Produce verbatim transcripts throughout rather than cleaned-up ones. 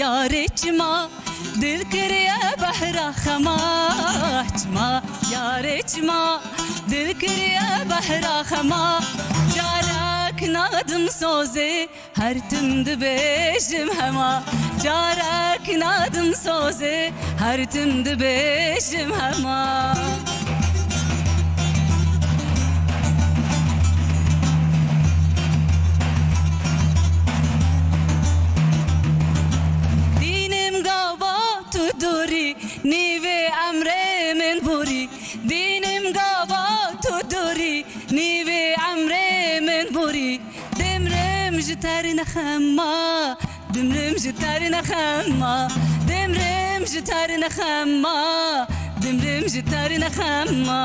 Yarê çima dil kiriye behra xema, çima yarê çima dil kiriye behra xema. Carek nadim sozê, her tim dibêjim hema. Carek nadim sozê, her tim dibêjim hema. Dînim gava tu dorî, nîvê emrê min borî. Dînim gava tu dorî, nîvê emrê min borî. Dimrim ji ter nexema, dimrim ji ter nexema, dimrim ji ter nexema, dimrim ji ter nexema.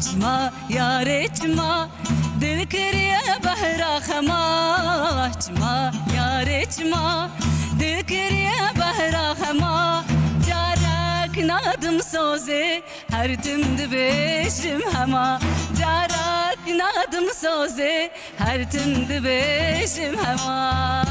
Çima yarê çima dil kiriye behra xema, çima yarê çima dil kiriye behra xema. Carek nadim sozê, her tim dibêjim hema. Carek nadim sozê, her tim dibêjim hema.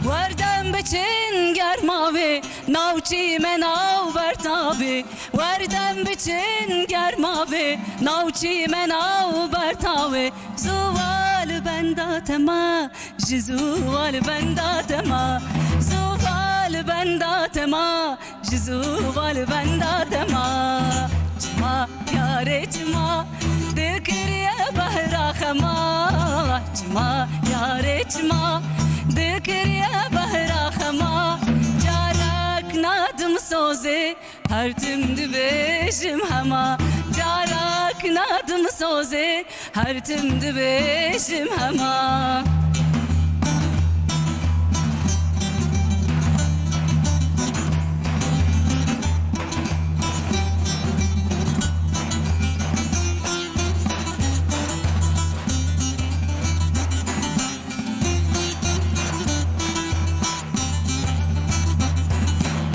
Werdem biçin germavê, navçî me nav bertavê. Werdem biçin germavê, navçî me nav bertavê. Zuwal benda tema, ji zuwal benda tema. Zuwal benda tema, ji zuwal benda tema. Çima yarê çima dil kiriye behra xema. Çima yarê çima dil kiriye behra xema. Carek nadim sozê, her tim dibêjim hema. Carek nadim sozê, her tim dibêjim hema.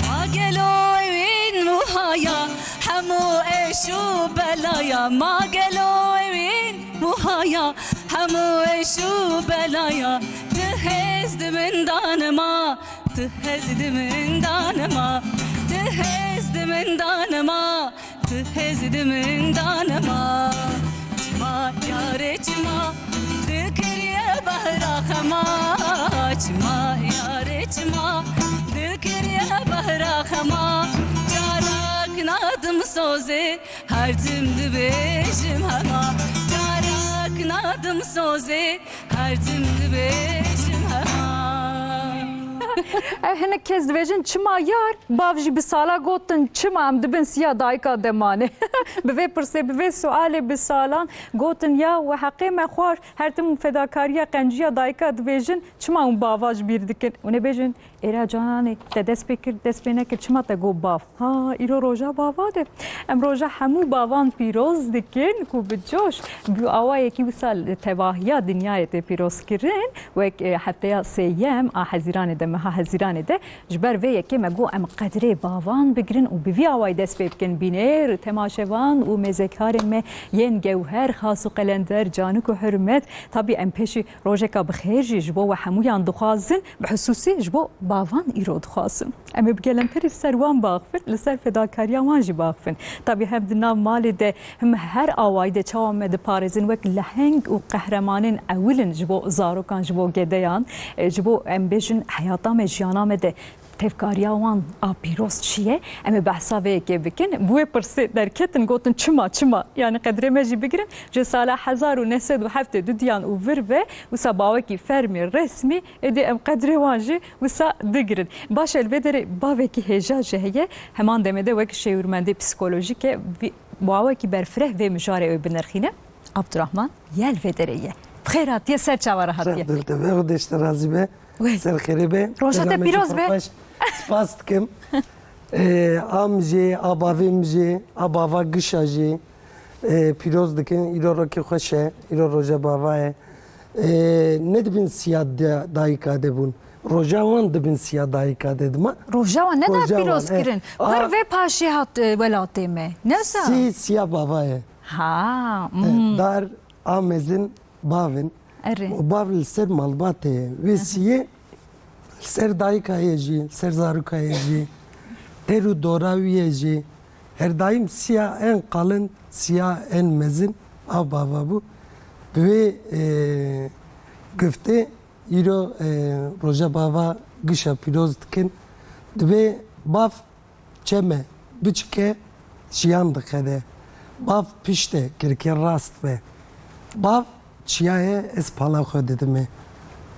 Ma gelo ewîn wiha ya, hemû êş û belaya. Ma gelo ewîn wiha ya, hemû êş û belaya. Tu hêz di min dane ma, tu hêz di min dane ma, tu hêz di min dane ma. Tu hêz di min dane ma. Çima yarê çima dil kiriye behra xema. Çima yarê çima dil kiriye behra xema. Carek nadim sozê, her tim dibêjim hema. Carek nadim sozê, her tim dibêjim hema. Ev hinek kes dibêjin çima yar, bav jî bi sala gotin çima em dibin siya dayika de mane. Bi vê pirsê, bi vê sualê bi salan gotin ya we heqê me xwar, her tim fedakariya qenciya dayika dibêjin çima hûn bava ji bîr dikin. Hûn ê bêjin êra cananê te dest pê kir, dest pê nekir, çima te got bav? Ha, îro roja bava de. Em roja hemû bavan pîroz dikin ku bi coş, bi awayekî wisa li tevahiya dinyayê tê pîrozkirin, wek, e, hefteya sêyem a Hezîranê de, meha Hezîranê de, ji ber vê yekê me got em qedrê bavan bigirin û bi vî awayî dest pê bikin. Bîner, temaşevan û mêzekarên me yên gewher, xas û qelender, canik û hurmet, tabî em pêşî rojeka bi xêr jî ji bo we hemûyan dixwazin, bi xisûsî ji bo bavan îro dixwazin. Em ê bi gelemperî li ser wan baxifin, li ser fedakariya wan jî baxifin. Tabî hem di nav malê de, hem her awayî de çawa me diparêzin wek leheng û qehremanên ewil in ji bo zarokan, ji bo gedeyan, e, ji bo em bêjin heyata me, jiyana me de tevkariya wan a pîroz çi ye? Em ê behsa vê yekê bikin. Bi wê pirsê derketin, gotin çima, çima? Yanî qedrê me jî bigirin. Ji sala hezar û neh sed û heftê û du diyan û vir ve, wisa bawekî fermî, resmî, êdî em qedrê wan jî wisa digirin. Baş e, li vê derê bavekî hêja jî heye. Heman demê de wek şêwirmendê psîkolojîk e, vî-, bawekî berfireh vê mijarê ew binirxîne. Abdurrahman ya li vê derê ye. Bi xêr hatiye, ser çava re hatiye. Ser dil te be, Xwedê ji te razî be. Wê. Ser xêrê be. Roja te pîroz be. Selamekî pir xweş. Spas dikim. Ee, a min jî, a bavê min jî, a bava gişa jî, ee, pîroz dikin. Îro rokê xweş e, îro roja bava ye. Ee, ne dibin siya da-, dayika de bûn. Roja wan di bin siya dayika de dima. Roja wan ne da Roja wan, pîroz e. kirin. A- Pir vê paşê hat, e, welatê me. Ne sa? Sî siya bava ye. Ha, E, hmm. Dar a mezin bavin. Erê. O bav li ser malbatê ye. Wê siyê li ser dayika ye jî, li ser zaroka ye jî, ter û dora wî ye jî. Her daîm siya en qalin, siya en mezin a bava bû. Bi wê, e, guftê îro, e, roja bava gişa pîroz dikin. Dibê bav çeme biçike jiyan diqede. Bav pişt e, kirkê rast be. Bav çiya ye, ez pala xwe didime.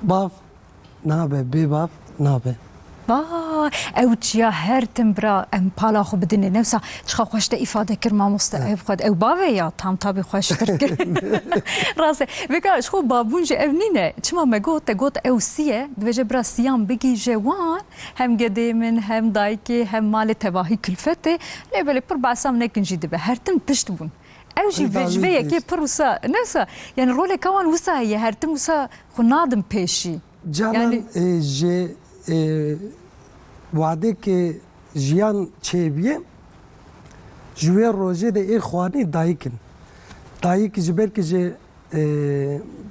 Bav nabe, bê bav nabe. Vay, ew çiya her tim bira em pala xwe bidine. Newsa çiqa xweş te îfade kir mamoste, Evet. ev xwe ew bavê ya tam tabî xweştir kir. Rast e. Vêka ji xwe babûn jî ev nîne. Çima me got, te got ew sî ye, dibêje bira siyan bigîje wan, hem gedê min, hem dayikê, hem malê tevahî kulfetê. Lê belê pir behsa min nekin jî dibe. Her tim pişt bûn. Ew jî Ew vê, ji vê dawî yekê pişt. pir wisa, ne wisa, yani roleka wan wisa heye, her tim wisa xwe nadin pêşî. Canan, Yani e, ji, e, wadekê jiyan çêbûye, ji wê rojê de ê xwanî dayik in. Dayik ji ber ku ji, e,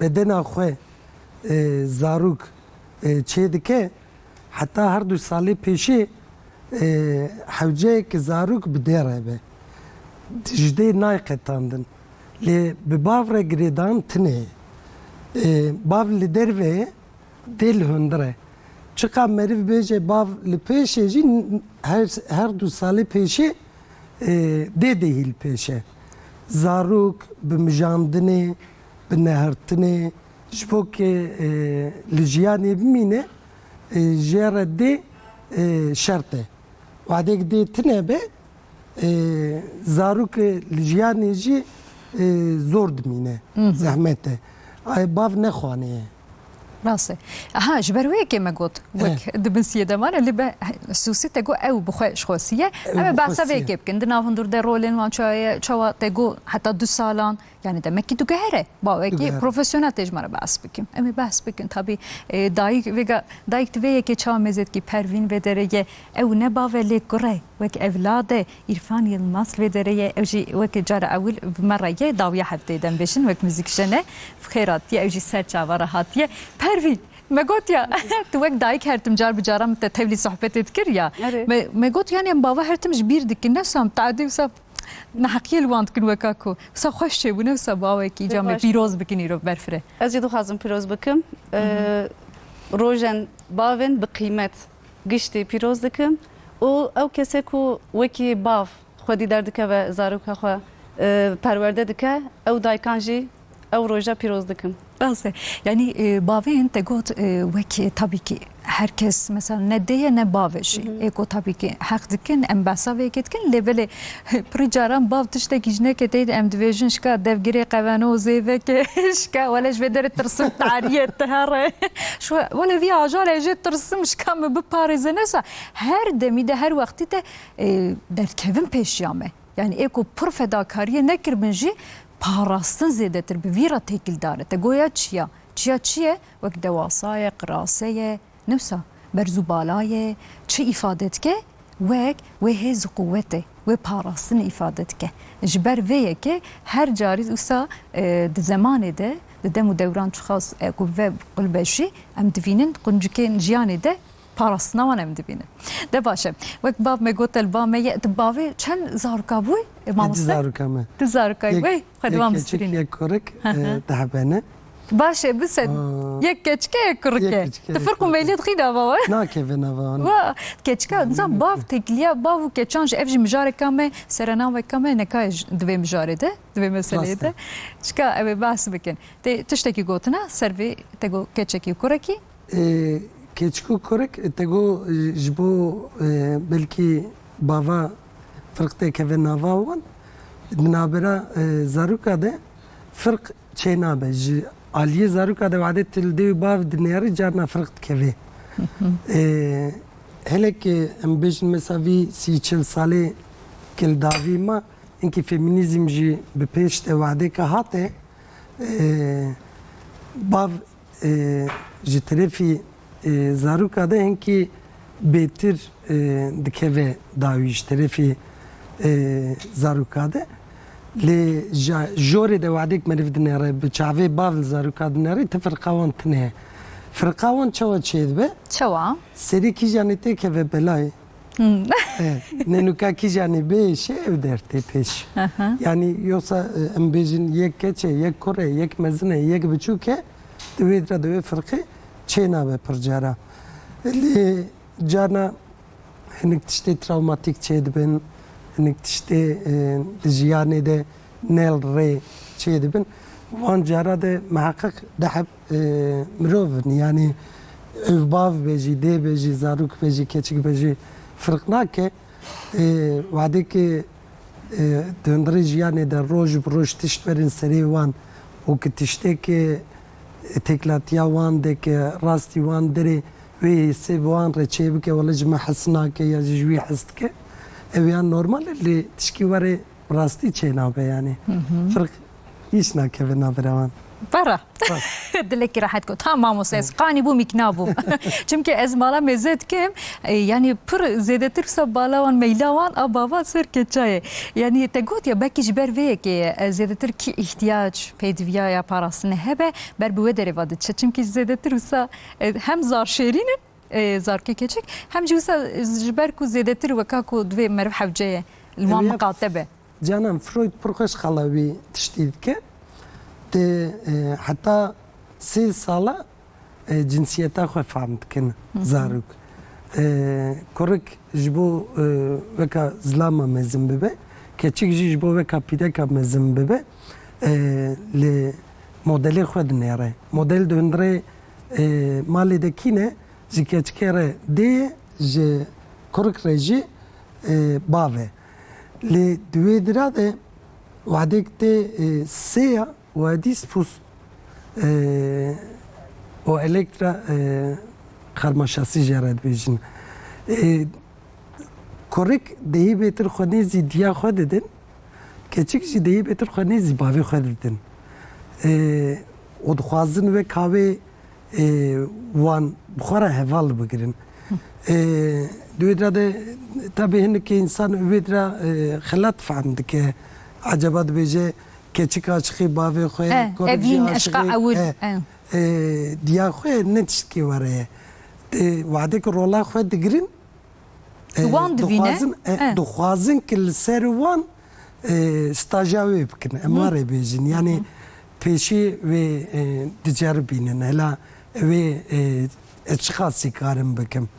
bedena xwe, e, zarok, e, çêdike, heta her du salê pêşê, e, hewceyek zarok bi dê re be. Ji dê nayê qetandin. Lê bi bav re girêdan tune ye. E, bav li derve ye, dê li hundir e. Çiqa meriv bêje bav li pêş e jî, her, her du salê pêşê, e, dê dê hî li pêş e. Zarok bi mijandinê, bi nehirtinê, ji bo ke, e, li jiyanê bimîne, e, jê re dê, e, şert e. Wadek dê tune be, e, zarok li jiyanê jî, e, zor dimîne, Mhm. zehmet e. Ay bav nexwanê ye. Rast e. Aha, ji ber wê yekê me got, wek Eh. di bin siyê de mane, lê be, Sûsî te got ew bi xwe ji xwe sî ye. Ew Em ê bi xwe behsa sî vê ye. yekê bikin. Di nav hundir de rolên wan çawa ye, çawa te got heta du salan, yani demek ki tu gehere. Bawekî Digehere. profesyonel tê ji me re behs bikin. Em ê behs bikin. Tabî, e, dayik, vêga, dayik di vê yekê çawa mêze dikî, Pervîn vê derê ye. Ew ne bav e lê kur e. Wek evlad e. Îrfan Yilmaz vê derê ye. Ew jî wek cara ewil bi me re ye. Dawiya hefteyê dem bêjin. Wek muzîkjen e. Bi xêr hatiye. Ew jî ser çava re hatiye. Pervîn, me got ya. Tu wek dayik her tim car bi caran te tevlî sohbetê dikir ya. Erê. Me, me got yani em bava her tim ji bîr dikin. Ne wisa em teadî wisa neheqiyê li wan dikin weka ku. Wisa xweş çêbûne, wisa bawekî Pêk ca me baş. pîroz bikin îro berfireh. Ez jî dixwazim pîroz bikim. Hı hı. Ee, rojên bavên bi qîmet giştî pîroz dikim û ew kesê ku wekî bav xwedî derdikeve zaroka xwe, e, perwerde dike, ew dayikan jî ew roja pîroz dikim. Rast e. Yanî, e, bavên te got, e, wek, e, tabii ki her kes mesela ne dê ye ne bav e jî. Hı hı. Ê ku tabii ki heq dikin, em behsa vê yekê dikin, lê belê pirî caran bav tiştekî ji neke tê de em dibêjin şika devgirê qeveno zêveke, şika wele ji vê derê tirsim tariyê te here. Şu wele vî ajale jê tirsim şika min biparêze. Nesa her demî de her wextî de, e, derdkevin pêşiya me. Yani ê ku pir fedakariyê nekiribin jî parastin zêdetir bi vî re têkildar e. Te goya çiya? Çiya çi ye? Wek dewasa ye, qirase ye, ne wisa berz û bala ye, çi îfade dike? Wek wê hêz û quwetê, wê parastinê îfade dike. Ji ber vê yekê her carî wisa, e, di zemanê de, di dem û dewran çiqas, e, ku ve qulbe jî, em divînin quncikên jiyanê de parastina wan em dibînin. De baş e. Wek bav me got, el ba me ye, tu bavê çend zaroka bûy? E, mamoste? Zaroka me. Tu zarokay Yek, bûy? Xwe yek dewam keçik, bistrîne. Yek kurik, Hı hı. e, dehbene. Baş e, biset. Aa. Yek keçike, yek kurike. Yek keçike, Tu yek firq û kurike. meylê dixî nava we? Nakeve nava wan. Wa, keçika, nizam bav têkiliya, bav û keçan ji ev jî mijareka me, serenaveka me, neka ji, di vê mijarê de, di vê meseleyê Rast e. de. Çika ew ê behs bikin. Tê tiştekî gotina, ser vê te got keçekî û kurekî? Ê, keçik û kurik, te got, e, ji bo, e, belkî bava firq têkeve nava wan, di navbera, e, zaroka de firq çênabe. Ji aliyê zaroka de wadê tu li dê û bav dinêrî carna firq dikeve. Hı hı. E, hele ki em bêjin mesela vî sî çil salê ki li davî ma, hinkî feminîzm jî bi pêş de wadê ke hate, e, bav e, ji terefî E, zaroka de hinkî bêtir, e, dikeve dawî ji terefî, e, zaroka de. Lê ja-, jorê de wadek meriv dinêre, bi çavê bav li zaroka dinêre, ti firqa wan tune ye. Firqa wan çawa çêdibe? Çawa? Serê kîjanê têkeve belayê. Hmm. E, nê nûka kîjanê bêşe ew dertê pêş. Aha. Yanî yoksa, e, em bêjin yek keç e, yek kur e, yek mezin e, yek biçûk e, di wê dira di wê firqê çênabe pir cara. Lê carna hinek tiştê travmatîk çêdibin, hinek tiştê, e, di jiyanê de ne li rê çêdibin. Wan cara de miheqeq deheb, e, mirov in. Yanî ev bav be jî, dê be jî, zarok be jî, keçik be jî firq nake. E, wadê ki, e, di hundirê jiyanê de roj bi roj tişt werin serê wan û ki tiştê ki têkilatiya wan de ki rastî wan derê wê hêsê bi wan re çêbike, wele ji me hes nake ya jî ji wî hes dike. Ew ya normal e, lê tişkî were bi rastî çênabe yanî. Hı hı. Firq hîç nakeve navbera wan. Bara. Dilekî rehet got. Ha, mamoste, ez qanî bûm, îkna bûm. Çimkî ez mala mêze dikim, e, yanî pir zêdetir wisa bala wan, meyla wan a bava ser keçayê. Yanî te got ya, belkî ji ber vê yekê, e, zêdetir kî îhtiyac, pêdiviya ya parastinê hebe, ber bi wê derê va diçe. Çimkî zêdetir wisa, e, hem zar şêrîn in, e, zarokê keçik, hem jî wisa, e, ji ber ku zêdetir weka ku divê meriv hewce ye, li wan miqate be. Canan, Freud pir xweş xala wî tiştî dike. Tê, e, heta sê sala, e, cinsiyeta xwe fehm dikin zarok. E, kurik ji bo, e, weka zilama mezin bibe, keçik jî ji bo weka pîreka mezin bibe, e, li modelê xwe dinêre. Model di hundirê, e, malê de kî ne? Ji keçikê re dê ye, ji kurik re jî, e, bav e. Lê di wê dira de wadek tê, e, sê ya, wadî spûs, e, û elektra, e, karmaşasî jê re dibêjin. E, Kurik dehî bêtir xwe nêzî diya xwe didin, keçik jî dehî bêtir xwe nêzî bavê xwe didin. E, û dixwazin wek havê, e, wan bi xwe re heval bigirin. E, di wê dira de, tabî hinekê însan wê dira, e, xelat fehm dike. Eceba dibêje keçik aşiqî bavê xwe, e, kurik jî aşiqî, e, e, diya xwe ne tiştkî were ye. E, wadek rola xwe digirin, e, wan dibîne. Dixwazin, e, e, dixwazin ki li ser wan, e, staja wê bikin. Em, hı, ware bêjin. Yanî, hı, pêşî wê, e, diceribînin. Hela wê, e, ez çiqasî karim bikim.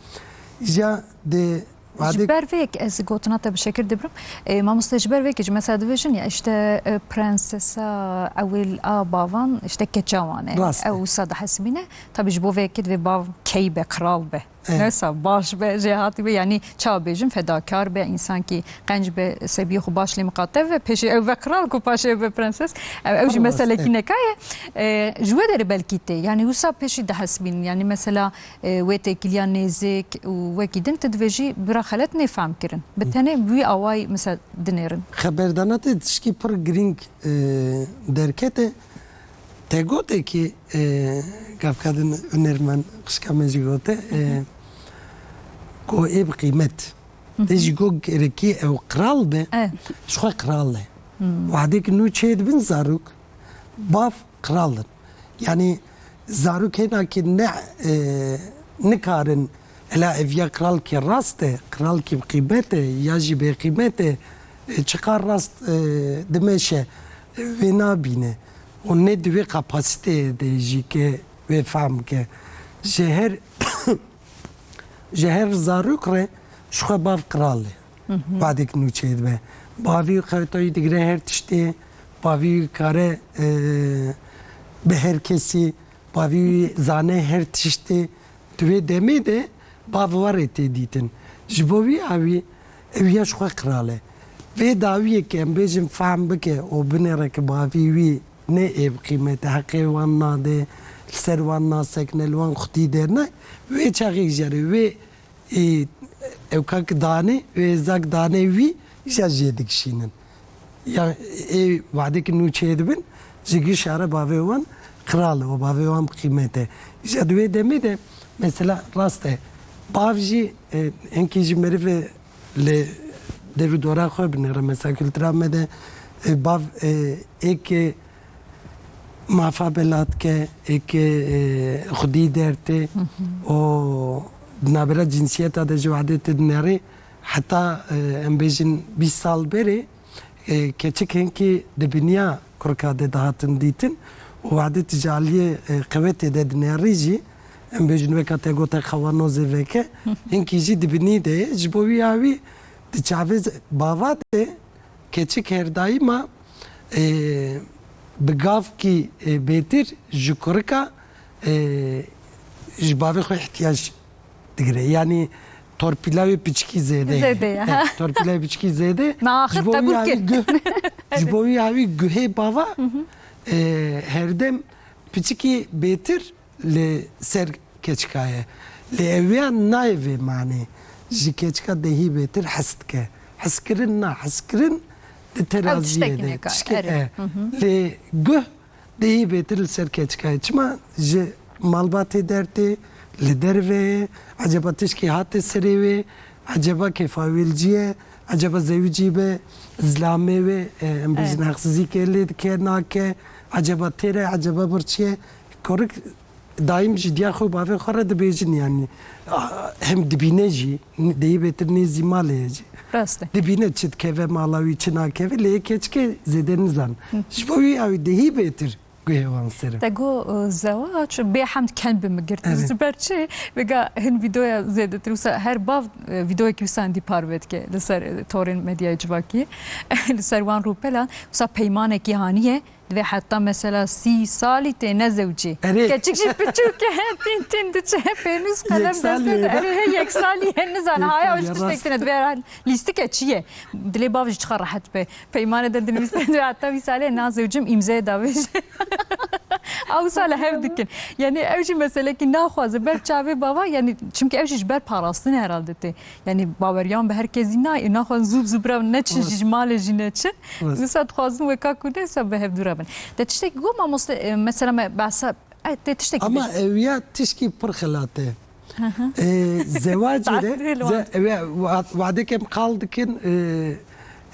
Îja de ji ber vê yek ez gotina te bi şekir dibirim. E, mamoste, ji ber vê yekê jî mesela dibêjin ya, işte, e, prensesa ewil a bavan, işte, keça wan e. Rast e. Ew wisa dihesibîne. Tabî ji bo vê yekê divê bav key be, kral be. E. Nesa baş be, jêhatî be, yanî çawa bêjin, fedakar be, însankî qenc be, sebiyê xwe baş lê miqate ve, pêşî ew ve kral ku paşê ew ve prenses. Ew, ew jî meselekî neka ye. E, ji wê derê belkî tê. Yanî wisa pêşî dihesibînin. Yanî mesela, e, wê têkiliya nêzik û wekî din tu divê jî bira xelet nêfehm kirin. Bi tenê bi wî awayî mesela dinêrin. Xeberdana te tişkî pir girîng, e, derkete. Te gotekî, e, gavka din hunermend xişka me jî gote, e, ku ê bi qîmet. Hı hı. Te jî got gerekî ew qral be, e, ji xwe qral e. Hmm. Wadek nû çê dibin zarok, bav qral in. Yanî zarok hênakî ne, e, nikarin, ela ev ya qralkî rast e, qralkî bi qîmet e, ya jî bêqîmet e, e, çiqar rast, e, dimeşe, e, wê nabîne. Û ne di wê kapasiteyê de jî ke wê fehm ke. Ji her, ji her zarok re ji xwe bav qral e. Hı hı. Wadek nû çêdibe. Bavî xeritayî digire her tiştê. Bavî kare, e, bi her kesî. Bavî zane her tiştê. Di wê demê de bav warê tê dîtin. Ji bo wî awî ew ya ji xwe qral e. Vê dawiyê ke em bêjin fehm bike û binêre ke bavî wî ne ê bi qîmet e, heqê wan nade, li ser wan nasekine, li wan xwedî derne, wê çaxê jere, wê, ê, ewka ki danê, wê zak danê wî, îja jê dikişînin. Ya ê wadekî nû çêdibin, ji gişa re bavê wan qral e û bavê wan bi qîmet e. Îja di wê demê de Mesela rast e. Bav jî, e, hinkî jî meriv e li dev û dora xwe binêre. Mesela kultura me de, e, bav, e, êkê mafa bela dike, êkê, e, xwedî dertê û di navbera cinsiyeta de jî wadê tu dinêrî. Heta, e, em bêjin bîst sal berê, e, keçik hinkî di biniya kurika de dihatin dîtin û wadê tu ji aliyê, e, qewetê de dinêrî jî, em bêjin weka te gote xewanozê veke, hinkî jî di binî de ye. Ji bo wî ya wî di çavê bava de keçik her daîma, e, bi gavkî, e, bêtir ji kurika, e, ji bavê xwe ihtiyac digire. Yanî torpîla wê piçikî zêde ye. Zêde ye. Evet, torpîla wê piçikî zêde. Naxir Ji bo wî qebûl ya wî kir. guh, ji bo wî ya wî guhê bava, e, herdem piçikî bêtir li ser keçika ye. Lê ew ya nayê vê manê. Ji keçika dehî bêtir hes dike. Heskirin na, heskirin di Ew teraziyê tiştekî de. neka, Tişke-, erê. e. Lê guh Dehî bêtir li ser keçika ye. Çima ji malbatê dertê, li derve ye, eceba tişkî hate serê wê, eceba kêfa wê li cî ye, eceba zewicî be, zilamê wê, e, em bêjin Evet. hexsizîkê lê dike, nake, eceba têr e, eceba birçî ye. Korik daîm ji diya xwe û bavê xwe re dibêjin, yanî, a, hem dibîne jî, dehî bêtir nêzî malê ye jî. Rast e. Dibîne çi dikeve mala wî, çi nakeve, lê yê keçikê zêde nizan. Hı. Ji bo wî ew dehî bêtir guhê wan ser e. Te got, e, zewac bê hemd ken bi min girt. Evet. Ji ber çi? Vêga hin vîdeoya zêdetir wisa her bav, e, vîdeoyekî wisa hindî parve dike li ser, e, torên medyayê civakî. Li ser wan rûpelan wisa peymanekî haniye. Divê heta mesela sî salî tê nezewicî. Erê. Keçik jî piçûk e, tîn tîn diçe, pênûs qelem Yek salî destê de. ye. Erê, he, yek salî ye, nizan, Yek haya salî ew ye, ji tiştek rast. tine, divê herhal lîstik e, çi ye? Dilê bav jî çiqa rehet be. Peymanê de dinivîse, divê heta vî salê na zewicim îmzeyê davêje. Ew wisa li hev dikin. Yani ew jî meselekî naxwaze ber çavê bava, yani çimkî ew jî ji ber parastinê herhalde tê. Yani baweriyan bi her kesî nayê, naxwazin zû bi zû bira neçin, Evet. ji malê jî neçin. Evet. Wisa dixwazin weka ku ne, wisa bi hev dû re bin. Te tiştekî got mamoste, e, mesela me behsa, e, te tiştekî Ama bêje. ew ya tişkî pir xelat e. Hı hı. E, zewacê de, Saetê li wan. ze-, ew ya wa-, wadek em qal dikin, e,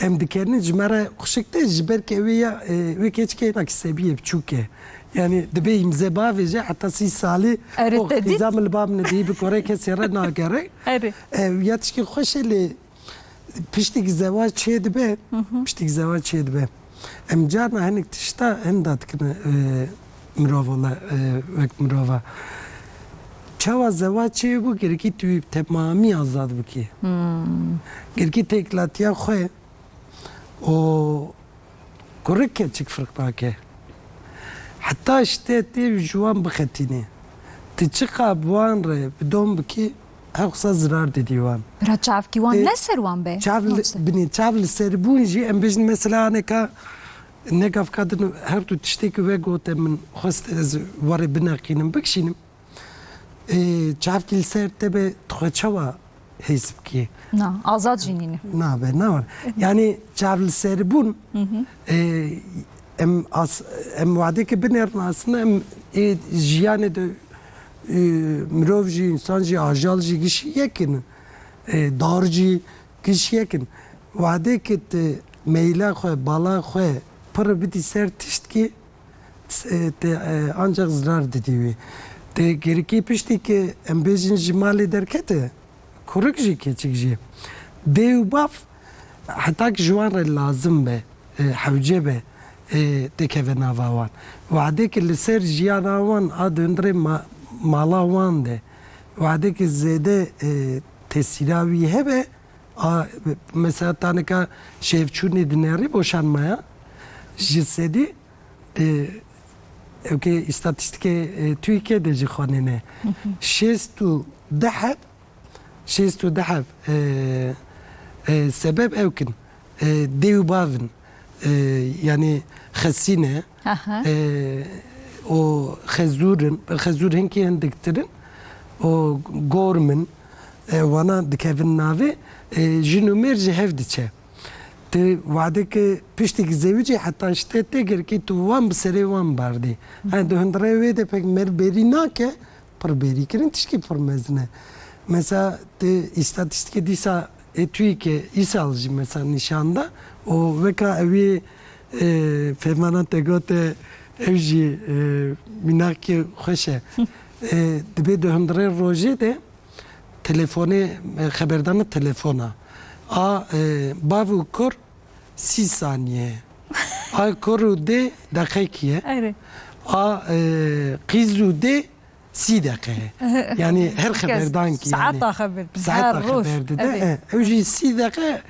em dikerin, ji me re xuşik te, ji ber ke ew ya, e, wê keçikê hêna kisebî ye, biçûk e. Yani dibe îmze bavêje, heta sî salî Erê, o te dît? xîza min li ba min dî, bi korê kesê re nagere. Erê. E, ya tişkî xweş e lê Piştî zewac çê dibe, Hı hı. piştî zewac çê dibe. Em carna hinek tişta henda dikine, e, mirov ola, e, wek mirova. Çawa zewac çê bû, gerekî tu wî temamî azad bikî. Hmm. Gerekî têkilatiya xwe û Kurik keçik firq nake. Heta ji te tê ji wan bixetînî. Tu çiqa bi wan re bi dom bikî, hewqisa zirar didî wan. Bira çavkî wan Ê, ne ser wan be. Çav li, Nasıl? binî, çav li ser bûn jî, em bêjin mesela aneka, ne gavka din her tu tiştekî we gote min, xwest ez warê bineqînim, bikişînim. Ê, çavkî li ser te be, tu xwe çawa hês bikî? Na, azad jî nîne. Nabe, nabe. Yani çav li ser bûn, Hı hı. ê, em as-, em wadeke binêrin aslında em ê jiyanê de, ê, mirov jî, insan jî, ajal jî gişî yekin. Ê, dar jî gişî yekin. Wadeke te meyla xwe, bala xwe pir bidî ser tiştkî, e, te, e, ancak zirar didî wî. Te gerikî piştî ke em bêjin ji malê derkete, kurik jî keçik jî. Dê û bav hetak ji wan re lazim be, e, hewce be, e, te keve nava wan. Wadê ke li ser jiyana wan a di hundirê ma-, mala wan de, wadê ke zêde, e, tesîra wî hebe, a, mesela taneka şevçûnê dinêrî boşanmaya, ji sedî, e, ew ke îstatîstîkê, e, TÜİKê de jî xwenine. Hı hı. Şêst û du heb, şêst û du heb, e, e, sebeb ew kin, e, dê û bavin, e, yani xesîne, Aha. e, û xezûr in, xezûr hinkî hindiktir in, û gorm in, e, wana dikevin navê, e, jin û mêr ji hev diçe. Tu wadeke piştî zewicî heta ji te tê, gerkî tu wan bi serê wan bardî. He, di hundirê wê de pek meriv bêrî nake, pir bêrî kirin, tişkî pir mezin e. Mesela, tu îstatîstîkê dîsa ê TÜİKê îsal jî mesela nîşan da û weka ewî, e, fêmana te gote, ew jî, e, mînakê xweş e. E, dibê di hundirê rojê de telefonê, e, xeberdana telefona. A, e, bav û kur sî saniye. A kur û dê deqekî ye. Erê. A, e, qîz û dê sî deqe ye. Yani her xeberdankî yani. Saeta xeber. Saeta xeber dide. Evet. E, ew jî sî deqe,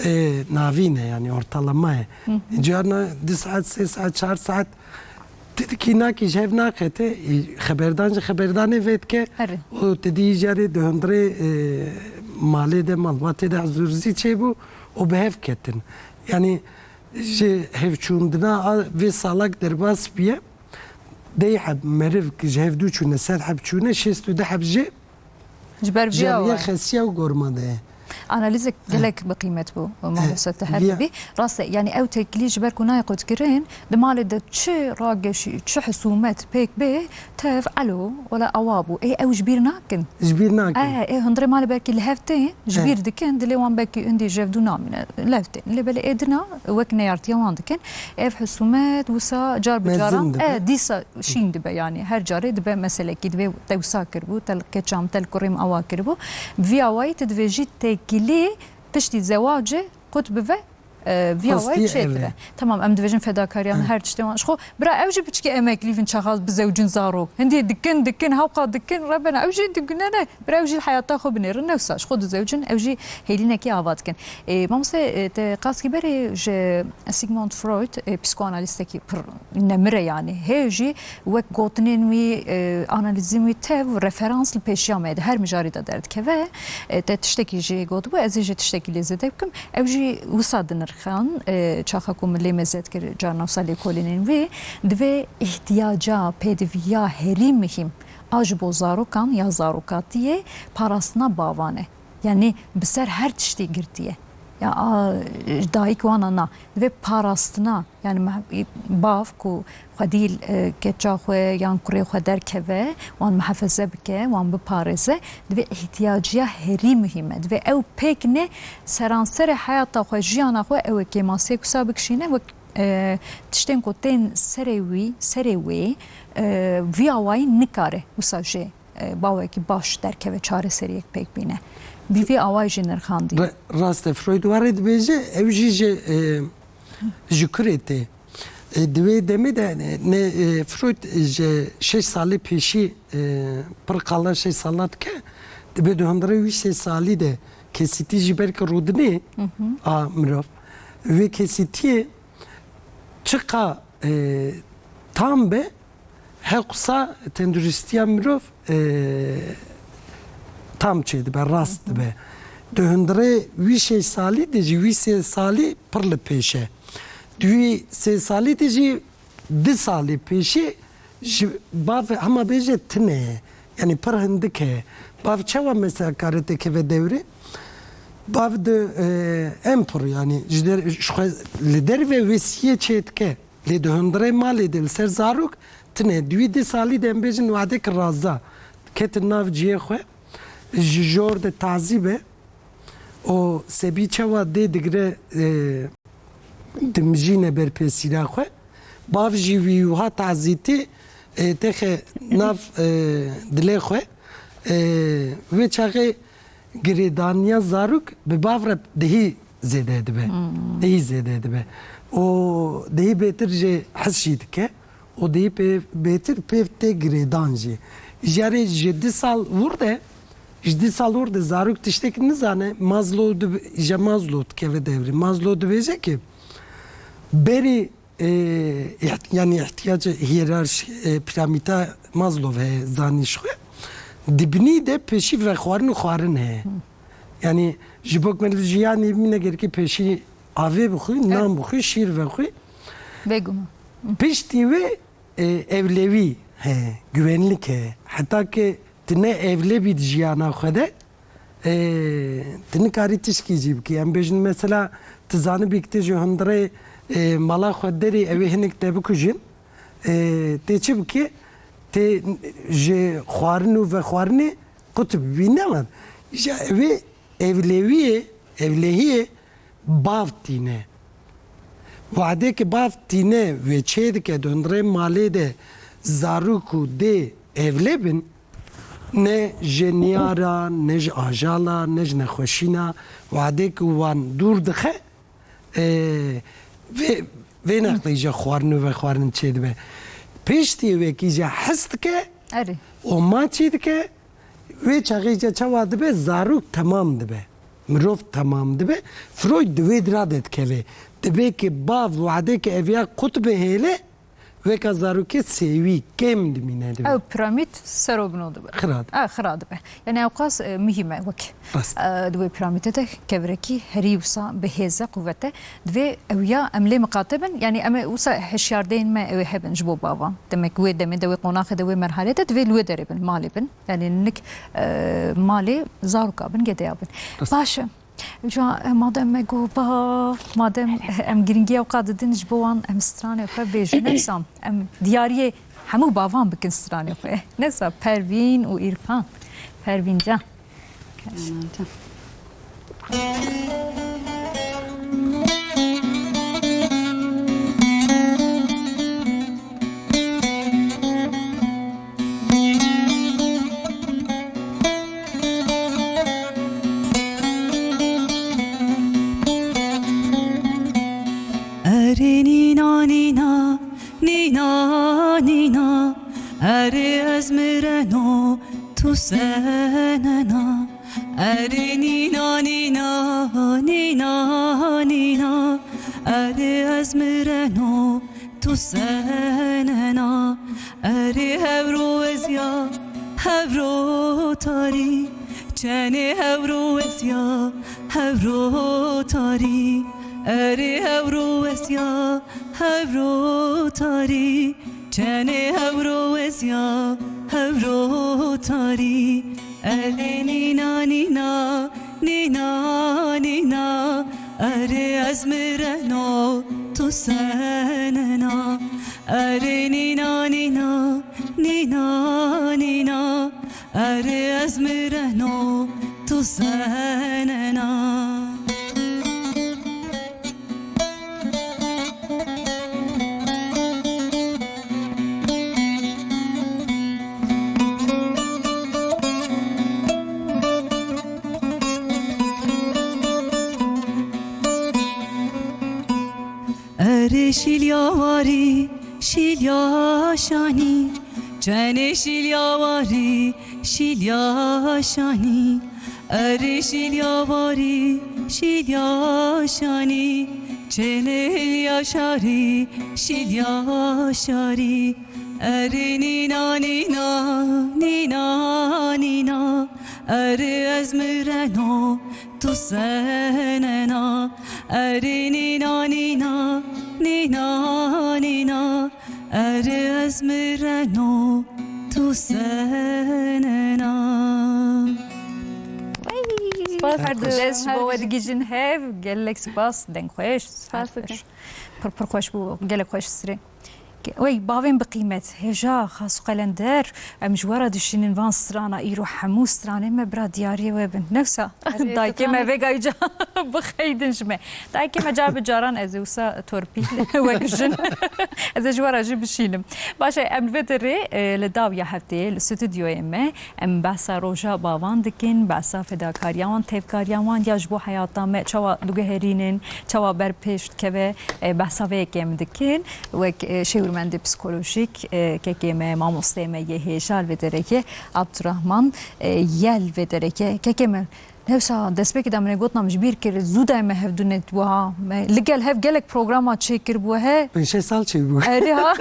e, navîn e yani ortalama ye. Hı hı. Carna du saet, sê saet, çar saet Ti dikî nakî ji hev naqete, e, xeberdan ji xeberdanê vedike. Erê. Û ti dî îcarê di hundirê, e, malê de, malbatê de hezûrzî çêbû û bi hev ketin. Yani ji hevçûndina a vê salak derbas bûye, dey heb meriv ki ji hev dû çûne, sed heb çûne, şêst û du heb jî Ji ber viya we. Xesiya û gorma de ye. Analîzek gelek bi qîmet bû, mamoste, te her dibî. Rast e, yani ew têkilî ji ber ku nayê qutkirin, di malê de çi rageşî, çi hisûmet pêk bê, tev, elo, wela awa bû. Ê, ew ji bîr nakin. Ji bîr nakin. Ê, ê, hundirê malê belkî li hev tên, ji bîr dikin, dilê wan belkî undî ji hev dû namîne, li hev tên. Lê belê ê dina wek neyartiya wan dikin. Ev hisûmet wisa car bi caran, e, dîsa şîn dibe, yani her carê dibe meselekî, divê te wisa kiribû, te li keça min, te li kurê min awa kiribû. Bi vî awayî tu divê jî têkilî piştî zewacê qut bive, e, vî awayî çêkire. Tamam, em dibêjin fedakariyan her tiştê wan. Ji xwe, bira ew jî piçkî emeklî vin çaxa bizewcin zarok. Hindî dikin, dikin, hewqa dikin, rebena ew jî digune ne. Bira ew jî heyata xwe binêrin, ne wisa ji xwe dizewcin, ew jî hêlînekî ava dikin. E, mamoste, e, te qas kî berê ji Sigmund Freud, e, psikoanalîstekî pir nemir e yani. Hê jî wek gotinên wî, e, analîzên wî tev referans li pêşiya me de her mijarî de derdikeve. E, te tiştekî jî gotibû, ez ê jî tiştekî lê zêde bikim. Ew jî wisa dinirxan, e, çaxa ku min lê mezet kir, carna wisa lêkolînên wî, divê îhtiyaca pêdiviya herî muhîm a ji bo zarokan ya zarokatiyê parastina bavan e. Yani bi ser her tiştî girtiye. Ya a, dayik wana na. Divê parastina, yani meh-, bav ku xwedî, e, keça xwe yan kurê xwe derkeve, wan muhefeze bike, wan biparêze, divê îhtiyaciya herî muhîm e. Divê ew pêk ne seranserê heyata xwe, jiyana xwe ew ê kêmasiyek wisa bikişîne, wek, e, tiştên ku tên serê wî, serê wê, e, vî awayî nikare wisa jê e, bawekî baş derkeve, çareseriyek pêk bîne. Bi vî awayî jî nirxandiye. Re-, rast e, Freud warê dibêje, ew jî ji, e, ji kurê tê. E, di wê demê de, e, ne, e, Freud ji şeş salê pêşî, e, pir qala şeş sala dike, dibe di hundirê wî şeş salî de kesîtî ji ber ku rûdinê a mirov. Wê kesîtiyê çiqa, e, tam be, heqûsa tenduristiya mirov, e, tam çêdibe, rast dibe. Di hundirê wî şeş salî de jî wî sê salî pir li pêş e. Di wî sê salî de jî du salî pêşî ji bav hema bêje tune ye. Yanî pir hindik heye. Bav çawa mesela kare te keve dewrê? Bav di, e, em pir, yanî ji der, ji xwe li derve wesiyê çêdike. Lê di hundirê malê de li ser zarok tune. Di wî du salî de em bêjin wadek raza. Ketin nav cihê xwe. Ji jor de tazî be. Û sebî çawa dê digire, e, dimijîne ber pêsîra xwe. Bav jî wî wiha tazîtî, e, texe nav, e, dilê xwe. E, wê çaxê girêdaniya zarok bi bav re dihî zêde dibe. Hmm. Dihî zêde dibe. Û dihî bêtir jî his jî dike. Û dihî pê, bêtir pê tê girêdan jî. Jarê ji du sal wir de, ji du sal wir de zarok tiştek nizane, Maslow dib-, ji Maslow dikeve dewrê. Maslow dibêje ki berî, e, iht-, yanî ihtiyac hiyerarşi, e, piramîda Maslow heye zanîş xwe. Di binî de pêşî vexwarin û xwarin heye. Hı. Yanî ji bo ku me li jiyanê bimîne gerekê pêşî avê bixwî, nan bixwî, şîr vexwî. Bêguman. Piştî wê, e, ewlewî heye, güvenlik heye. Heta ke tu ne ewle bî di jiyana xwe de, e, tu nikarî tişkî jî bikî. Em bêjin mesela tu zanibî ki tu ji hundirê, e, mala xwe derî ew ê hinek te bikujin. E, tê çi bikî? tê ji xwarin û vexwarinê qutb bî, ne wan. Îja evê evlewiyê, evlehiyê bav tîne. Wadê ki bav tîne wê çê dike, di hundirê malê de zarok û dê evle bin, ne ji niyara, ne ji ajala, ne ji nexweşîna, wadê ki wan dûr dixe, e, vê, vê nextê îja xwarin û vexwarin çê dibe. Piştî wekî îja hez dike, Erê. û maçî dike, wê çaxê îja çawa dibe, zarok temam dibe. Mirov temam dibe. Freud di wê dira de dikeve. Dibe ki bav wadê ki eviya qutbê hêle, weka zarokê sêwî kêm dimîne dibe. Ew piramîd sero bino dibe. Xira dibe. Ew xira dibe. Yani ew qas, e, muhîm e wek, Rast. e, di wê piramîdê de kevirekî herî wisa bi hêz e, quwet e. Divê ew ya em lê miqate bin. Yani em ê wisa hişyardeyên me ew ê hebin ji bo bavan. Demek wê demê de, wê qonaxê de, wê merhalê de divê li wê derê bin, malê bin. Yani nik, e, malê zaroka bin, gedeya bin. Rast. Baş e. Ca, e, madem me got bav, madem, e, em girîngiya weka didin ji bo wan, em stranê xwe bêjin, ne wisa em diyariyê hemû bavan bikin stranê xwe. Ne wisa Pervîn û Îrfan. Pervîn can. Canan can. Erê nîna, nîna, nîna, nîna. Erê ez mireno, tu senena. Erê nîna, nîna, nîna, nîna. Erê ez mireno, tu senena. Erê hevro ez ya, hevro tarî. Çenê hevro ez ya, hevro tarî. Erê hevro ez ya, hevro tarî. Çenê hevro ez ya, hevro tarî. Erê nîna, nîna, nîna, nîna. Erê ez mireno, tu senena. Erê nîna, nîna, nîna, nîna. Erê ez mireno, tu senena. Erê şîlya warî, şîlya şanî, çenê şîlya warî, şîlya şanî. Erê şîlya warî, şîlya şanî, çenê ya şarî, şîlya şarî. Erê nîna, nîna, nîna, nîna. Erê ez mireno, tu senena. Erê nîna, nîna, nîna, nîna. Erê ez mireno, tu senena. Spas Her dikim, dest ji her bo we dikim. Digihîjin hev, gelek spas, deng xweş. Spas Her dikim. Xweş. Pir pir xweş bû, gelek xweş sirê. Wey, bavên bi qîmet, hêja, xas û qelender, em ji we re dişînin van strana, îro hemû stranên me bira diyariyê we bin. Ne wisa? Erê, dayikê me vêga îca bixeydin ji me. Dayikê me car bi caran ez ê wisa torpîl wek jin. Ez ê ji we re jî bişînim. Baş e, em li vê derê, e, li dawiya hefteyê li stûdyoyê me, em behsa roja bavan dikin, behsa fedakariya wan, tevkariya wan ya ji bo heyata me çawa diguherînin, çawa ber pêş dikeve, e, behsa vê yekê em dikin. Wek, e, şêwirmendê psîkolojîk, e, kekê me, mamosteyê me yê hêja li vê derê ye, Abdurrahman, e, ye li vê derê ye. Kekê me, ne wisa destpêkê de min ê gotina min ji bîr kir, zû de me hevdû netibû ha. Me li gel hev gelek programa çêkiribû he. Pênc şeş sal çêbû. Erê ha.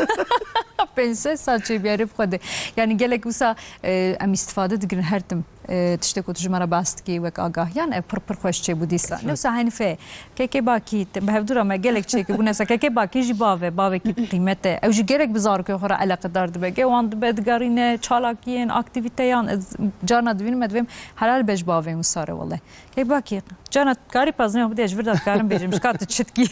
Pênc şeş sal çêbû, erê bi Xwedê. Yani gelek wisa, e, em îstifade digirin her tim. E, tiştê ku tu ji me re behs dikî wek agahiyan, e, pir pir xweş çêbû dîsa. Xweş. Ne wisa Henîfe, Kekê Bakî, te, bi hevdû re me gelek çêkiribû. Ne wisa Kekê Bakî jî bav e, bavekî bi qîmet e. Ew jî gelek bi zarokê xwe re eleqedar dibe. Ge wan dibe digerîne çalakiyên, aktîvîteyan, ez carna dibînim, me divêm helal be ji bavên wisa re. Wele. Ê bakî, cana karî pezniya bidê, ji vir de dikarim bêjim, şika tu çitkî.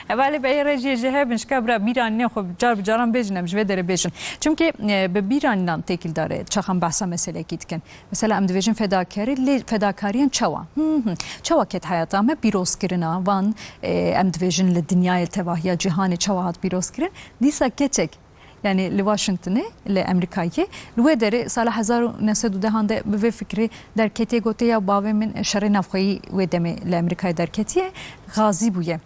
Hevalê be ê rejiyê jê hebin, şika bira bîranînê xwe car bi caran bêjin, em ji vê derê bêjin. Çimkî, e, bi bîranînan têkildar e, çaxan behsa meselekî dikin. Mesela em dibêjin fedakarî, lê fedakariyên çawa? Hı hı. Çawa ket heyata me pîrozkirina van, e, em dibêjin li dinyayê tevahiya cîhanê çawa hat pîrozkirin? Dîsa keçek, yanî li Washingtonê, li Amerîkayê, li wê derê sala hezar û neh sed û dehan de bi vê fikrê derketiye, gotiye ya bavê min şerê navxweyî wê demê li Amerîkayê derketiye, xazî bûye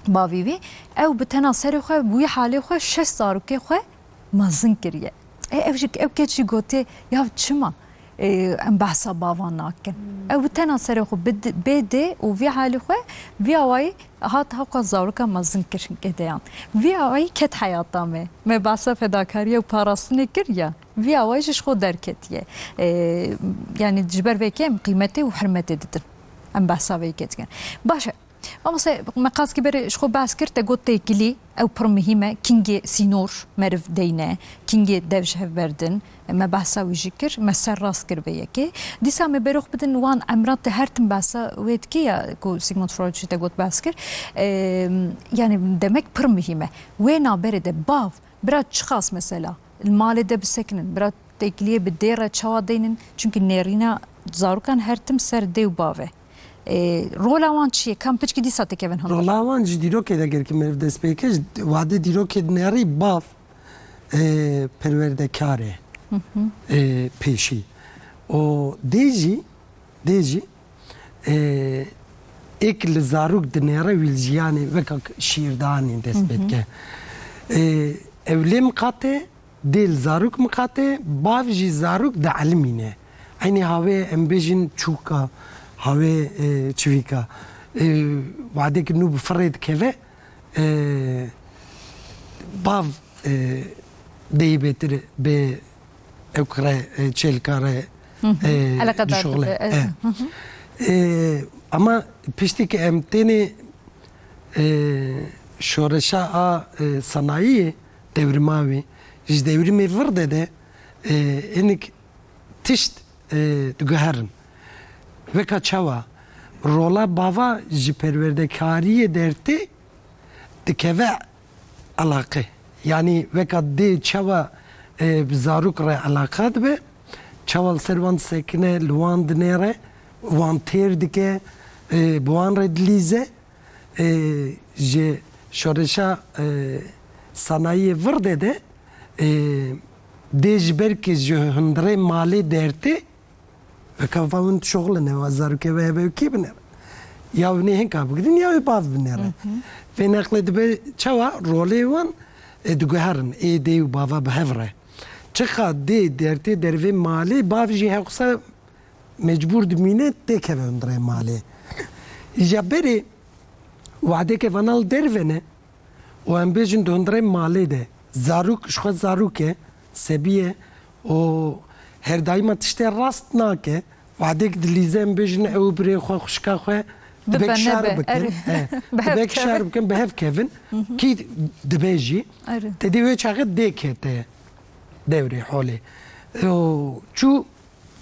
bavê wî. Ew bi tena serê xwe, bi wî halê xwe şeş zarokê xwe mezin kiriye. E, ev jî, ew keç jî gotiye, ya çima, e, em behsa bavan nakin? Ew bi tena serê xwe bi d-, bê dê û vî halê xwe, vî awayî hat hewqa zaroka mezin kir gedeyan. Vî awayî ket heyata me. Me behsa fedakariya û parastinê kir ya. Vî awayî jî ji xwe derketiye. E, yanî ji ber vê ke em qîmetê û hurmetê didin. Em behsa vê yekê dikin. Baş e. Mamoste, me qas kî berê ji xwe behs kir, te got têkilî, ew pir muhîm e. Kingê sînor meriv deyne, kingê dev ji hev berdin. Me behsa wî jî kir, me ser rast kir vê yekê. Dîsa me berê xwe bidin wan emran, te her tim behsa wê dikê ya ku Sigmund Freud jî te got behs kir. Em, yanî demek pir muhîm e. Wê naberê de bav, bira çiqas mesela li malê de bisekinin, bira têkiliyê bi dê re çawa deynin? Çimkî nêrîna zarokan her tim ser dê û bav e. E, rola wan çi ye? Kam piçkî dîsa dikevin hundir? Rola wan ji dîrokê de ger ki meriv dest pê ke, ji wadê dîrokê dinêrî bav, e, perwerdekar e, e, pêşî. Û dê jî, dê jî, e, êk li zarok dinêre wî li jiyanê weka şîrdanê dest pê dike. E, ew lê miqate, dê li zarok miqate, bav jî zarok dielimîne. Eynî hawê em bêjin çûka, hawê, e, çivîka. E, wadek nû bi firê dikeve, e, bav, e, dê yî bêtir bê ewk re, e, çêlka re, e, eleqedar dişoxile. E. E, ama piştî ke em tênê, e, şoreşa a, e, sanayiyê, dewrima wî, ji dewrîmê vir de de, e, hinek tişt, e, diguherin. Weka çawa rola bava ji perwerdekariyê dertê dikeve elaqe. Yanî weka dê çawa, e, bi zarok re eleqa dibe, çawa li ser wan disekine, li wan dinêre, wan têr dike, e, bi wan re dilîze, e, ji şoreşa, e, sanayiyê vir de de, e, dê ji ber ki ji hundirê malê dertê, weka va hûn dişoxilin, ew zarokê we hebe kê binêre? Ya hûn ê hinka bigirin, ya wê bav binêre. Vê neqlê dibe çawa rolê wan, e, diguherin, ê dê û bava bi hev re. Çiqa dê dertê dervê malê, bav jî hewqisa mecbûr dimîne têkeve hundirê malê. Îja berê wadeke vana li derve ne û em bêjin di hundirê malê de zarok ji xwe zarok e, sebî ye û her daîma tiştê rast nake. Wadek dilîze em bêjin ew birê xwe, xwişka xwe dibe şer bikin. He, dibe şer bikin, bi hev kevin. Kî dibe jî. Tedî wê çaxê dê kete dewrê holê. Û çû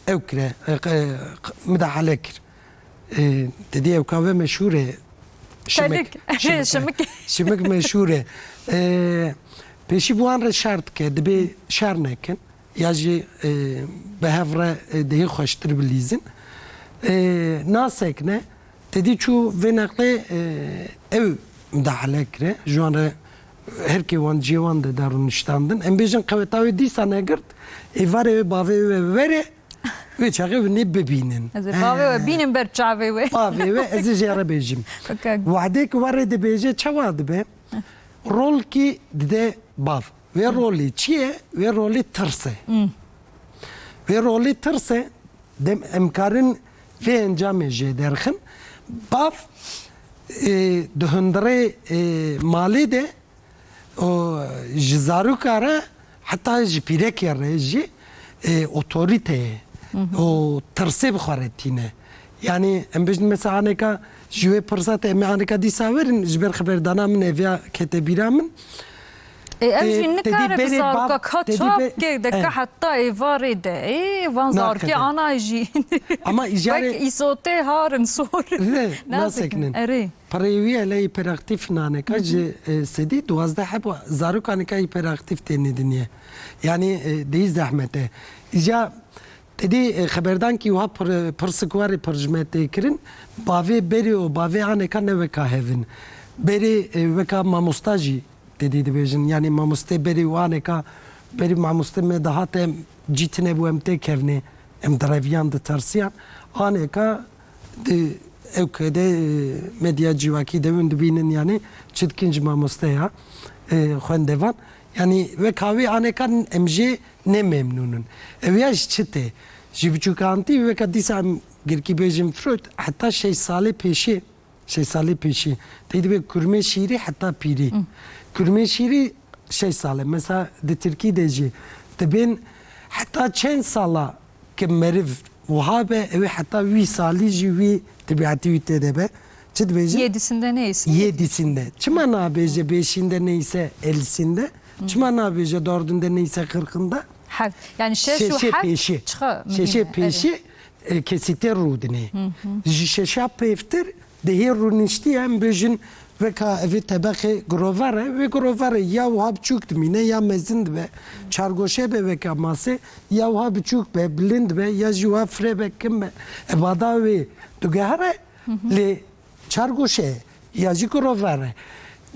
ew kire, e, qe-, qe-, midahale kir. E, te dî ewka ve meşhûr e. Şimik. Telik. Şimik, e. Şimik. Şimik meşhûr e. E, pêşî bi wan re şer dike, dibê şer nekin. Ya jî, e, bi hev re, e, dihê xweştir bilîzin. E, nasekine, te dî çû vê neqlê, e, ew midahale kire. Ji wan re her kê wan cihê wan de dar û niştandin. Em bêjin qeweta wê dîsa negirt. Êvarê wê bavê wê were. Wê çaxê hûn ê bibînin. Ez ê bavê we bînim ber çavê we. Bavê we, ez ê jê re bêjim. Wadê ki we rê dibêje, çawa dibe? Rol kî dide bav. Wê rolê çi ye? Wê rolê tirs e. Wê rolê tirs e. Dem em karin vê encamê jê derxin. Bav, e, di hundirê, e, malê de û ji zaroka re heta ji pîrekê re jî, e, otorîteyê û tirsê bi xwe re tîne. Yanî em bêjin mesela aneka ji wê pirsa te em ê aneka dîsa werin ji ber xeberdana min eviya kete bîra min. Ê, ev jî Ê, te dî nikarin bi berê zaroka bav, ka te dî çap be-, ke, de eh. ka heta êvarê de. Ê, van zarokê Nakede. ana jî. Ama îcarê Wek îsotê harin sor. Ne, nasekinin. Erê. Pirê wî ye lê hiperaktif naneka Hı hı. ji, e, sedî duwazdeh heb zarokaneka hiperaktif têne dinyê. Yani, e, deyî zehmet e. Îca Tedî, e, xeberdankî wiha pir, pirsik warê pir ji me tê kirin. Bavê berê û bavê aneka ne weka hevin. Berê, e, weka mamosta jî tedî dibêjin. Yani mamostê berê û aneka berê mamostê me dihate em cî tine bû em tê kevnê. Em direviyan ditersiyan. Aneka di ew kede, e, medya civakî de hûn dibînin yani çi dikin ji mamosteya, e, xwendevan. Yani weka wê aneka em jê ne memnûn in. Ew ya ji çi tê? Ji biçûkantî weka dîsa em girkî bêjin Freud heta şeş salê pêşê, şeş salê pêşê. Tê dibe kurmê şîrî heta pîrî. Hı. Kurmê şîrî şeş sal e. Mesela di Tirkî de jî dibên heta çend sala ke meriv wiha be, ew ê heta wî salî jî wî tebîetî wî tê de be. Çi dibêjin? Yedisinde neyse. Yedisinde. Çima nabêje beşinde neyse ellisinde? Çima nabêje dördünde neyse kırkında? Heft. Yani şeş û Şeşê heft pêşî. Çiqa mühim Şeşê e, pêşî, evet. e, kesîtê rûdinê. Hı hı. Ji şeşa pêvtir dehê rûniştiye em bêjin weka evê tebexê grover e. Wê grover e ya wiha biçûk dimîne ya mezin dibe. Çargoşe be weka masê ya wiha biçûk be, bilind be ya jî wiha fire be, kim be. Ebada wê dugehre Hı hı. lê Çar goşe ya jî ku rover e.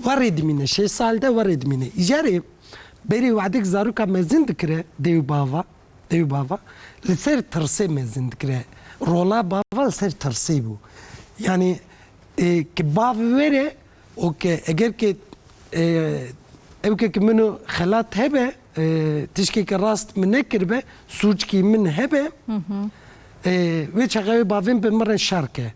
Werê dimîne, şeş sal de werê dimîne. Îcarê berê wadek zaroka mezin dikire, dê û bava, dê û bava, li ser tirsê mezin dikire. Rola bava li ser tirsê bû. Yani, e, ki bav were, o ke, eger ke, e, ew ke ki min û xelat hebe, e, tişkê ke rast min nekiribe, sûckî min hebe, Hı hı. e, wê çaxa wê bavên bi min re şer ke.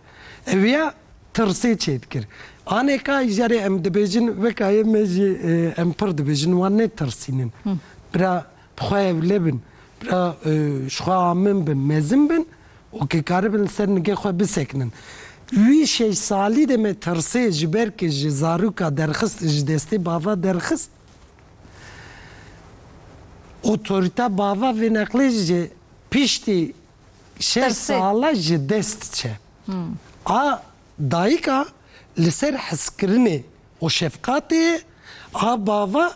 Ew ya tirsê çêdikir. Aneka îcarê em dibêjin, weka yê me jî, e, em pir dibêjin, wan netirsînin. Hı. Bira bi xwe hevle bin, bira, e, ji xwe amin bin, mezin bin û ke karibin li ser nigê xwe bisekinin. Wî şeş salî de me tirsê ji ber ke ji zaroka derxist, ji destê bava derxist. Otorîta bava vê neqlê ji piştî şeş Tirsê. sala ji dest çe. Hmm. A dayika li ser hezkirinê û şefqatê, a bava,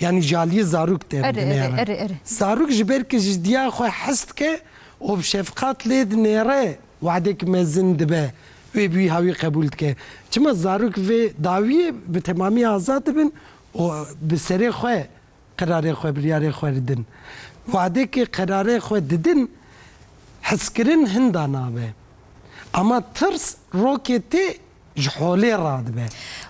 yani ji aliyê zarok te Erê, erê, dinêre. erê, erê. Zarok ji ber ke ji diya xwe hez dike û bi şefqat lê dinêre, wadek mezin dibe, wê bi wî hawî qebûl dike. Çima zarok vê dawiyê bi temamî azad dibin û bi serê xwe qerarê xwe, biryarê xwe didin. Wadekê qerarê xwe didin, hezkirin hinda nabe. Ama tirs rokê tê ji holê radibe.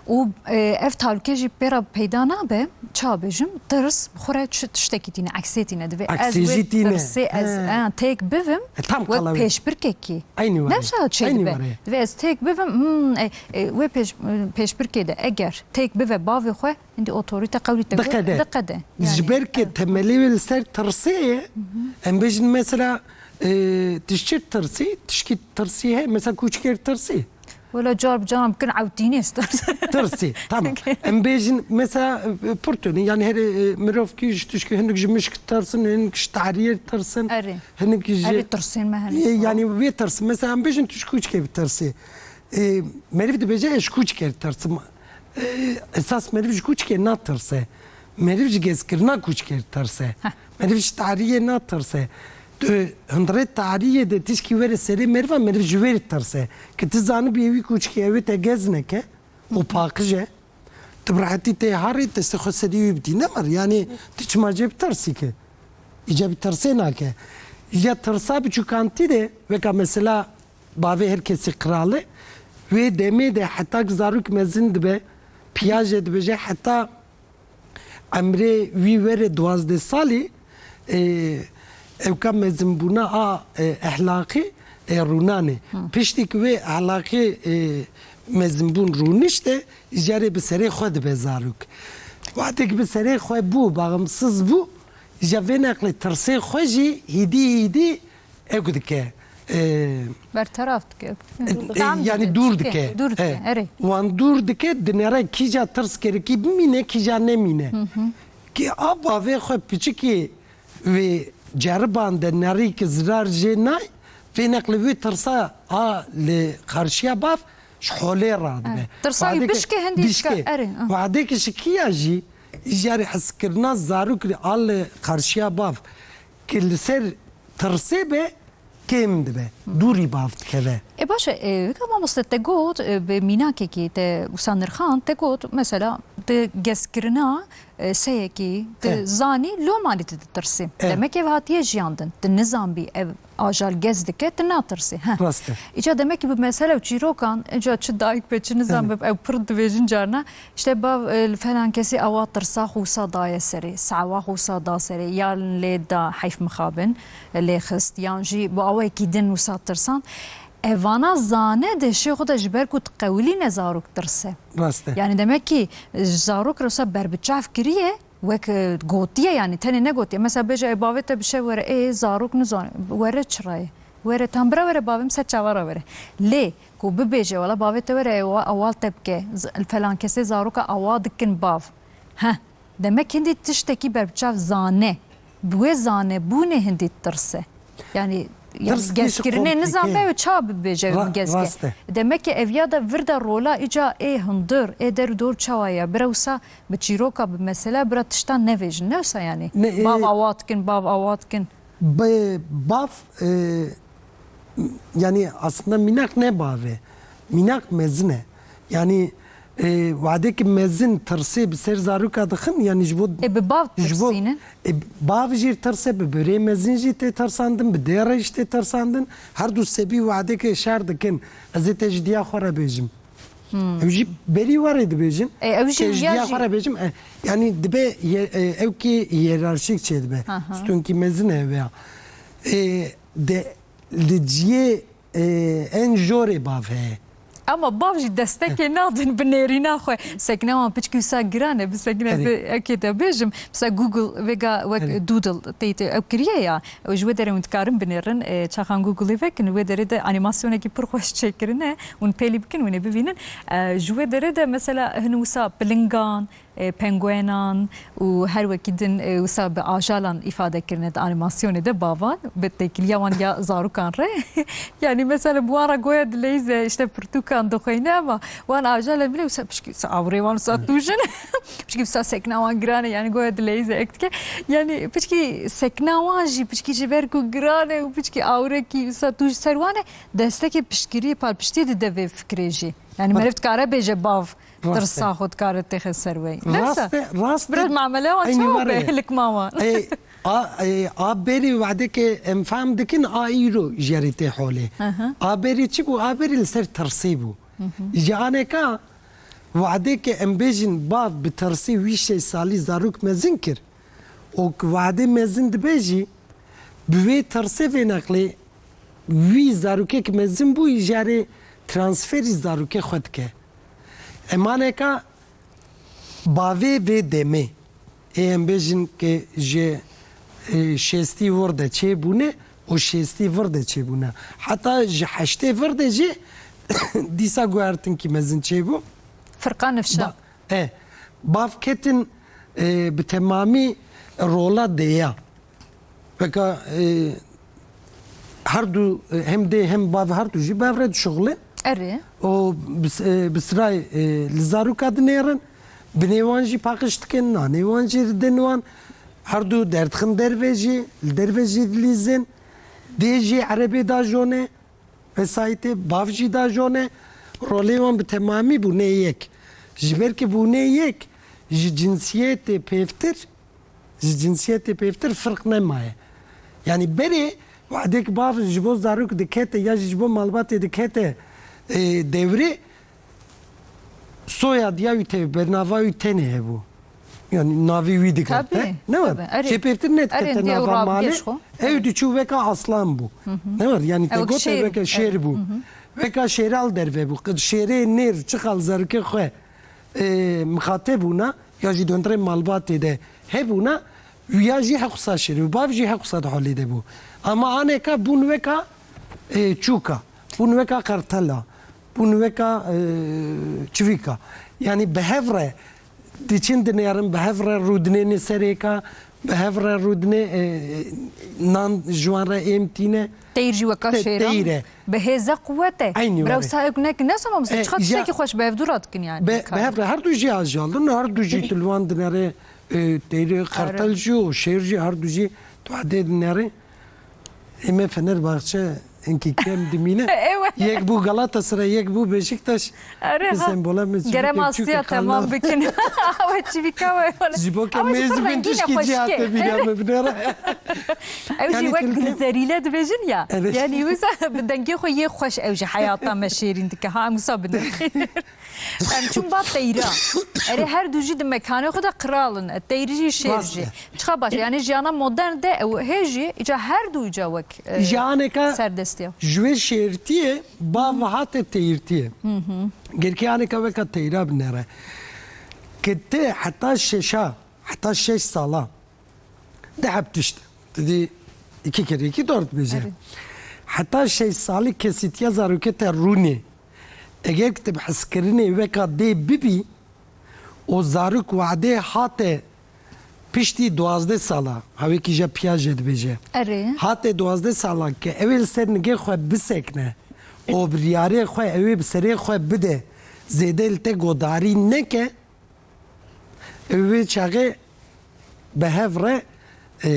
Û, e, ev talûke jî pê re peyda nabe, ça bêjim, tirs bi xwe re çi tiştekî tîne, eksê tîne. Divê ez Eksê wê jî tîne. tirsê ez, He. e, têk bivim, E, tam wek qala wê. pêşbirkekî. Eynî were. Demşa çê Eynî dibe. were. Divê ez têk bivim, hmm, e, e, wê pêş-, pêşbirkê de eger têk bive bavê xwe, Hindî otorîte qewlî te got, Diqede. diqede. Ji Yani, ber ke evet. temelê wê li ser tirsê ye, Hı hı. em bêjin mesela, e, tişt çi tirsî, tişkî tirsî heye, mesela kûçikê tirsî. Wela car bi caran bikin ewtînê star. Tirsî, tamam. Okey. Em bêjin mesela, e, pir tune, yani her, e, mirov kî ji tişkî hinek ji mişk tirsin, hinek ji tariyê tirsin, Erê. hinek ji Erê tirsên me hene. E, yani vê tirsî. Mesela em bêjin tu ji kûçikê bi tirsî. E, meriv dibêje ez ji kûçikê ditirsim. E, esas meriv ji kûçikê natirse. Meriv ji gezkirina kûçikê ditirse. Heh. Meriv ji tariyê natirse. Tu hundirê tariyê de tişkî were serê meriva, meriv ji wê ditirse. Ke tu zanibî wî kûçikê ew ê te gez neke û paqij e. Tu bi rehetî tê harî, destê xwe serî wî bidî. Ne mir, yani tu çima cê bitirsî ki? Îca bi tirsê nake. Ya tirsa biçûkantî de, weka mesela bavê her kesî qral e, wê demê de heta ku zarok mezin dibe, piya jê dibêje, heta emrê wî were duwazdeh salî, e, ewka mezinbûna a, e, ehlaqî, e, rûnanê. Hı. Piştî ku wê ehlaqê, e, mezinbûn rûnişte, îcarê bi serê xwe dibe zarok. Wextê ku bi serê xwe bû, baximsiz bû, îca vê neqlê tirsê xwe jî hîdî hîdî ew dike. e, Bertaraf dike. e, yani dûr dike. Dûr dike, He. Erê. Wan dûr dike, dinere kîja tirs gerekî bimîne, kîja nemîne. Ki a bavê xwe piçikî wê ceribande nerî ki zirar jê nay, vê neqli wê tirsa a li qarşiya bav ji holê radibe. Tirsa wî bişke hindî dika, erê, ah. Wadê ki şikiya jî, îjarê hezkirina zarok li a li qarşiya bav ki li ser tirsê be, kêm dibe. Dûrî bav dikeve. E baş e, e, weka mamoste te got, e, bi mînakekî te wisa nirxand, te got, mesela, di gezkirina, e, seyekî, di He. Zanî, loma lê tu ditirsî. He. Demek ev hatiye jiyandin. Tu nizan bî ev ajal gez dike, tu natirsî. Heh. Rast e. Îca demek ki bi mesele û çîrokan, îca çi dayik be, çi nizan be, ew pir dibêjin carna. İşte bav, e, li falan kesî awa tirsa xwe wisa daye serê, sawa xwe wisa da serê, yan lê da heyf mixabin, e, lê xist, yan jî bi awayekî din wisa tirsand. Evana zane de şê xwe de ji ber ku diqewilîne zarok tirse. Rast e. Yani demek ki, e, zarok re wisa berbiçav kiriye, wek, e, gotiye yani, tenê negotiye. Mesela bêje, e, bavê te bi şev were, ê, zarok nizane, were çi re ye? Were, tam bira were bavê min ser çava re were. Lê ku bibêje, wela bavê te were, e, wa-, awal te bike, z-, falan kesê zaroka awa dikin bav. Heh, demek hindî tiştekî berbiçav zane. Bi wê zanebûnê hindî tirse. Yani, yani Tirs gezkirinê tişt nizan be komplîke. Ew ça bibêje Ra-, gezge. Rast e. Demek ki ev ya da vir de rola îca ê hundir, ê der û dor çawa ya, bira wisa bi çîroka, bi mesela, bira tiştan nevêjin. Ne wisa yani? Ne, e, Bav awa dikin, bav awa dikin. Bi-, bav, e, yani aslında mînak ne bav e. Mînak mezin e. Yani, e, wadê ki mezin tirsê bi ser zaroka dixin, yani ji bo E, bi bav ji bo tirsînin. E, bav jî tirse, bi birê mezin jî tê tirsandin, bi dêre jî tê tirsandin. Her du sebî wadê ki şer dikin. Ez ê te ji diya xwe re bêjim. Ew jî berî we rê dibêjin. E, ew jî Te ji ya diya jî xwe re bêjim. E, yani dibe ye-, e, ew ki hiyerarşîk çêdibe. Aha. Stûnkî mezin e ev ya. E, de, li ciyê, e, en jorê bav heye. Ama bav jî destekê nadin bi nêrîna xwe. Sekna wan piçkî wisa giran e, bi sekne Erê. bi ekê te bêjim. Mesela Google vêga wek Erê. Doodle tê tê ew kiriye ya. Ji wê derê hûn dikarin binêrin, e, çaxan Googleê vekin, wê derê de animasyonekî pir xweş çêkirine. Hûn pêlî bikin, hûn ê bibînin. E, ji wê derê de mesela hin wisa pilingan, e, penguenan û her wekî din, e, wisa bi ajalan îfade kirine di animasyonê de bavan, bi têkiliya wan ya zarokan re. Yani mesela bi wan re goya dileyîze, işte pirtûkan dixweyne, ama wan ajal e bile wisa pişkî wisa awrê wan wisa tûjin. Pişkî wisa sekna wan giran e, yani goya dileyîze ek dike. Yani pişkî sekna wan jî pişkî ji ber ku giran e û pişkî awrekî wisa tûj ser wan e, destekê piştgiriyê palpiştî dide vê fikrê jî. Yani Bak. Meriv dikare bêje bav. Rast e. Tirsa xwe dikare têxe ser wê. Rast e, rast e. Biraz mamele wan Eynî çawa were. Be, likma wan. E, a, e, a berî wadê ke em fehm dikin, a îro jê re tê holê. Hı hı. A berî çi bû? A berî li ser tirsî bû. Ji aneka wadê ke em bêjin bav bi tirsî wî şeş salî zarok mezin kir. Û wadê mezin dibe jî bi wê tirsê vê neqlê wî zarokek mezin bû, îjarê transferî zarokê xwe dike. Emaneka bavê vê demê, ê em bêjin ke ji, e, şêstî vir de çêbûne û şêstî vir de çêbûne. Heta ji heştê vir de jî dîsa guhertinkî mezin çêbû. Firqa nifşa. Ba-, e, bav ketin, e, bi temamî rola deya. Weka, e, her du, e, hem dê hem bav her du jî bi hev re dişuxulin. Erê. Û bi s-, e, bi sirayê, e, li zaroka dinêrin. Binê wan jî paqij dikin, nanê wan jî didin wan. Her du derdixin derve jî, li derve jî dilîzin. Dê jî erebê da jone. Vesayîtê bav jî da jone, rolê wan bi temamî bûne yek. Ji ber ku bûne yek, ji cinsiyetê pêvtir, ji cinsiyetê pêvtir firq nemaye. Yanî berê, wadek bav ji bo zarok dikete ya jî ji bo malbatê dikete, e, dewrê, soyadiya wî tê, bernava wî tenê hebû. Yani navê wî digerte. Tabii, Ne var? Tabii, erê. Jê pêvtir ne dikete Erê, nava nêra malê. pêş xwe. Ew diçû weka aslan bû. Ne var? Yani te Ew got şêr. Weke şêr bû. Weka şêral derve bû. Qid şêrê nêr çi xal zarokê xwe, e, mixate bûna, ya jî dondrê malbatê de hebûna, ya jî heqsa şêr û bav jî heqsa di holê de bû. Ama aneka bûn weka e, çûka, bûn weka qertela, bûn weka, e, çivîka. Yanî bi hev re diçin dinêrin, bi hev re rûdinêne serêka, bi hev re rûdinê, e, nan ji wan re êm tîne. Teyr jî weka Te-, şêran. Teyr e. Bi hêze quwet e. Eynî Bira were. Wisa ewk nek ne sema E, çiqa ya tiştekî xweş bi hevdû ra dikin yani. Bi, bi hev re her du jî ajal din, her du jî tu li wan dinere, e, teyrê Are. Qertel jî û şêr jî her du jî tu adê dinere. Ê me Fenerbahçe hinkî kem dimîne. Ewe. Yek bû Galatasaray, yek bû Beşiktaş. Are, ha. Sembola me Gere çivîkê mastiya çûke temam xalna. Bikin. Awe çivîka we. Ji bo ke Ama ji mêz bin rengîn e, tişkî xweşkî. Cî hate bîra me binêre. Ew jî Yani wek tilki. Zerîle dibêjin ya. Evet. Yani wisa bi dengê xwe yê xweş ew ji heyata me şêrîn dike. Ha, em wisa binirxîn. Em çûn ba teyra. Erê her du jî di mekanê xwe de qral in. Teyr jî şêr Rast jî. E. Çiqa baş e. Yani jiyana modern de ew hê jî îca her du îca wek, e, Ji aneka serdestiya. Ji wê şêrtiyê ba ve hate teyirtiyê. Hı hı. Gerkê aneka weka teyra binere. Ke te heta şeşa, heta şeş sala de hep tişt. Didî iki kere iki dört bêje. Evet. Heta şeş salî kesîtiya zarokê te rûnê. Eger ki te bi hezkirinê weka dê bibî, û zarok wadê hate piştî duwazdeh sala, hawêkî je piya jê dibêje. Erê. Hate duwazdeh sala ke ew ê li ser nigê xwe bisekne û biryarê xwe ew ê bi serê xwe bide, zêde li te godarî neke, ew wê çaxê bi hev re, e,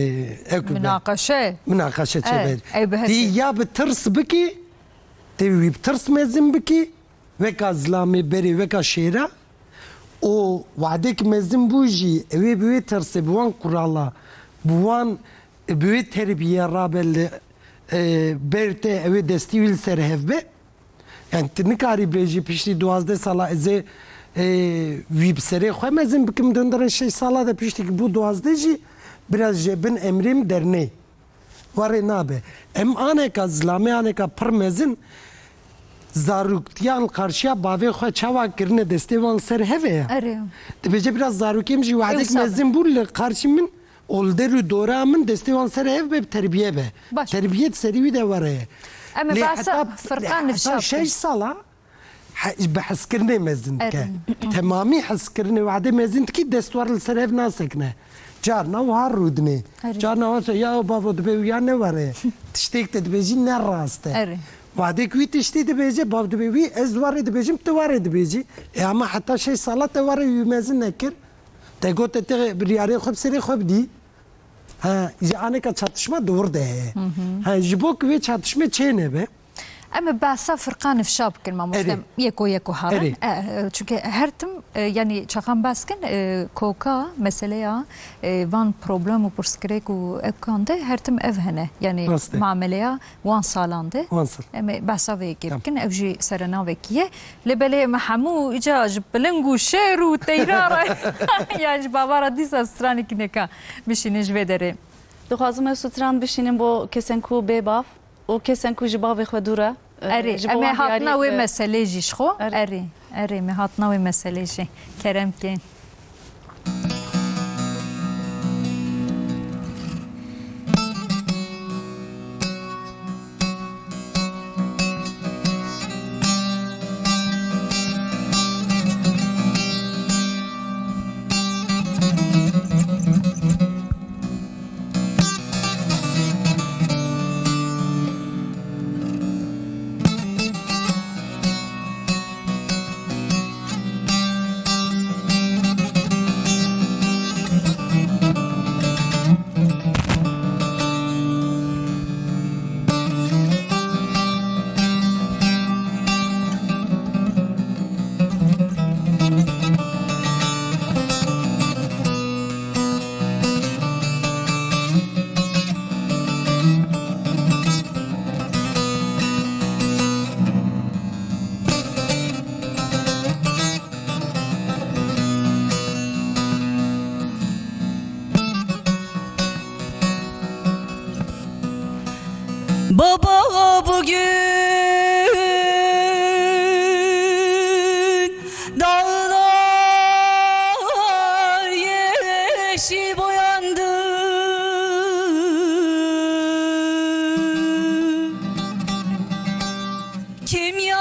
ew ki be. Minaqeşe. Minaqeşe çêbe. E, ew bi hev Tî re. Ya bi tirs bikî, tê wî bi tirs mezin bikî, weka zilamê berê, weka şêra û wadek mezin bû jî, ew ê bi wê tirsê, bi wan kurala, bi wan, bi wê terbiyê rabe li, e, ber te, ew ê destî wî li ser hev be. Yani tu nikarî bêjî piştî duwazdeh sala ez ê, e, wî bi serê xwe mezin bikim, di hundirê şeş sala de piştî ki bû duwazdeh jî biraz jê bin emrê min dernê. Warê nabe. Em aneka zilamê, aneka pir mezin zaroktiyan qarşiya bavê xwe çawa kirine destê wan ser heve ya. Erê. Dibêje biraz zarokê min jî wadek Ewsa be. Mezin bû li qarşî min û li der û dora min destê wan ser hev be, bi terbiye be. Baş. Terbiye di serî wî de were ye. Em ê Lê behsa heta, firqa heta nifşa bikin. Şeş sala he-, bi hezkirinê mezin dike. Erê. Temamî hezkirinê wadê mezin dikî dest war li ser hev nasekine. Carna wiha rûdinê. Erê. Carna wan se, ya bavo dibe wî ya ne were. Tiştêk te dibêjî ne rast e. Erê. Wadek wî tiştî dibêje, bav dibê wî, ez warê dibêjim, tu warê dibêjî. E ama heta şeş sala te warê wî mezin nekir. Te got te biryarê xwe bi serê xwe bidî. Ha, ji aneka çatışma di wir de heye. Hı hı. Ha, ji bo ku wê çatışmê çê nebe. Em ê behsa firqan ifşa bikin, mamoste. Erê. Yeko yeko harin. Erê. E, e, çünkü her tim, e, yani çaxan behs kin, e, koka, meseleya, e, van problem û pirsgirêk û evkan de her tim ev hene. Yani Rast e. Mameleya wan salan de. Wan sal. Em ê behsa vê yekê Tamam. Bikin, ev jî serenavekî ye. Lê belê me hemû îca ji piling û şêr û teyra re yan ji bava re dîsa stranekî neka bişînin ji vê derê. Dixwazim ev stran bişînim bo kesên ku bê bav û kesên ku ji bavê xwe dûr e. E, Erê, ji bo em ê wan hatina diyarî wê be. Meselê jî ji xwe. Erê. Erê, erê, me hatina wê meselê jî. Kerem kên. Baba bugün dağlar yeşil boyandı. Kim yandı,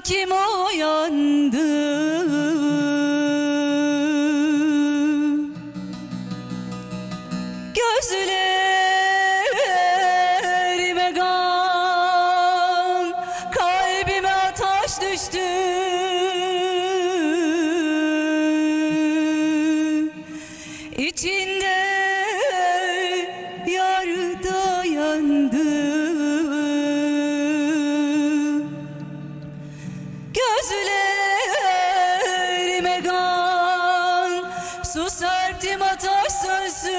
kim uyandı? Gözlerime gam, kalbime taş düştü. İçinde yar da yandı. Gözlerime kan, su serptim ataş sönsün.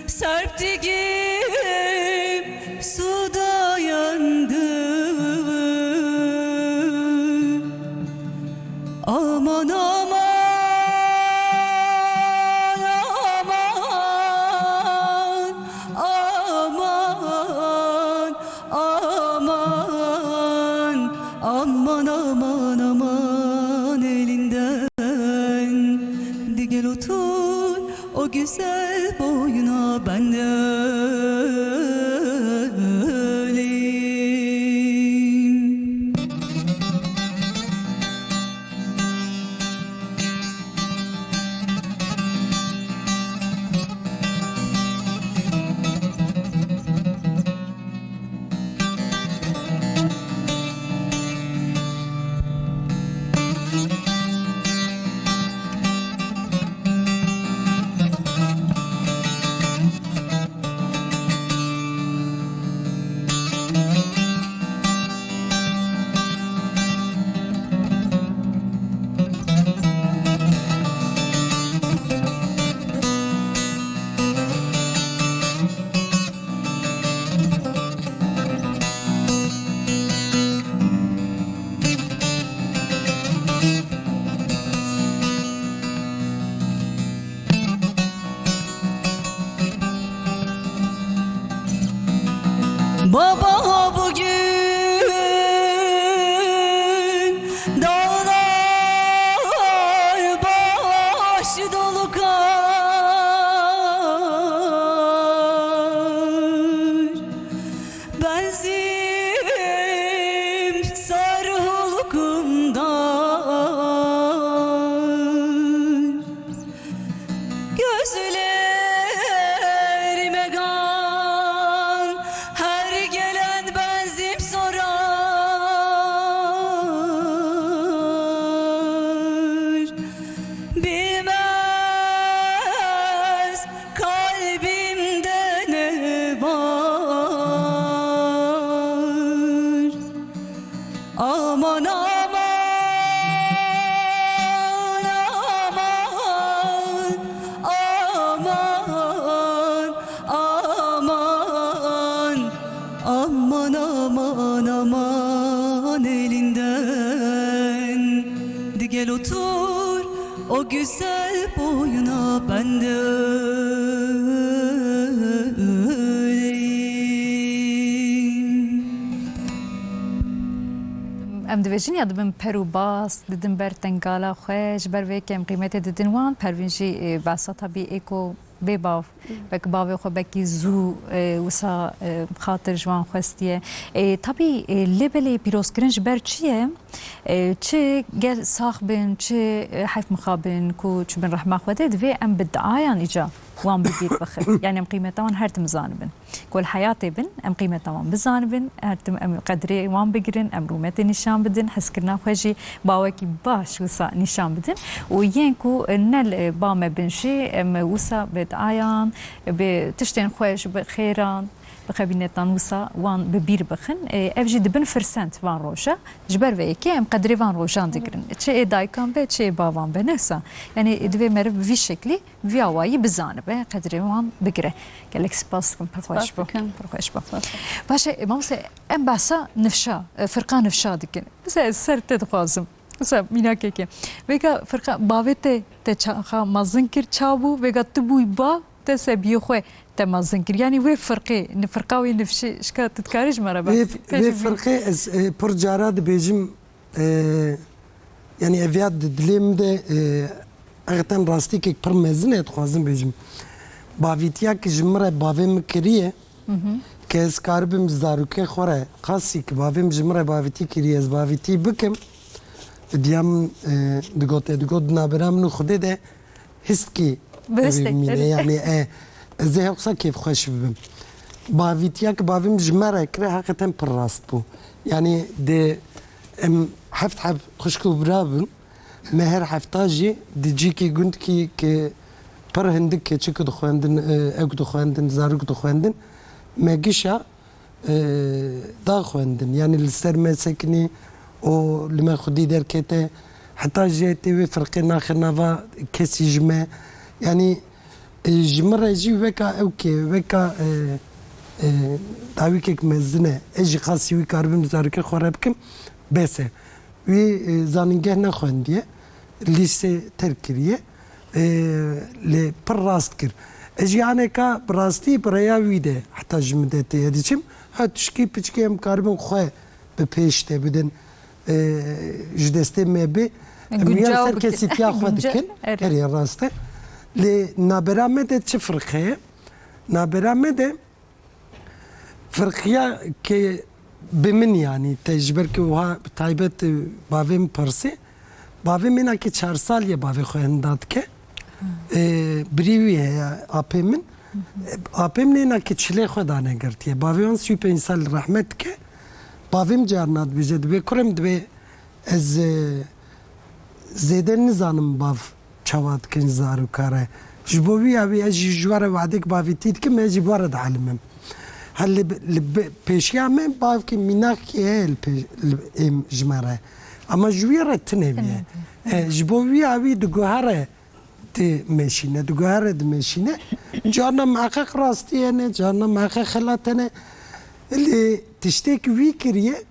Serptiğim suda yandı. Aman, aman, aman, aman, aman, aman, aman, aman elinden. Di gel otur o güzel boyuna ben de öleyim. Baba bugün dağlar baş dolu kar. Benzin sarı hulkumdan. Gözlerime kan, her gelen benzin sorar. Bilmez kalbimde ne var. Aman, aman, aman, aman, aman, aman, aman, aman elinden. Di gel otur o güzel boyuna ben de öleyim. Em dibêjin ya dibin per û bas, didin ber tengala xwe, ji ber vê yekê em qîmetê didin wan. Pervîn jî, e, behsa tabî ê ku bê bav, belkî bavê xwe belkî zû, e, wisa, e, xatir ji wan xwestiye. E, tabî, e, lê belê pîrozkirin ji ber çi ye? E, çi gel sax bin, çi, e, heyf mixabin ku çi bin rehma Xwedê, divê em bi diayan îca wan bi bîr bixin. Yani em qîmeta wan her tim zanibin. Ku li heyatê bin, em qîmeta wan bizanibin, her tim em qedrê wan bigirin, em rûmetê nîşan bidin, hezkirina xwe jî bawekî baş wisa nîşan bidin. Û yên ku ne li ba me bin jî, em wisa bi diayan, bi tiştên xwe ji bi xêran, bi xebînetan wisa wan bi bîr bixin. E, ev jî dibin firsend van roja. Ji ber vê yekê em qedrê van rojan digirin. Çi ê dayikan be, çi ê bavan be, ne wisa. Yani divê meriv bi vî şeklî, vî awayî bizanibe, qedrê wan bigire. Gelek spas dikim, pir xweş bû. Spas dikim. Pir xweş bû. Spas dikim. Baş e, mamoste, em behsa nifşa, e, firqa nifşa dikin. Mesela ez ser te dixwazim. Mesela mînakekê. Vêga firqa bavê te, te çaxa mezin kir, ça bû, vêga tu bûyî ba, te sebiyê xwe te mezin kir. Yanî wê firqê, ni firqa wê nifşê, şika tu dikarî ji me re Vê, behs bikî? vê firqê ez, e, pir cara dibêjim, e, yanî ev ya di dilê min de, e, eqeten rastîkek pir mezin e, dixwazim bêjim. Bavîtiya ki ji min re bavê min kiriye, ke ez karibim ji zarokê xwe re, qasî ki bavê min ji min re bavîtî kiriye, ez bavîtî bikim, diya min, e, digote, digot, di navbera min û Xwedê de hîstkî Bihiştek, evê mîne, erê. Yani, e, ez ê hewsa kêfxweş bibim. Bavîtiya ki bavê min ji me re kire, heqeten pir rast bû. Yani, di, em heft heb xwişk û bira bin, me her hefta jî di cîkî gundkî ki pir hindik keçik dixwendin, e, ewk dixwendin, zarok dixwendin, me gişa, e, da xwendin. Yani li ser me sekinî û li me xwedî derkete. Heta jê tê wê firqê naxe nava kesî ji me. Yani, e, ji min re jî weka ewkê, weka, e, e, dawîkek mezin e. Ez jî qasî wî karibim zarokê xwe re bikim. Bes e. Wî, e, zanîngeh nexwendiye, lîsê terk kiriye, e, lê pir rast kir. Ez jî aneka bi rastî bi rêya wî de heta ji min de tê diçim. Ha tişkî piçkî em karibin xwe bi pêş de bidin, e, ji destê me bê. Em ya ser kesîtiya xwe dikin. Erê, rast e. Lê nabera me de çi firqe ye? Nabera me de Firqiya ke bi min, yani, te ji ber ke wiha bi taybet, e, bavê min pirsî. Bavê min, îna ke çar sal ye bavê xwe hinda dike. E, birî wî heye, apê min. E, apê min îna ke çilê xwe dane girtiye. Bavê wan sî û pênc sal rehmet dike. Bavê min carna dibêje, dibê kurê min, dibê ez, e, zêde nizanim bav çawa dikin ji zaroka re. Ji bo wî ya wî ez jî ji we re wadek bavîtî dikim, ez jî bi we re dielimim. Her li, li bi-, pêşiya me bavkî mînakî heye li pê-, li êm ji me re. Ama ji wî re tune wî ye. Tune wî ye. E, ji bo wî ya wî diguhere dimeşîne, diguhere dimeşîne. Carna miheqeq rastî hene, carna miheqeq xelat hene. Lê tiştêk wî kiriye,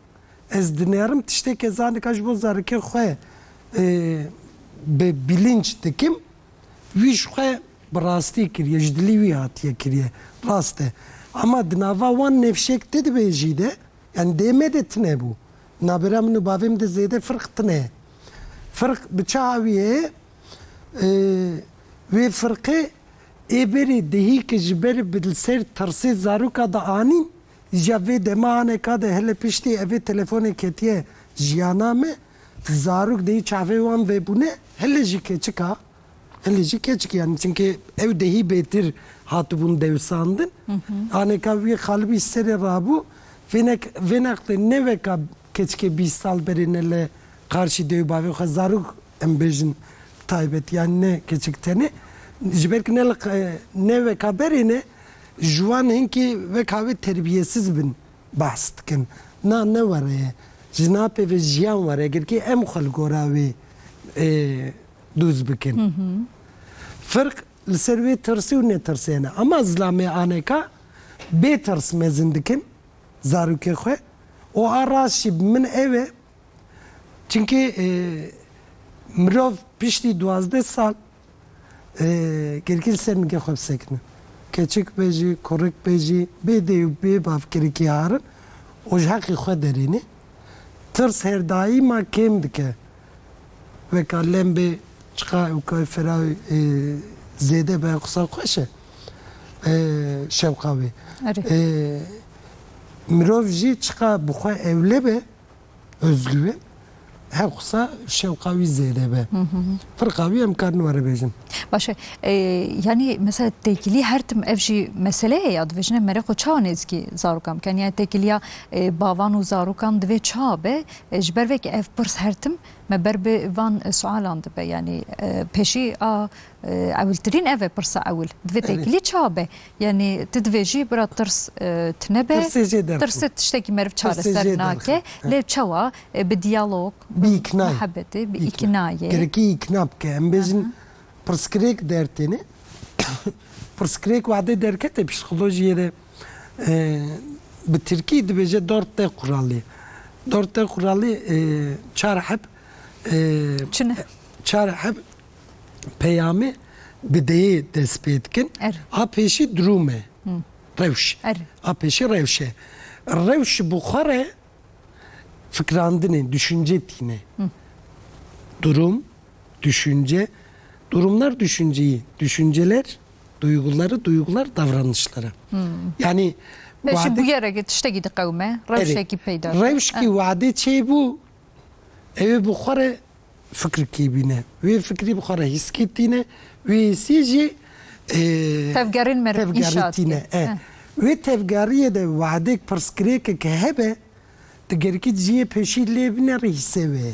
Ez dinêrim tiştekê zanika ji bo zarokê xwe, e, bi bilinç dikim, wî ji xwe bi rastî kiriye, ji dilî wî hatiye kiriye. Rast e. Ama di nava wan nefşek te dibêjî de, yani dê me de tine bû. Nabera min û bavê min de zêde firq tine. Firq bi çi awî ye? E, wê firqê Ê berê dehî ke ji ber bi li ser tirsê zaroka de anîn, ji vê dema aneka de hele piştî evê telefonê ketiye jiyana me, zarok dehî çavê wan vebûne, hele jî keçika, hele jî keçik yani, çimkî ew dehî bêtir hatibûn dewsandin. Hı hı. Aneka wî xalibî serê rabû, vênek-, vêneqlê ne weka keçikê bîst sal berê ne li qarşî dê û bavê xwe zarok em bêjin taybet, yani ne keçik tenê. Ji ber ku ne li q-, ne weka berê ne, ji wan hinkî weka wê terbiyesiz bin behs dikin. Na ne were ye. Ji na pê ve jiyan were. Girkî em xwe li gora wê, e, dûz bikin. Hı hı. Firq li ser wê tirsî û netirsê ne. Ama zilamê aneka bê tirs mezin dikin zarokê xwe. Û a rast jî bi min ew e. Çimkî, e, mirov piştî duwazdeh sal, e, girkî li ser nigê xwe bisekine. Keçik be jî, kurik be jî, bê dê û bê bav girkî harin û ji heqî xwe derîne. Tirs her daîma kêm dike. Weka lembê çiqa ewka fira, e, zêde be, qisa xweş e. E, şewqa wê. Erê. E, mirov jî çiqa bi xwe ewle be, özgüven, her qisa şewqa wî zêde be. Hı hı. Firqa wî em karin were bêjin. Baş e. E, yani mesela têkilî her tim ev jî mesele ye ya, divêjine mere xwe çawa nêzikî zarokan bikin? Yani têkiliya, e, bavan û zarokan divê çawa be? E, ji ber vê ke ev pirs her tim me ber bi van, e, sualan dibe. Yani, e, pêşî a, e, ewiltirîn ev e, pirsa ewil. Divê Evet. têkilî çawa be? Yani tu divêjî bira tirs, e, tune be. Tirsê jê derxin. Tirsê tiştekî meriv Tirsê çareser jê nake. derxin. Lê çawa, e, bi diyalog, bi Bi îknayê. muhebbetê, bi Îkna. îknayê. Gerekî îkna bike. Em bêjin Aha. pirsgirêk dertêne. Pirsgirêk wade derkete psîkolojiyê de, e, bi tirkî dibêje dört D kuralı. Dört D kuralı, e, çar heb, e, Çi ne? çar heb peyamê bi deyê dest pê dikin. Er. A pêşî durum e. Hı. Rewş. Er. A pêşî rewş e. Rewş bi xwe re fikrandinê, düşünce tîne. Hı. Durum, düşünce. Durumlar düşünceyi, düşünceler Duyguları, duygular davranışları. Yani Pêşî wade- bûyereke tiştekî diqewime, Evet. rewşekî peyda dike. Rewşkî Eh. wadê çêbû, ew ê bi xwe re fikrikî bîne. Wê fikrî bi xwe re hîskî tîne, wê hîsî jî, e, Tevgerên meriv tevgerî înşaat tîne. ke. Eh. Eh. Wê tevgeriyê de wadêk pirsgirêkek hebe, tu gerikî cihê pêşî lê binerî hîsê wê.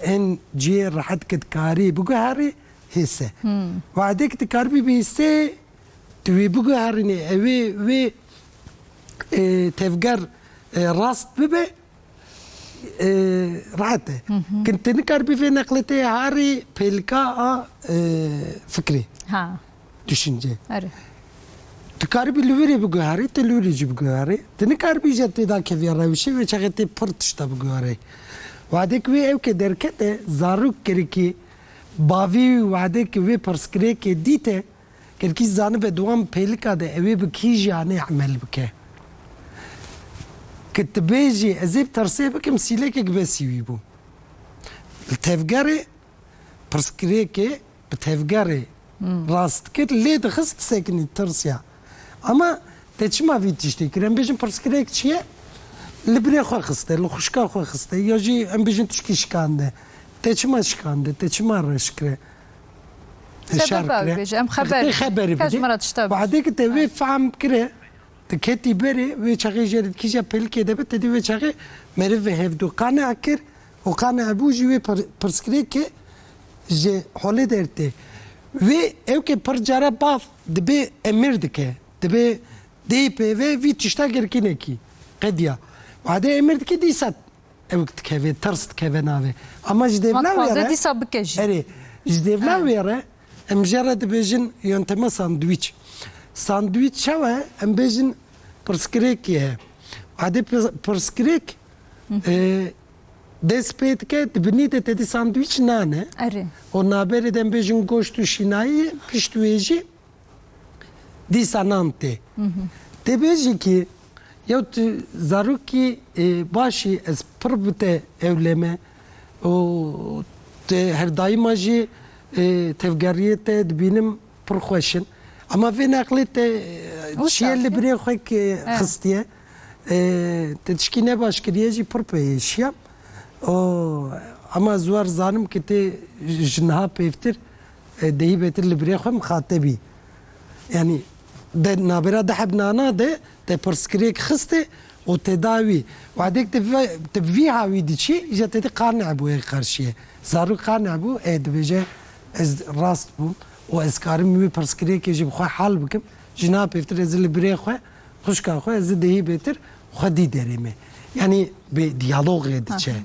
En cihê rehet ke dikarî biguherî hêse. Hmm. Wadêk dikaribî bihîsê, tu wê biguherînê, ew ê wê, e, tevger, e, rast bibe, e, rehet e. Hı hı. Kin tu nikaribî vê neqletê harî pêlika a, e, fikrê. Ha. Düşünce. Erê. Tu karibî li wirê biguherî, tu li wirê jî biguherî. Tu nikaribî jî tê da keviya rewşê, wê çaxê tê pir tişta biguherî. Wadek wê ew ke derkete, zarok kirikî, bavî wadek wê pirsgirêkê dîte, kirikî zanibe di wan pêlika de ew ê bi kî jî anê emel bike. Ke tu bêjî, ez ê bi tersê bikim, sîlekek besî wî bû. Li tevgerê pirsgirêkê bi tevgerê Hmm. rast kir, lê dixist sekinî tirsiya. Ama te çima vî tiştê kir? Em bêjin pirsgirêk çi ye? Li birê xwe xiste, li xwişka xwe xiste, ya jî em bêjin tişkî şikande. Te çima şikande? Te çima reş kire? Te Sebeba şer kire? bêje, em xeber Te bidin. xeber Kes bidin. ji me re tişta bêje. Wadê ki te wê fehm kire, tu ketî berê, wê çaxê jê re kîja pêlikê de be, te dî wê çaxê meriv ve hevdu qane kir, û qane bû jî wê pir-, pirsgirêkê ji holê dertê. Wê ew ke pir cara bav dibe emir dike, dibe dê pê ve vî tişta girkînekî qediya. Wadê emir dike dîsa ew dikeve, tirs dikeve navê. Ama ji devla Mat wê taze re, dîsa bike jî. Erê, ji devla Ha. wê re, em jê re dibêjin yönteme sandwich. Sandwich çawa ye? Em bêjin pirsgirêkê ye. Wadê pir-, pirsgirêk, Hı hı. e, dest pê dike, di binî de tedî sandwich nan e. Erê. O naberê de em bêjin goşt û şînayî, pişt wê jî dîsa nan tê. Hı hı. Tê bêjî ki, yew tu zarokî, e, başî ez pir bi te ewleme û te her daîma jî, e, tevgeriyê te dibînim pir xweş in. Ama vê neqlê te, e, Wisa çiye li ki? birê xwe ki Evet. xistiye. E, te tişkî ne baş kiriye jî pir pê şiya. O, ama ez wer zanim ki te ji niha pêvtir, e, dehî bêtir li birê xwe mixatebî. Yani, de nabera de heb nana de, te pirsgirêk xiste û te da wî. Wadek te ve-, te vî hawî diçî, îja te dî qane bû ê qarşiyê. Zarok qane bû, ê dibêje, ez rast bûm û ez karim wî pirsgirêkê ji bi xwe hal bikim. Ji niha pêvtir ez li birê xwe, xwişka xwe, ez dehî bêtir xwe dî derê me. Yani, bi diyalogê diçe. Aha.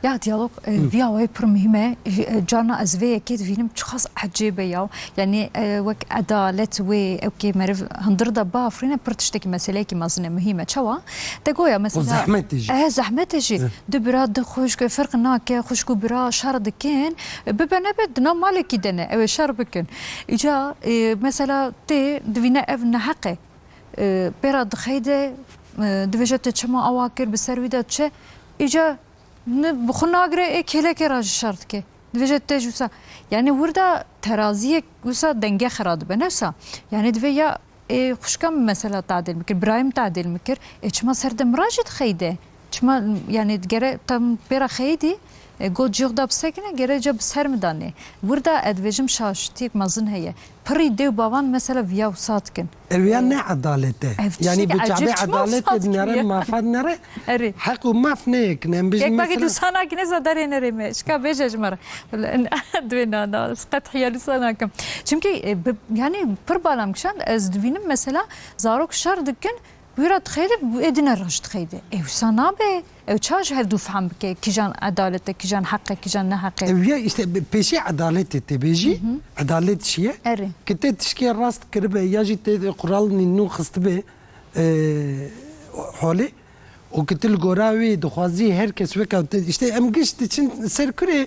Ya diyalog, e, Hı. viya wê pir muhîm e. Ji, e, carna ez vê yekê dibînim çiqas ecêb e ya. Yani, e, wek edalet wê, ew kê meriv hundir de biafirîne pir tiştekî meseleyekî mezin e, muhîm e. Çawa? Te goya mesela zehmet e jî. E, zehmet e jî. Hı. Du bira, du xwişk, ferq nake, xwişk û bira şer dikin. E, bibe nebe di nav malekî de ne, ew ê şer bikin. Îca, e, mesela tê dibîne ev neheq e. E, pê re dixeyde, e, dibêje te çima awa kir, bi ser wî de diçe. Îca Ni bi xwe nagire, ê kêlekê re jî şer dike. Divê jî te jî wisa. Yani wir de teraziyek wisa denge xira dibe. Ne wisa? Yani divê ya ê xwişka min mesela tadêl min kir, birayê min tadêl min kir. Ê çima ser de min re jî dixeyde? Çima yani gere tam pê re xeyidî, e, got cî xwe da bisekine, gere ca bi ser min danê. Wir de ez dibêjim şaştiyek mezin heye. Pirî dê û bavan mesela viya wisa dikin. Ev ya ne edalet e. Ev Yani tiştekî bi çavê ecêb çima edaletê wisa dikin dinere, ya? mafa dinere, Erê. heq û maf neyekin. Em bijin Yek bagî mesela dûsa nakine za derê nerê me. Şika bêje ji me re. Wala en dibê na, na, ez qet hiya dûsa nakim. Çimkî, e, bi, yani pir bala min kişand, ez dibînim mesela zarok şer dikin, wî re dixeyde, ê dine re jî dixeyde. Ew wisa nabe. Ew çawa ji hevdû fehm bike, kîjan edalet e, kîjan heq e, kîjan neheq e? Ew ya işte bi-, pêşî edaletê tê bêjî, Hı hı. edalet çi ye? Erê. Ki te tişkê rast kiribe ya jî te qural nî nû xistibe, e, holê, û ki tu li gora wê dixwazî her kes weka te, işte em giş diçin ser kurê,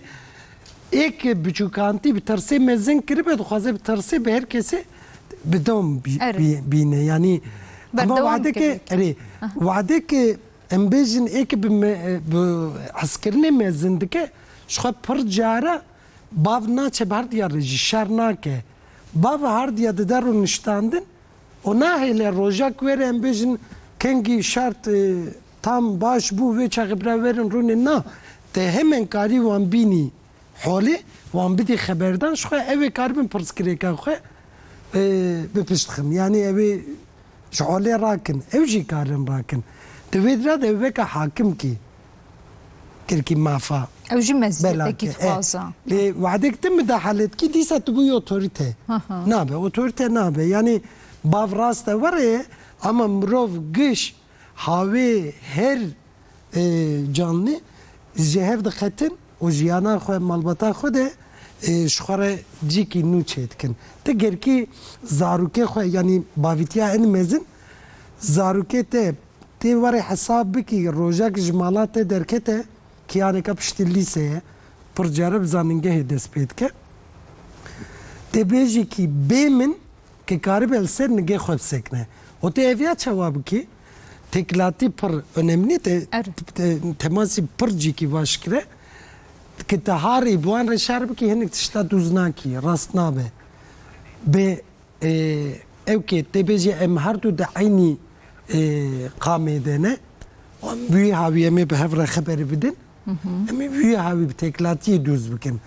êk biçûkantî bi tersê mezin kiribe, dixwaze bi tersê bi her kesê bi dom bî-, Erê. bî-, bîne. Yani, ama Berdewam wadeke, kirek. erê, Aha. wadeke Em bêjin ê ki bi me-, bi hezkirinê mezin dike, ji xwe pir cara bav naçe bi her diya re jî şer nake. Bav hardiya dide rûniştandin û nahêle rojak were em bêjin kengî şert, e, tam baş bû, vê çaxê bira werin rûnê na. Te hemen karî wan bînî holê, wan bidî xeberdan, ji xwe ew ê karibin pirsgirêka xwe, e, bi pişt xin. Yanî ew ê ji holê rakin. Ew jî karin rakin. Di vê dira de ew weke hakim kî. Tirkî mafa. Ew jî meziyeteke, belake, e, dixwaza. Lê wadek tu midahalet kî dîsa tu bûyî otorîte. Hı hı. Nabe, otorîte nabe. Yanî bav rast e were ye, ama mirov giş, hawê her, e, canlî ji hev dixetin û jiyana xwe, malbata xwe de, e, ji xwe re cîkî nû çêdikin. Tu gerkî zarokê xwe, yanî bavîtiya en mezin, zarokê te tê were hesab bikî, rojek ji mala te derkete, kiyaneka piştî lîseye, pir care bi zanîngehê dest pê dike. Tê bêjî kî bê min ke karibe li ser nigê xwe bisekine. Û tê eviya çawa bikî? Têkilatî pir önemli, te, er, te, temasî pir cîkî baş kire. Ke te harî bi wan re şer bikî, hinek tişta dûz nakî, rast nabe. Bi E, ew kê tê bêjî em her du di eynî, e, qamê de ne. Em wî hawî em ê bi hev re xeberî bidin. Hı hı. Em ê wî hawî bi têkilatiyê dûz bikin.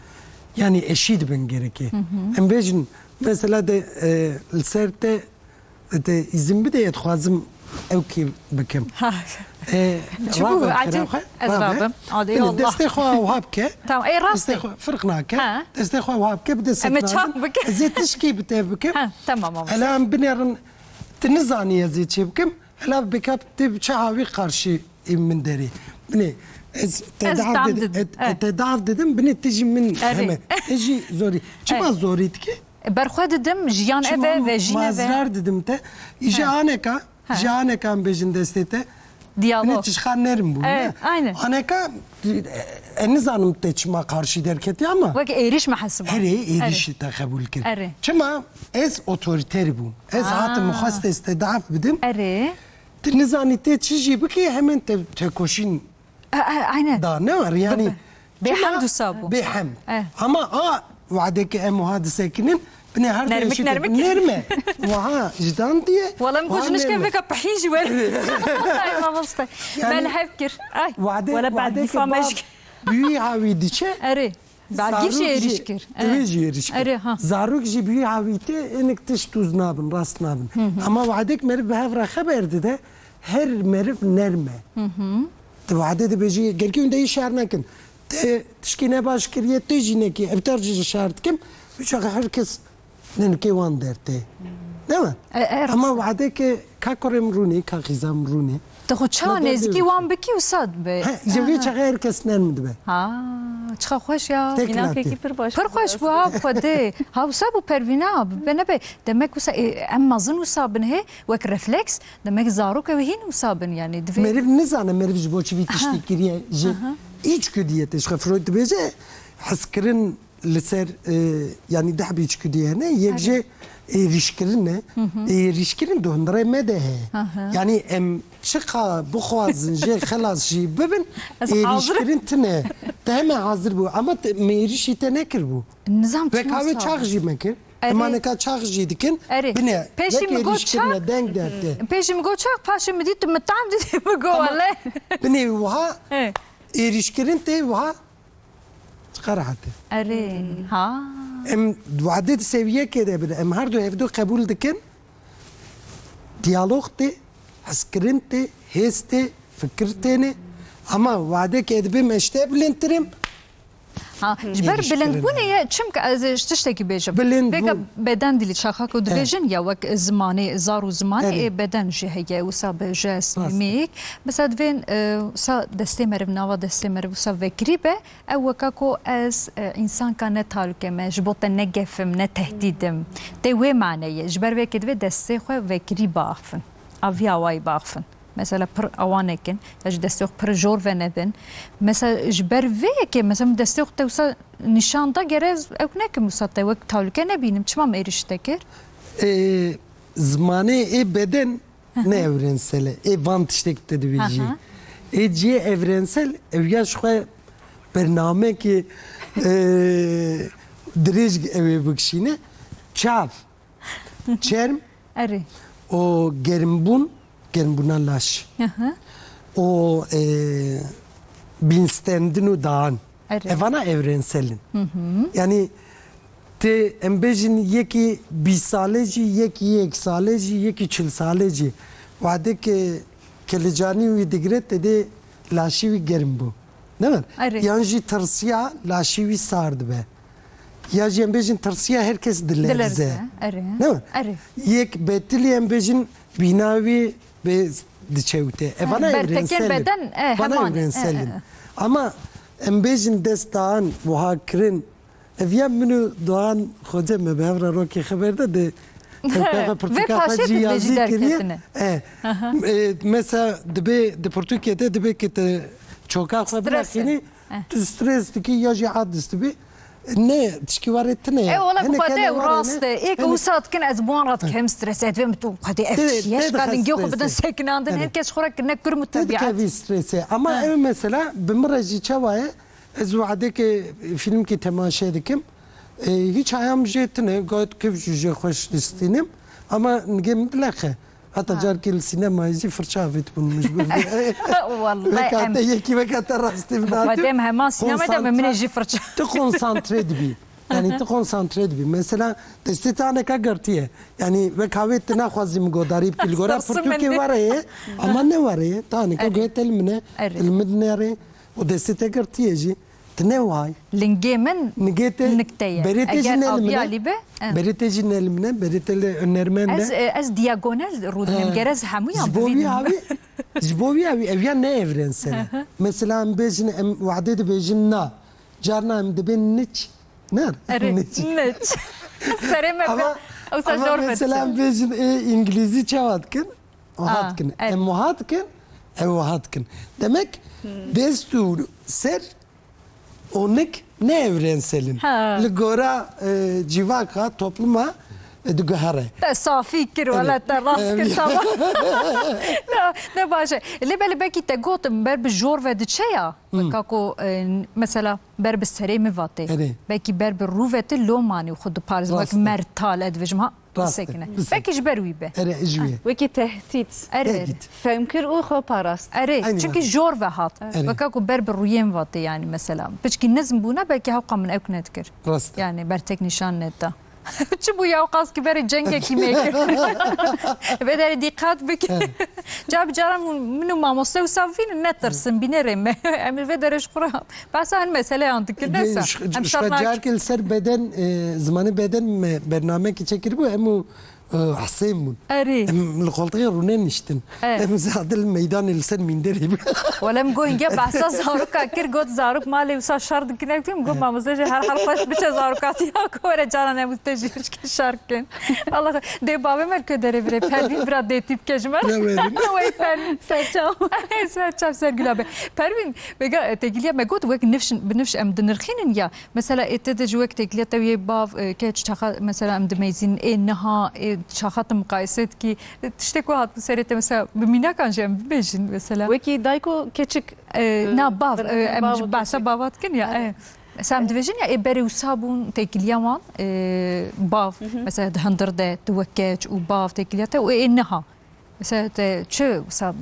Yanî eşît bin gerekê. Hı hı. Em bêjin, mesela de, e, li ser te, te îzin bide, ez dixwazim ew kê bikim. Ha. E, çi bû, rabe, Adil? Xwe, ez rabe. Rabim. Adil, Ine, Allah. Destê xwe wiha bike. Tamam, ê, rast e. Destê xwe firq nake. Ha. Destê xwe wiha bike, bide. Em ê çap bikin. Ez ê tişkî bi te bikim. Ha, tamam, ama. Ela em binêrin, tu nizanî ez ê çê bikim. Ela bikap tu bi çi hawî qarşî min derê. Binê, ez te dav dedim. Ez, ez te dav dedim, binê tu jî min heme. Ez jî zorî. Çima zorî dike? E, berxwe didim, jiyan ev e, vejîn ev e. Mazrar didim te. Îje aneka, ji aneka em bêjin destê te. Diyalog. Binê tişka nerm bû, ne? Aynen. Aneka, e, e, nizanim te çima qarşî derketî ama. Wek êrîş me hesiba. Erê, êrîşî te qebûl kir. Erê. Çima? Ez otorîter bûm. Ez hatim, xwest ez te daf bidim. Erê. Tu nizanî tê çi jî bikî, hemen te, te koşîn. E, e, aynen. Da ne var yani? Bê-, bêhemd wisa bû. Bêhemd. E. Ama a wadeke em wiha disekinin, binê her nermik, nermik. Nerme. Wiha ji dan diye. Wala em got ji nişke veka pehîn jî wer. Ay, mamoste. Yani, me li hev kir. Ay, wade, wala wade ben dîfa me jî kir. Bî hawî diçe. Erê. Bagîr jî êrîş kir. Divê jî êrîş kir. Erê, ha. Zarok jî bî hawî tê, hinek tişt dûz nabin, rast nabin. Hı hı. Ama wadek meriv bi hev re xeber dide, her meriv nerm e. Hı hı. Di wade dibêjî, gelkî hûn de yî şer nekin. Te tişkî ne baş kiriye, tê jî nekî, ev ter jî şer dikim. Wî çaxa her kes nenikê wan dertê. Değil mi? E, e, ama rast. Wadeke ka kurê min rûnê, ka xîza min rûnê. Te xwe çawa nêzîkî wan bikî wisa dibe. He, ji vê çaxa her kes nerm dibe. Ha, çiqa xweş ya. Têk latê. Pir baş. Pir xweş bû ha, Xwedê. Ha, wisa bû Pervîna, bibe nebe. Demek wisa, e, em mezin wisa bin hê, wek refleks, demek zarok ew hîn wisa bin, yani, divê. Meriv nizane, meriv ji bo çi vî tiştî kiriye, ji içgüdüyê te, ji xwe Freud dibêje, hezkirin li ser, e, yanî deh bîçkudî hene, yek jê êrîşkirin e. Hı hı. Êrîşkirin di hundirê me de heye. Hı hı. Yanî em çiqa bixwazin jê xelas jî bibin, êrîşkirin tune. Te heme hazir bû. Ama te, me êrîşî te nekiribû. Nizam. Wek çima wê çax jî me kir. Erê. Emaneka çax jî dikin. Erê. Bine, pêşî min got çax. Deng dertê. Pêşî min got çax, paşê min dît, tu min tam didî, min got wele. Binê wiha, êrîşkirin tê wiha. Çiqa rehet e. Erê, ha. Em wade di seviyekê de bin. Em her du hevdu qebûl dikin. Diyalog tê, hezkirin tê, hêz tê, fikir têne. Ama wadekê dibê me ji te bilindtirim. Ha, ji ber bilindbûnê ye, çimkî ez ji tiştekî bêjim. Bilindbûn. Vêka beden dilî çaxa ku dibêjin ya wek zimanê, zar û zimanê, ê beden jî heye, wisa bi jest, mîmîk. Mesela divên, e, wisa destê meriv, nava destê meriv wisa vekirî be, Ew weka ku ez, e, însanka ne talûke me, ji bo te ne gef im, ne tehdîd im. Tê wê maneyê. Ji ber vê yekê divê destê xwe vekirî biaxifin. A vî awayî biaxifin. Mesela pir awa nekin, ya jî destê xwe pir jor venedin. Mesela ji ber vê yekê, mesela min destê xwe te wisa nîşan da, gere ez ew nekim wisa te wek talûke nebînim. Çima min êrîş te kir? Ê, zimanê ê beden ne evrensel e. Ê van tiştek te dibêjî. Aha. Ê cihê evrensel, ew ya ji xwe bernamekê, e, dirêj ew ê bikişîne. Çav, çerm Erê. û germbûn, germbûna laş. Hı hı. û, e, bînstendin û daan. Erê. Evana evrensel in. Hı hı. Yani, tê em bêjin yekî bîst sale jî, yekî yek sale jî, yekî çil sale jî. Wadê ke kelicanî wî digire, tê dê laşî wî germ bû. Ne mi? Erê. Yan jî tirsiya laşî wî sar dibe. Ya jî em bêjin tirsiya her kes dilerze. Dilerze, erê. Ne mi? Erê. Yek betilî em bêjin bîna wî bê diçewite. E, vana Bertekên evrensel in. beden, e, Vana heman, e, evrensel e, in. e. Ama em bêjin dest dan, wiha kirin. Ev ya min û Doğan Xoce me bi hev re rokê xeber de, de tewqefa Vê pirtûka xwe paşê jî tu yazî dibêjî kiriye. derketine. E, Aha. e, mesela dibê, di pirtûkê de dibê ke te çoka xwe Stres e. biraxînî, Eh. tu stres dikî ya jî adis dibî. Ne, tişkî warê tine ye. E, wala Hinek Xwedê hele ew warê rast ne, e. Ê ke hinek wisa dikin, ez bi wan re dikim stres. Ez dibêm tu Xwedê ev Tê, çi ye? tê Şika dixe dingê xwe bidin stresê. sekinandin. Her Erê. kes xwe re kirine kur mu Tê tebiat. dikevî stresê. Ama Ha. ew mesela bi min re jî çawa ye? Ez wadeke fîlmkî temaşe dikim. E, hiç hayam jê tine, gayet keyf jî jê xweş distînim. Ama nigê min dilexe. Heta Ha. carkê li sînemayê jî firça avêtibûn min ji bo vê. Wallahî Weka em te yekî weka te rastî bi Xwedê em hema sînemê de bi min ê jî firça. Tu konsantre dibî. Yani tu konsantre dibî. Mesela destê te aneka girtiye. Yani wek havê tu naxwazî min godarî bikî. Li gora Sarsın pirtûkê bende. were ye, ama ne were ye. Taneka Erê. guhê te li min e, Erê. li min nere. Û destê te girtiye jî. Tu ne way. Lingê min Nigê te, nikte ye. berê te jî Eger ne li min aviya e. lî be, eh. Berê te jî ne li min e. Berê te li hunermend e. Ez, e, ez diagonal rûdinim. Eh. Ger ez hemûyan Ji bo vî bivînim. havî, ji bo vî havî ev ya ne evrensel e. Hı hı. Mesela em bêjin, em wadê dibêjin na. Carna em dibên niç. Ne? Erê, Niç. niç. Serê me Ama, bira, ewsa ama jor mesela em bêjin, ê, îngilîzî çawa dikin? Aha Aa, dikin. evet. Em wiha dikin, ew wiha dikin. Demek dest û ser û nik ne evrensel in. Ha. Li gora, e, civaka, topluma, e, diguhere. Te safî kir, Evet. wala te rast Evet. kir, tamam. Ne, ne baş e. Lê belê belkî te gotim ber bi jor ve diçe ya. Hmm. Weka ku, e, mesela ber bi serê min vatê. Erê. Belkî ber bi rû ve ti lomanî xwe diparêz. Wek Rast e. mertal ez dibêjim ha. Rast e. Sekine. Bi se- Belkî ji ber wî be. Erê, ji wî. Wekî tehdît. Erê, erê. Tehdît. Fehmkir û xwe parast. Erê, Eynî çimkî wextê. jor ve hat. Erê. Weka ku ber bi rûyên vatê yani mesela. Piçkî nizm bûna belkî hewqa min ewk nedikir. Rast e. Yani bertek nîşan neda. Çi bû ya qas ki berê cengekî me kir. Vê derê dîqat bike. Evet. Ca bi caran min û mamoste wisa vînin netirsin, bînerê me. Em ê vê derê ji xwe re behsa hin meseleyan dikin, Ê, neyse. ji, Em ji xwe şerna carkê li ser beden, e, zimanê beden me bernamekî çekiribû, em û, e, Hesên bûn. Erê. Em li qoltixê rûnê niştin. Evet. Em zade li meydanê li ser mînderê bûn. Wele min got, hingê behsa zaroka kir, got zarok malê wisa şer dikin, ev kim? Got, mamoste jî her hal xweş biçe zarokatiya ku were caran em û te jî şer kin. Allah, dê bavê me li ku derê birê, Pervîn bira dê tîp ke ji me. Ne werin. Wey Pervîn. Serçav. Serçav ser gula be. Pervîn, vêga, e, têkiliya me got, wek nifş, bi nifş em dinirxînin ya. Mesela ê te de ji wek têkiliya te yê bav, e, keç çaxa, mesela em dimeyzînin, ê niha, ê çaxa tu miqayese dikî. E, tiştek ku hat bi serê te, mesela bi mînakan jî em bibêjin, mesela. Wekî dayk û keçik, E, e, na bav, e, em bav ji û behsa keçik. bava dikin ya, Evet. e. Mesela em Evet. dibêjin ya, ê berê wisa bûn têkiliya wan, e, bav. Hı hı. Mesela di hundir de, tu wek keç û bav têkiliya te û ê niha. Mesela te çi wisa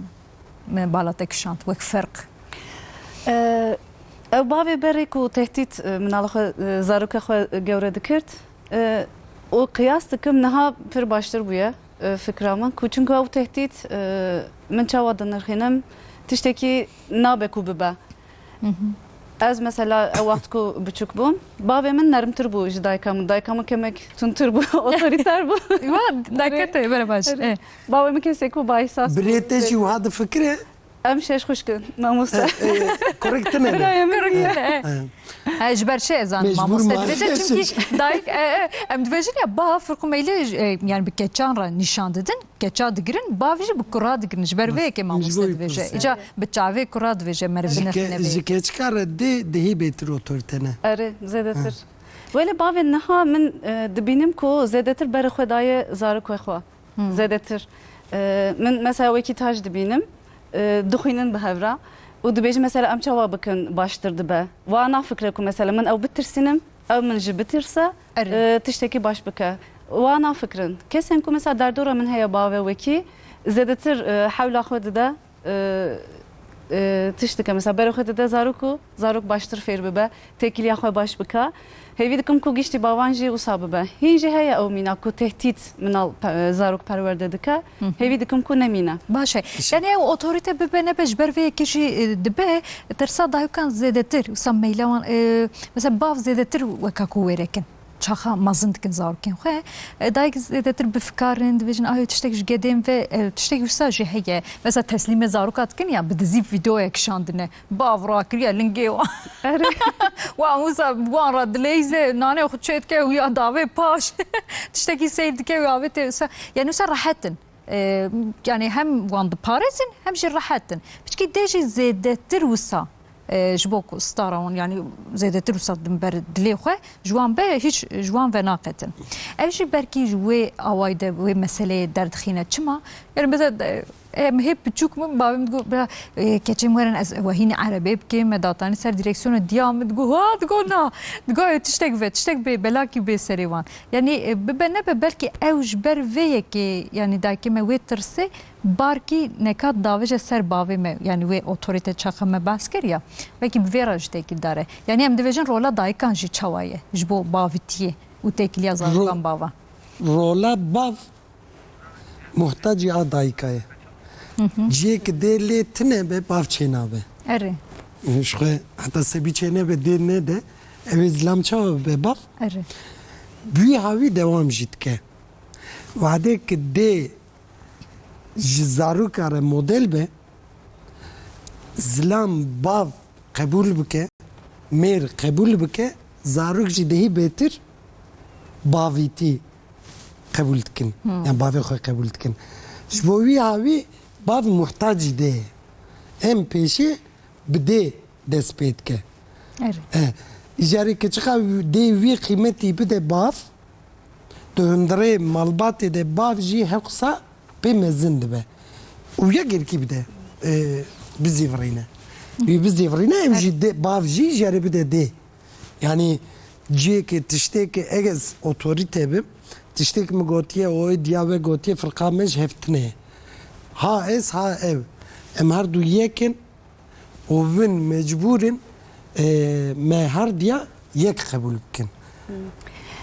me bala te kişand, wek ferq? E, ew bavê berê ku tehdît, e, minala xwe, e, zaroka xwe gewre dikirt, e, û qiyas dikim niha pir baştir bûye, e, fikra min. Ku çunku ew tehdît, e, min çawa dinirxînim, tiştekî nabe ku bibe. Hı hı. Ez mesela ew wext ku biçûk bûm, bavê min nermtir bû ji dayika min. Dayika min kemek tundtir bû, otorîter bû. Wa, dayika te, bere baş. Erê. E. Bavê min kesek bû, baîsas bû. Birê te jî wiha difikire? Em şeş xwişk in, mamoste. E, e, korek tine ne? Birayê min Korek tine, e. E. E, ji ber çi ez zanim Mecbur mamoste ma- dibêje? Çimkî dayik, e, e, em dibêjin ya, bav firqu meylê, e, yani bi keçan re nîşan didin, keça digirin, bav jî bi kura digirin. Ji ber vê yekê mamoste Mecbur dibêje. kursa. Îca bi çavê kura dibêje, meriv Ji ke-, binirxîne vê ji yekê. keçika re dê, dihî bêtir otorîte ne? Erê, zêdetir. Ha. Wele bavê niha min, e, dibînim ku zêdetir berê xwe daye zarokê xwe. Hmm. Zêdetir. E, min mesela wekî tac dibînim, e, dixwînin bi hev re û dibêjin mesela em çawa bikin baştir dibe. Wa nafikire ku mesela min ew bitirsînim, ew min ji bitirse, Erê. e, tiştekî baş bike. Wa nafikirin. Kesên ku mesela derdora min heye bavê wekî, zêdetir, e, hewla xwe dide, e, e, tişt dike. Mesela berê xwe dide zarok û zarok baştir fêr bibe, têkiliya xwe baş bike. Hêvî dikim ku giştî bavan jî wisa bibe. Hîn jî heye ew mîna ku tehdît minal pe-, e, zarok perwerde dike. Hı hı. Hêvî dikim ku nemîne. Baş e. Yanî ew otorîte bibe nebe ji ber vê yekê jî, e, dibe tirsa dayokan zêdetir, wisa meyla wan, e, mesela bav zêdetir weka ku wêrekin. Çaxa mezin dikin zarokên xwe. E, dayik zêdetir bifikarin, dibêjin, "Ayo, tiştek ji gedên ve, e, tiştek wisa jî heye." Mesela teslîmê zaroka dikin ya, bi dizî vîdeoyek kişandine. Bav rakiriye lingê wan. Erê. Wan wisa wan re dileyze, nanê xwe çê dike û ya davê paş. Tiştekî seyr dike û avê tê wisa. Yani wisa rehet in. E, yani hem wan diparêzin, hem jî rehet in. Piçkî dê jî zêdetir wisa. E, ji bo ku stara wan, yani zêdetir wisa din ber dilê xwe, ji wan be, hîç ji wan venaqetin. Ev jî belkî ji wê awayî de wê meseleyê derdixîne. Çima? Yani mesela, e, em hê piçûk min, bavê min digot, "Bira, e, keçên werin ez wehînê erebê bikim, me datanî ser direksiyona diya min." Digot, "Ha," digot, "na." Digot, "E, tiştek ve, tiştek bê, belakî bê serê wan." Yani, e, bibe nebe belkî ew ji ber vê yekê, yani dayikê me wê tirsê, Barkî neka davêje ser bavê me, yanî wê otorîte çaxa me behs kir ya, belkî bi vê re jî têkildar e. Yanî em dibêjin rola dayikan jî çawa ye ji bo bavîtiyê û têkiliya Ro-, zarokan bava. Rola bav muhtacî a dayika ye. Hı hı. Cihê ki dê lê tine be, bav çênabe. Erê. Ji xwe heta sebî çênebe, dê nede, ew ê zilam çawa bibe bav? Erê. Bi wî hawî dewam jî dike. Wadê ki dê ji zaroka re model be, zilam bav qebûl bike, mêr qebûl bike, zarok jî dehî bêtir bavîtî qebûl dikin. Hmm. Yani bavê xwe qebûl dikin. Ji bo wî hawî bav muhtacî dê ye. Em pêşî bi dê dest pê dike. Erê. E, îcarê keçixa dê wî qîmetî bide bav, di hundirê malbatê de bav jî hewqisa pê mezin dibe. Û ya girkî bide, e, bizîvirîne. Wî bizîvirîne, em jî dê, bav jî îcarê bide dê. Yani cihê ke tiştê ke eger otorîte bim, tiştê ke min gotiye, o ê diya we gotiye, firqa me ji hev tine ye. Ha ez, ha ev. Em her du yek in. Û vin mecbûr in, e, me her diya yek qebûl bikin.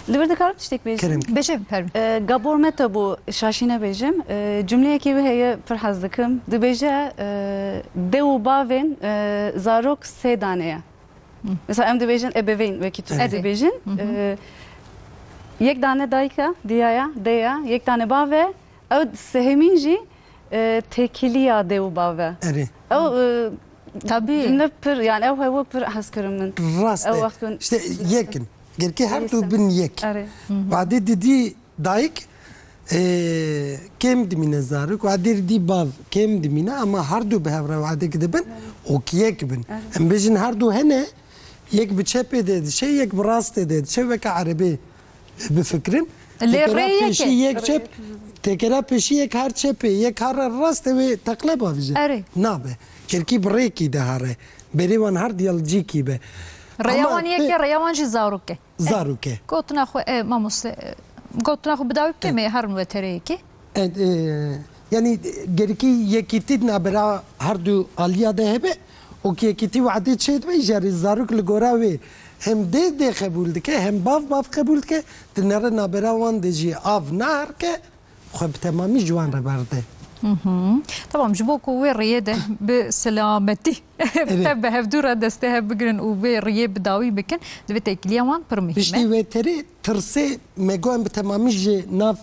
Li vir dikarim tiştek bêjim? Kerem. Bêje, Pervîn. E, Gabor Mete bû, şaşî nebêjim. E, cumleyekî wî heye, pir hez dikim. Dibêje, e, dê û bavên, e, zarok sê dane ye. Hı. Mesela em dibêjin ebeveyn, wekî tu Evet. dibêjin. Hı hı. E, yek dane dayik e, diya ya, dê ya, yek dane bav e, Ew sehemîn jî, e, têkiliya dê û bav e. Erê. Ew, e, Tabii. cumle pir, yani ew hewe pir hez kirin min. Rast Ew e. wext ku İşte yek in. Gerkê her du bin yek. Erê. Wadê didî dayik, e, kêm dimîne zarok, wadê didî bav kêm dimîne, ama her du bi hev re wadê ki dibin, ok yek bin. Erê. Em bêjin her du hene, yek bi çepê de diçe, yek bi rastê de diçe, weke erebê bifikirin. Lê Tekera rê yek pêşî e. yek çep, tekera pêşî yek har çepê, yek har rast, ew ê teqle bavêje. Erê. Nabe. Kêrkî bi rêkî de hare. Berê wan her diyal cîkî be. Rêya Ama wan yek e, rêya wan jî zarok e. Zarok e. Gotina xwe, e, mamoste, e, gotina xwe bi dawî bike, me herin we tereyekê. E, e, yani, gerikî yekîtî di nabera her du aliya de hebe, û ki yekîtî wadê çêdibe, îcarê zarok li gora wê hem dê dê qebûl dike, hem bav bav qebûl dike, di nere nabera wan de jî av naherike, xwe bi temamî ji wan re berde. Hı hı. Tamam, ji bo ku wê rêyê de bi selametî Evet. tev bi hevdû re destê hev bigirin û wê rêyê bi dawî bikin, divê têkiliya wan pir muhîm e. Piştî wê terê tirsê me got em bi temamî ji nav,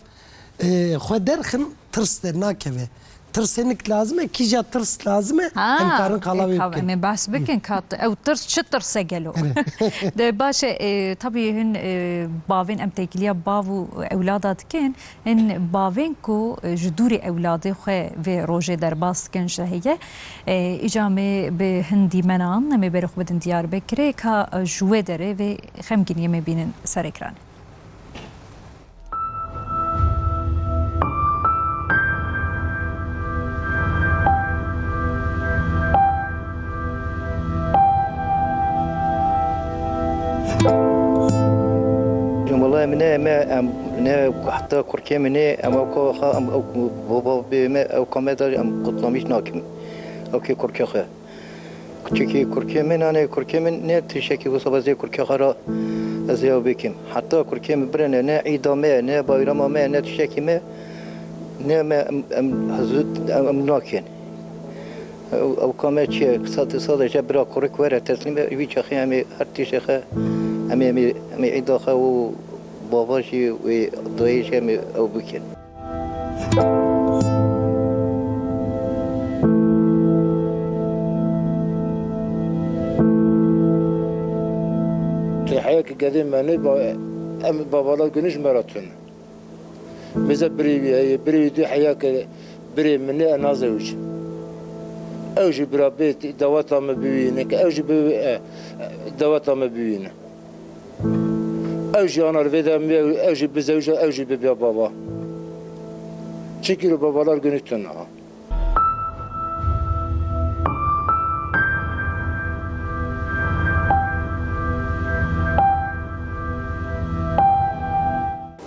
e, xwe derxin, tirs dernakeve. Tirs hinek lazim e, kîja tirs lazim e, Ha, em karin qala e, wê ka-, bikin. em ê behs bikin, ka t-, ew tirs çi tirs e gelo? Evet. De baş e, e, tabî hin, e, bavên em têkiliya bav û ewlada dikin, hin bavên ku, e, ji dûrî ewladê xwe vê rojê derbas dikin ji heye. E, îca me bi hin dîmenan, em ê berê xwe bidin Diyarbekirê, ka, e, ji wê derê vê xemgîniyê me bînin ser ekranê. Wele Ne me em, ne heta kurkê min ê, em ew ka xwe, em ew baba bê me, ew ka me de em qutlamiş nakim. Ew kê kurkê xwe. Çikî kurkê min, anê kurkê min ne tiştekî wisa ez ê kurkê xwe re ez ê ew bikim. Heta kurkê min birine, ne îda me, ne bayrama me, ne tiştekî me, ne me em, em, hezû, em, em nakin. Ew, ew ka me çi ye? Sade, sadece bira kurik were teslîm be, wî çaxê em ê her tiştê xe, em ê, em ê, em ê îda xe û bava jî wê dayê jî em ê ew bikin. Te heya ki gedê me ne ba-, em babalar günü ji me re tune. Mêze birê wî heye, birê wî dî heya ke birê min ê, ez nazewicim. Ew jî bira bê deweta me biwîne, ke ew jî bi, e, e, deweta me biwîne. Ew jî ana li vê de em, ew jî bizewije, ew jî bibiya baba. Çi kiro babalar günü tune ha.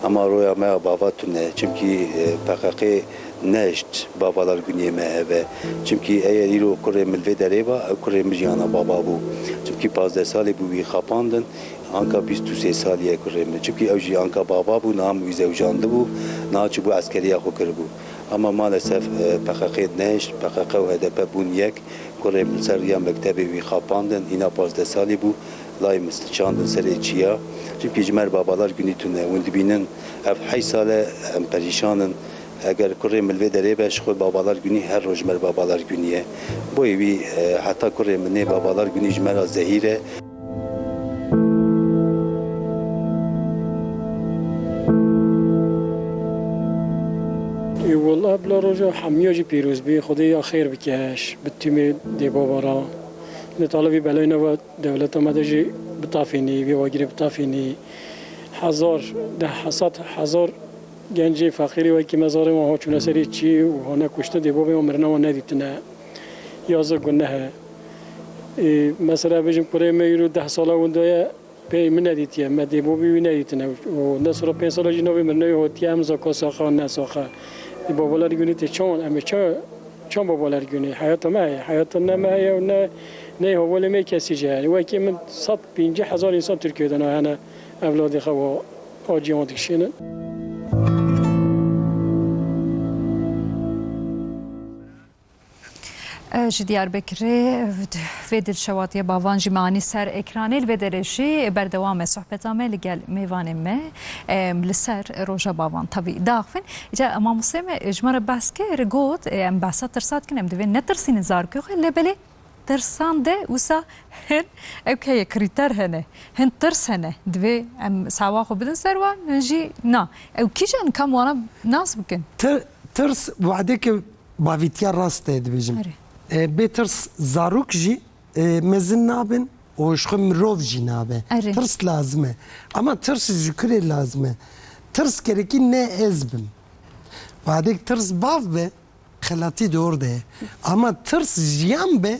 Ema roya me ya bava tune, çimkî, e, P K K nehişt bavalar guniyê me heve. Çimkî eger îro kurê min li vê derê ba, ew kurê min jî ana bava bû. Çimkî pazdeh salî bû wî xapandin, anka bîst û sê salî ye kurê min. Çimkî ew jî anka bava bû, niha min wî zewjandibû, niha çûbû eskeriya xwe kiribû. Ama maalesef, e, P K K nehişt, P K K û H D P bûn yek, kurê min li ser riya mektebê wî xapandin, hîna pazdeh salî bû, layê min çandin serê çiya. Çimkî ji me re bavalar gunî tune. Hûn dibînin, ev heyş sal e em perîşan in. Eger kurê min li vê derê be, ji xwe bavalar gunî, her roj ji me re bavalar gunî ye. Boyê wî, e, heta kurê min nê bavalar gunî ji me re zehîr e. Ê, wela bila roja hemiya jî pîroz bê, Xwedê ya xêr bike ji bi tîmê dê bava re. Ne talibî belayê nava dewleta me de jî bitafînî, vê wagirê bitafînî. Hezar, deh hesad hezar gencê feqîrê wekî me zarê wan ha çûne serê çî û hane kuştin, dê bavê wan mirina wan nedîtine. Yazig guneh e. Ê, mesela bêjim kurê me îro deh sala winda ye, pê min nedîtiye, me dê bavê wî nedîtine. Û ne sala pênc sala jî navê mirina wî hatiye, em zaka saxa ne saxa. Ê, bavalar gunî tê çawan, em ê ça-, çawan bavalar gunî? Heyata me heye, heyata ne me heye û ne, ne hevalê me kesî jî heye. Wekî min sed pêncî hezar însan Tirkiyeyê de ne hene evladê xwe wa acî wan dikişînin. E, ji Diyarbekirê vê dilşewatiye bavan jî me anî ser ekranê. Li vê derê jî berdewam e sohbeta me li gel mêvanê me, e, li ser roja bavan tevî diaxivin. Îca mamosteyê me ji me re behs kir, got, e, em behsa tirsa dikin, em divê netirsînin zarokê xwe, lê belê tirsan de wisa hin ew heye krîter hene, hin tirs hene. Divê em sawa xwe bidin ser wan, hin jî na. Ew kîjan, kam wana nas bikin? Ti-, tirs wadeke bavîtiya rast e dibêjim. Erê. E, bê tirs zarok jî, e, mezin nabin û ji xwe mirov jî nabe. Erê. Tirs lazim e. Ama tirs ji kurê lazim e? Tirs gerekî ne ez bim. Wadek tirs bav be, xelatî dor de ye. Ama tirs jiyan be,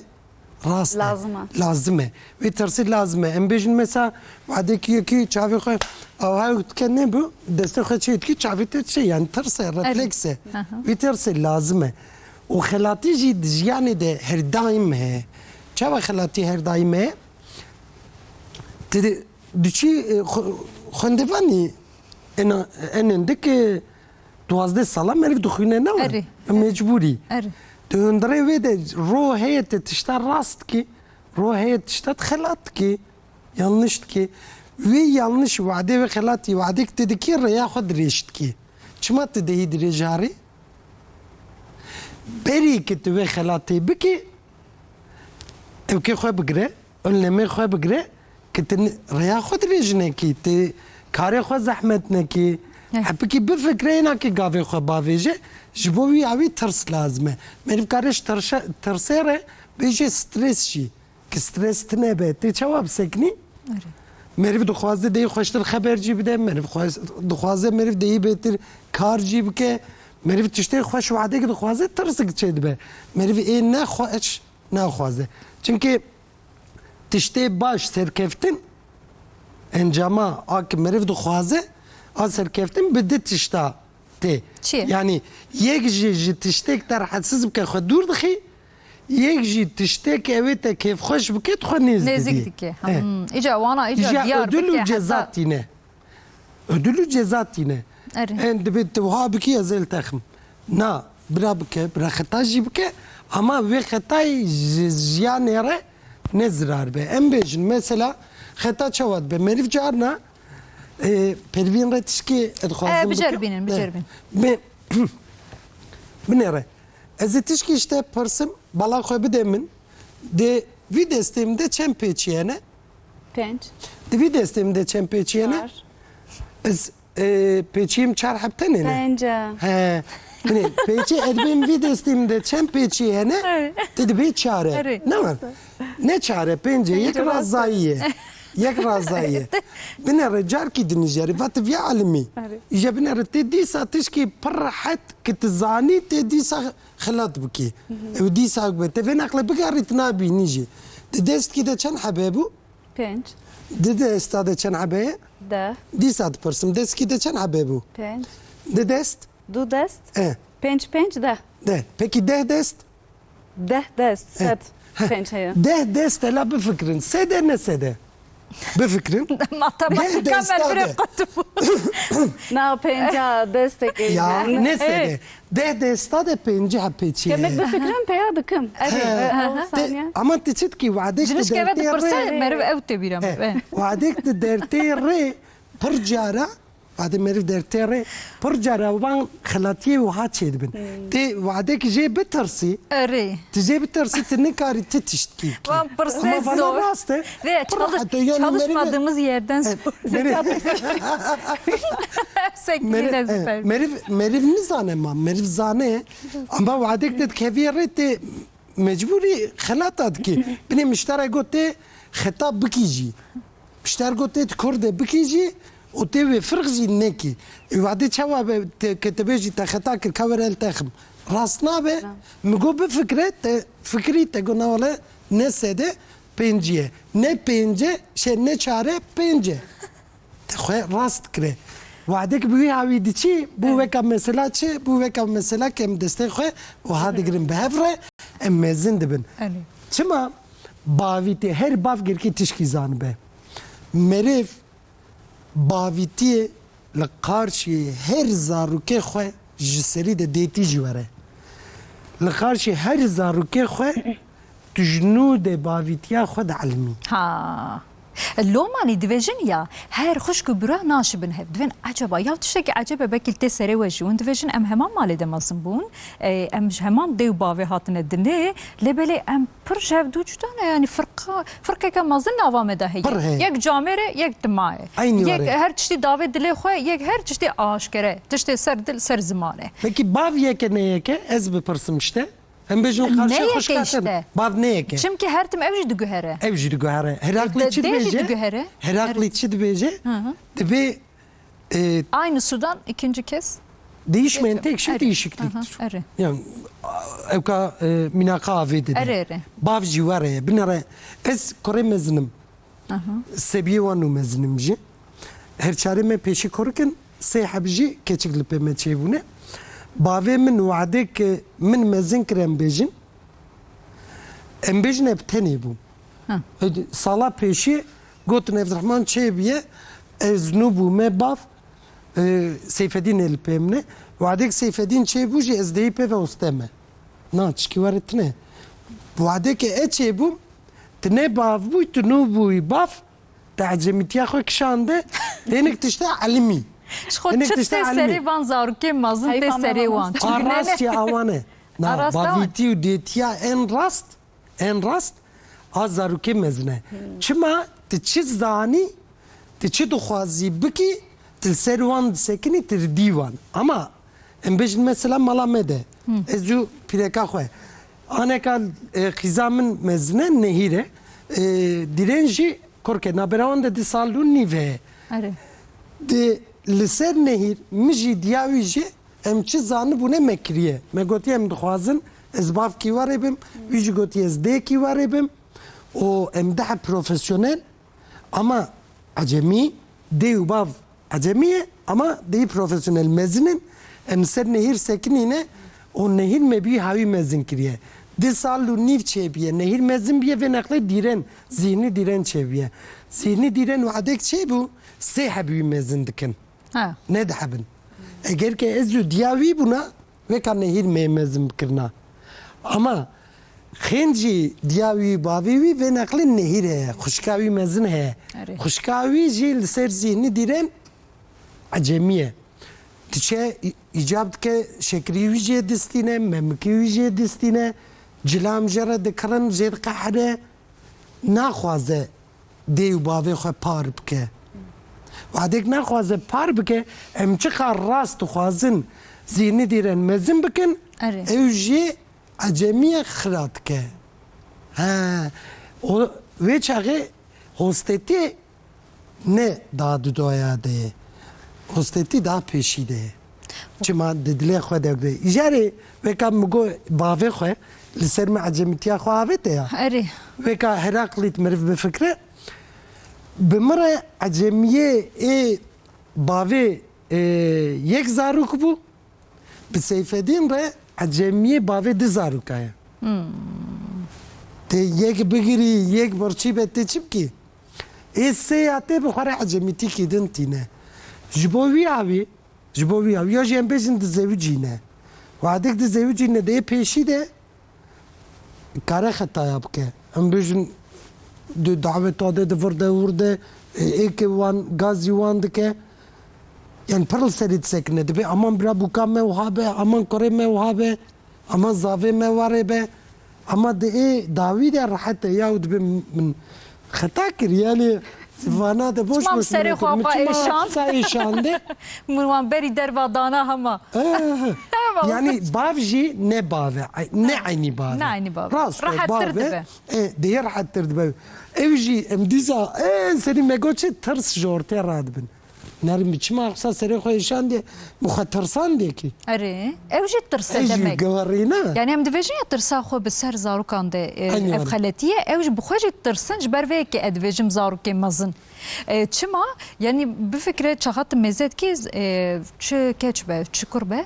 rast e. Lazim e. Lazim e. Wê tirsê lazim e. Em bêjin mesela, wadekî yekî çavê xwe awha dike nebû, destê xwe çê dikî, çavê te çê, yani tirs e, refleks e. Aha. Wê tirsê lazim e. Û xelatî jî di jiyanê de her daîm heye. Çawa xelatî her daîm heye? Te de diçî, e, xwe-, xwendevanî ena, enên dik, e, duwazdeh sala meriv dixwîne, ne we? Erê. Mecbûrî. Erê. Di hundirê wê de ro heye te tişta rast kî, ro heye tişta xelat kî, yanlış kî. Wê yanlış wadê wê xelatî, wadek te dikî rêya xwe dirêj dikî. Çima tu dehî dirêj harî? Berî ki tu wê xelatê bikî, ew kê xwe bigire, önlemê xwe bigire, ki tu n-, rêya xwe dirêj nekî, tu karê xwe zehmet nekî. Eh. Hepikî bifikre, êna ki gavê xwe bavêje, ji bo wî ya wî tirs lazim e. Meriv kare ji tirşe-, tirsê re bêje stres jî. Ki stres tine be, tê çawa bisekinî? Erê. Meriv dixwaze deyî xweştir xeber jî bide, meriv xwe-, dixwaze meriv deyî bêtir kar jî bike, meriv tiştê xweş wadek dixwaze tirsik çêdibe. Meriv ê ne xweş naxwaze. Çimkî tiştê baş serkeftin, encama a ki meriv dixwaze, A serkeftin bi du tişta tê. Çi ye? Yanî yek jî ji tiştêk te rehetsiz bike xwe dûr dixî, yek jî tiştêk ew ê te kêfxweş bike tu xwe nêz didî. Nêzîk dike. He. Hmm. Îca wana îca Îja diyar ödül bike û ceza heta tîne. Ödül û ceza tîne. Erê. En dibê tu wiha bikî ez ê li te xim. Na, bira bike, bira xeta jî bike. Ama wê xetayê ji jiyanê re ne zirar be. Em bêjin mesela xeta çawa dibe? Meriv carna, e, Pervîn re tişkî dixwazim E, biceribînin, biceribîn. Bi-, binêre. Ez ê tişkî işte pirsim, bala xwe bide min. Dê vî destê min de çend pêçî hene? Pênc. Di vî destê min de çend pêçî hene? Çar. Ez, e, pêçiyê min çar heb tenê ne? Pênc e. He. Binê, pêçî erbê min vî destê min de çend pêçî hene? Erê. Te dibê çar e. Erê. Ne mi? Ne çar e, pênc e. Yek razayî ye. Yek razayî ye. Binêre carkî dinijeri, va tu viya elimî. Erê. Îje binêre tê dîsa tişkî pir rehet ki tu zanî tê dîsa xelat bikî. Ew dîsa be. Te vê neqle bigarî tu nabînî jî. Di destkî de çend hebe bû? Pênc. Di desta de çend hebe ye? Deh. Dîsa dipirsim, destkî de çend hebe bû? Pênc. Di dest? Du dest? E. Pênc, pênc, deh. Deh. Pekî deh dest? Deh dest, E. sed. Heh. Pênc heye. Deh dest, hela bifikirin. Sed e, ne sed e? Bifikirin. Matematîka Deh desta me li vir de. Qut bû. Na, pênca destek Ya, êdî. ne sede? Deh desta de pêncî heb pêçî Ke me ye. bifikirin peya dikim. He. Ew Te, saniye. ama tu çi dikî? Wadek tu Jinişke ve dertê dipirse rê. meriv ew tê bîra me. He. Wadek tu dertê rê pir cara, wadê meriv dertê rê pir cara wan xelatiyê wiha çêdibin. Tê wadek jê bitirsî, Erê. tu jê bitirsî, tu nikarî ti tişt Wan pirsê Ama bana zor. rast e. Ve Pır çalış-, hadi yani çalışmadığımız meriv-, yerden E, sor. meriv-, Sekîne meriv-, e, süper. meriv-, meriv nizane ma, meriv zane. Ama wadek de dikevî rê tê mecbûrî xelata dikî. Binê miştara got tê xeta bikî jî. Miştar got tê tu kurde bikî jî û tê wê firq jî nekî. Ê wadê çawa be te, ke te bêjî te xeta kir ka were li te xim. Rast nabe. Na. Mi got bifikre, te fikirî, te got na wele ne sede pêncî ye. Ne pênc e, şey ne çar e, pênc e. Te xwe rast kire. Wadek bi wî hawî diçî, bû Evet. weka mesela çi, bû weka mesela ke em destê xwe wiha digirin bi hev re, em mezin dibin. Evet. Çima bavîtê, her bav girkî tişkî zanibe. Meriv bavîtiyê li qarşî her zarokê xwe ji serî de dêtî jî were. Li qarşî her zarokê xwe tu ji nû de bavîtiya xwe dielimî. Ha. Lomanî dibêjin ya, her xwişk û bira naşibin hev. Divên eceba, ya tiştekî ecebe belkî li tê serê we jî. Hûn dibêjin em heman malê de mezin bûn, e, em ji heman dê û bavê hatine dinê, lê belê em pir ji hev dû cuda ne, yanî firqa, firqeke mezin nava me de heye. Pir heye. Yek camêr e, yek dima ye. Eynî Yek were. her tiştî davê dilê xwe, yek her tiştî aşkere. Tiştê ser dil, ser ziman e. Pekî bav yek e ne yek e, ez bipirsim işte. Em bêjin Ne qarşiya yek e xwişka te işte. Bav ne yek e. Çimkî her tim ew jî diguhere. Ew jî diguhere. Heraklî De-, çi dê jî dibêje? diguhere. Heraklî Erê. çi dibêje? Hı hı. Dibê, e, Aynı sudan ikinci kez. Değişmeyen tek şey Erê. değişikliktir. Hı hı, erê. Yani, ew ka, e, mînaka avê dide. Erê, erê. Bav jî were ye, binere. Ez kurê mezinim. Aha. Sebiyê wan û mezinim jî. Her çarê me pêşî kurik in, sê heb jî keçik li pê me çêbûne. Bavê min wadê ke min mezin kir em bêjin, em bêjin ev tenê bû. Ha. Ed-, sala pêşî gotin Evdirehman çêbûye, ez nû bûme bav, e, Seyfedîn ê li pê min e. Wadê ke Seyfedîn çêbû jî ez dêyî pê ve ûste me. Na, çikî were tine. Wadê ke e çêbûm, tu ne bav bûyî, tu nû bûyî bav, te ecemîtiya xwe kişande, hinek tişta elimî. Ji xwe Hinek çi tişta tê elimî. serê van zarokê mezin tê Heyfa me serê wan. mamoste. Çi A bine ne? rast ya awane. Na, A rast awan. bavîtî û dêtiya en rast, en rast, a zarokê mezin e. Çima tu çi zanî, tu çi dixwazî bikî, tu li ser wan disekinî, tu didî wan. Ama em bêjin mesela mala me de, ez û pîreka xwe. Aneka, e, xîza min mezin e, Nehîr e. E, Dîrên jî kurke. Nabera wan de di sal û nîv heye. Erê. Di, li ser Nehîr, min jî diya wî jî, em çi zanibûne me kiriye. Me gotiye em dixwazin ez bavkî we rê bim, wî jî gotiye ez dêkî we rê bim. Û em daha profesyonel, ama ecemî, dê û bav ecemî ye, Ama deyî profesyonel mezin in, em ser nehîr sekinîne û nehîr me bî hawî mezin kiriye. Di sal û nîv çêbiye, nehîr mezin biye, vê neqlê dîren, zîhnî dîren çêbiye. Zîhnî dîren wadek çêbû, sê heb wî mezin dikin. Ha. Ne dihebin. Eger ke ez û diya wî bûna, weka nehîr me mezin bikirina. Ama xêncî diya wî, bavê wî vê neqlê nehîr heye. Xwişka wî mezin heye. Erê. Xwişka wî jî li ser zîhnî dîren ecemî ye. Diçe î-, îcab dike şekirî wî jê distîne, memikî wî jê distîne, cilam jê re dikirin, jê diqehire. Naxwaze dê û bavê xwe par bike. Wadek naxwaze par bike, em çiqas rast dixwazin zîhnî dîren mezin bikin, Erê. ew jê ecemiyê xira dike. He, o, wê çaxê hostetî ne da dudoya de ye. Hostetî da pêşî de ye. Çima di dilê xwe de be. Îjarê weka min got bavê xwe li ser min ecemîtiya xwe avête ya. Erê. Weka Heraklît meriv bifikre, bi min re ecemiyê ê bavê, e, yek zarok bû, bi Seyfedîn re ecemiyê bavê du zaroka ye. Hmm. Tê yek bigirî, yek birçî be, tê çi bikî? Ê sê ya tê bi xwe re ecemîtîkî din tîne. Ji bo wî awî, ji bo wî awî, ya jî em bêjin dizewicîne. Wadek dizewicîne de yê pêşî de kare xetaya bike. Em bêjin di daweta de, di vir de, wir de, ê, ê ke wan, gazî wan dike. Yani pir li serî disekine. Dibê aman bira bûka me wiha be, aman kurê me wiha be. Ama zavê me warê be. Ama di ê dawî de rehet e ya û dibe min xeta kir. Yani vana de boş Çima boş serê xwe xwe êşand? Çima êşande? Min wan berî derva dana hema. Eh, Hema. yani bav jî ne bav e, ay- ne eynî bav e. Ne eynî bav e. Rast e, Rehettir bav e. dibe. E, dê rehettir dibe. Ew jî em dîsa, e, serî me got çi tirs ji ortê radibin. Nermî çima qisa serê xwe êşandiye, bi xwe tirsandiye kî. Erê, ew jî tirse Ew jî demek. Gewerî ne? Yani em dibêjin ya tirsa xwe bi ser zarokan de, e, Eynî ev were. xeletî ye, ew jî bi xwe jî tirsin, ji ber vê yekê ez dibêjim zarokê mezin. E, çima? Yani bifikre çaxa tu mêze dikî, e, çi keç be, çi kur be,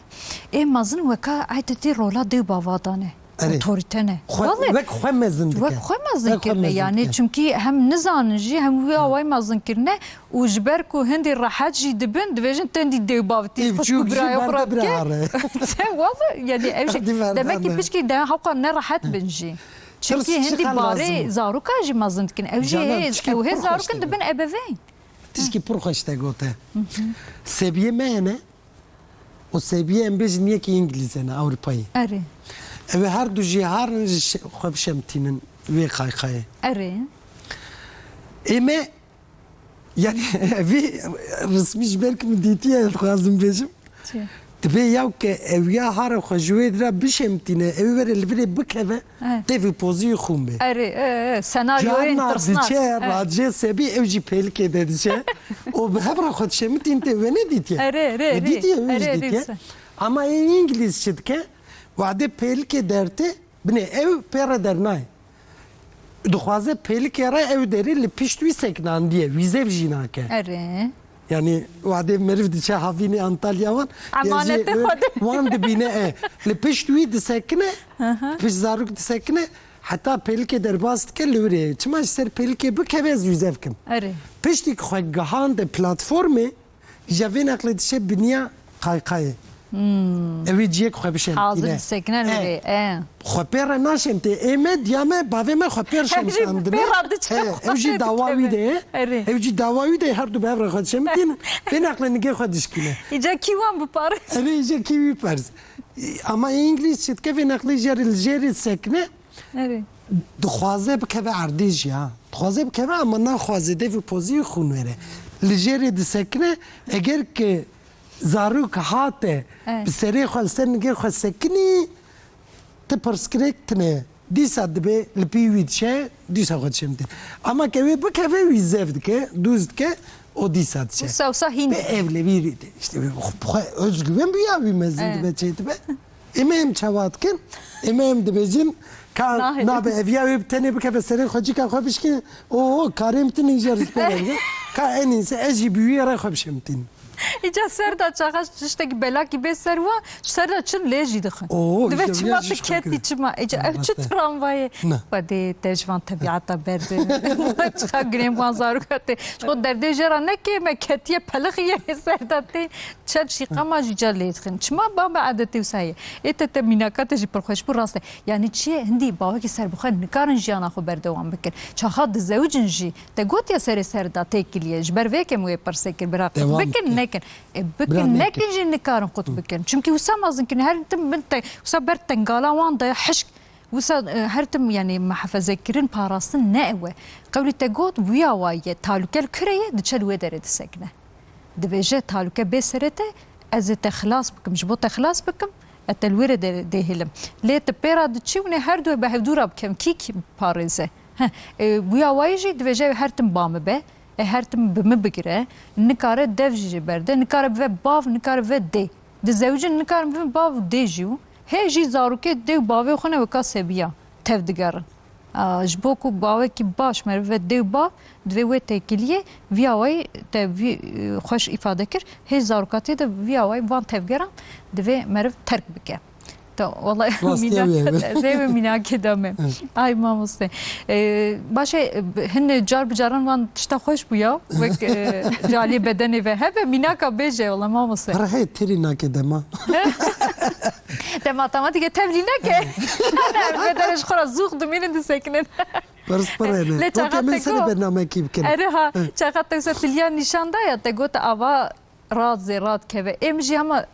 ê mezin weka eydetî rola dê û bava dane. Erê. Otorîte ne. Xwe, Vallahi. wek xwe mezin dike. Wek xwe mezin Wek xwe kirine mezin yani dike. Çünkü hem nizanin jî hem wî awayî mezin kirine û ji ber ku hindî rehet jî dibin, dibêjin tendî dê û bavitî Ê, xwişk û çûk jî birayê xwe berde re bike. bira re. Vallahi yani ev jî Hindî berde demek ki ne. pişkî de hewqa ne rehet bin jî. Çünkü Tirs hindî çiqas lazim barê o. zaroka jî mezin dikin. Ew jî Canan, hê, tişkî ew hê pir xweş zarokin dikin. dibin ebeveyn. Tişkî pir xweş te gote. Sebiye me ne? O sebiye em bêjin yekî Îngilîz e ne, Ewropayî. Erê. Ew ê her du jî harin ji şe- xwe bişemtînin wê qayqayê. Erê. Ê me, yani, evî resmî ji ber ku min dîtiye, ez dixwazim bêjim. Çi? Dibê yaw ke ew ya hara xwe ji wê dira bişemtîne, ew were li virê bikeve, Evet. Tevî pozî xûn bê. Erê, e, e, senaryoyên Carna tirsnak. diçe, Evet. racê sebî, ew jî pêlikê de diçe. Û bi hev re xwe dişemitîn tê we nedîtiye. Erê, erê, We erê. dîtiye, ew jî Erê, erê, dîtiye. wisa. Ama ê Îngilîz çi dike? Wadê pêlikê dertê, binê ew pê re dernayê. Dixwaze pêlikê re ew derê li pişt wî sekinandiye, wî zev jî nake. Erê. Yani wadê meriv diçe havînê Antalya wan, Emanetê ya jî xwe de. wan dibîne e. Li pişt wî disekine, Hı hı. pişt zarok disekine, heta pêlikê derbas dike li wirê. Çima ji ser pêlikê bikeve ez wî zev kim. Erê. Piştî ku xwe gihande platformê, ji vê neqlê diçe biniya qayqayê. Hmm. Ew ê ciyek xwe bişemtîne. Hazir disekine li E. wirê, e. Xwe pê re naşemtê. Ê me, diya me, bavê me xwe pê re Hemî şemtandine. pê re diçe He, xwe ew jî pê dawa wî dikeve. de ye. Erê. Ew jî dawa wî de ye, her du bi hev re xwe dişemtînin. Vê neqle nigê xwe dişkîne. Îca kî wan bipare? Erê, îca kî wî pers. Ama Îngilîz çi dike, vê neqlê jê re li jêrê sekine. Erê. Dixwaze bikeve erdê jî ha. Dixwaze bikeve ama naxwaze, devî pozî xûn were. Li jêrê disekine, eger ki zarok hate, Evet. bi serê xwe, li ser nigê xwe sekinî, Ti pirsgirêk tune ye. Dîsa dibe li pî wî diçe, dîsa xwe dişemtîne. Ama ke wê bikeve wî zev dike, dûz dike, o dîsa diçe. Wisa, wisa hîn Be dibe. evlevî, işte, xwe özgüven bûya wî mezin Evet. dibe, çê dibe. Ê me em çawa dikin? Ê me em dibêjin, ka Nahê. nabe ev ya wê bi tenê bikeve serê xwe cîka xwe bişkîne. Oho, karê min tune îcar ji pê re. Ka en iyisi ez jî bi wî re xwe bişemtînim. Îca ser de çaxa tiştekî belakî bê ser wan, ji ser de çin lê jî dixin. Oo, Dibe işte çima vîya jî tu şikayet ketî kirin. Çima? Îca ev çi Rast e. Tramvayê? Ne. Xwedê te ji van tebiata berde. Çiqa girên wan zaroka tê. Ji xwe derdê jê re neke, me ketiye pelixiyê ser de tê. Çend şîqama jî ca lê dixin. Çima ba me adetê wisa ye? Ê te te mînaka te jî pir xweş bû, rast e. Yani çi ye? Hindî bawekî serbixwe nikarin jiyana xwe berdewam bikin. Çaxa dizewicin jî. Te gotiye serê ser da têkiliye. Ji ber vê yekê min wê pirsê kir, bira qut Devam bikin, bikin. Nekin. E, bikin, Bira nekin nekin. Jî nikarin qut Hı. Bikin. Çimkî wisa mezin kirin, her tim bin te, wisa ber tengala wan de hişk. Wisa, e, her tim, yani, muhafezekirin, parastin ne ew e. Qewlî te got, wîya wa ye, talûke li kure ye, diçe li wê derê disekine. Dibêje, talûke bê serê te, ez ê te xilas bikim, ji bo te xilas bikim, ez te li wê re de-, dêhêlim. Lê tu pê re diçî û nê her du bi hevdû re bikem, kî kî parêze? Heh, e, wîya wayî jî dibêje, ew her tim ba min be, e, her tim bi min bigire, nikare dev jî jê berde, nikare bive bav, nikare bive dê. Dizewicin, nikarin bibin bav û dê jî û hê jî zarokê dê û bavê xwe ne weka sebiya tev digerin. A, ji bo ku bawekî baş meriv ve dê û bav, divê wê têkiliyê vî awayî te vî, e, xweş îfade kir. Hê zarokatiyê de vî awayî van tevgeran divê meriv terk bike. Te wela Rastî mînak ew ye. Rê ve mînakê de me. Evet. Ay mamoste. E, baş e, hin car bi caran van tişta xweş bû ya. Wek, e, caliyê bedenê ve hebe mînaka bêje wela mamoste. Para heye têrî nake dema. Te matematîkê tevlî neke. Ne, bedene ji xwe re zûx dimînin disekinin. Pirs pir e. Lê Weke çaxa min te serê got. Bernamekî bikin. Erê ha, Hı. Çaxa te wisa tiliya nîşan da ya, te got ava rad zê rad keve. Ê min jî hema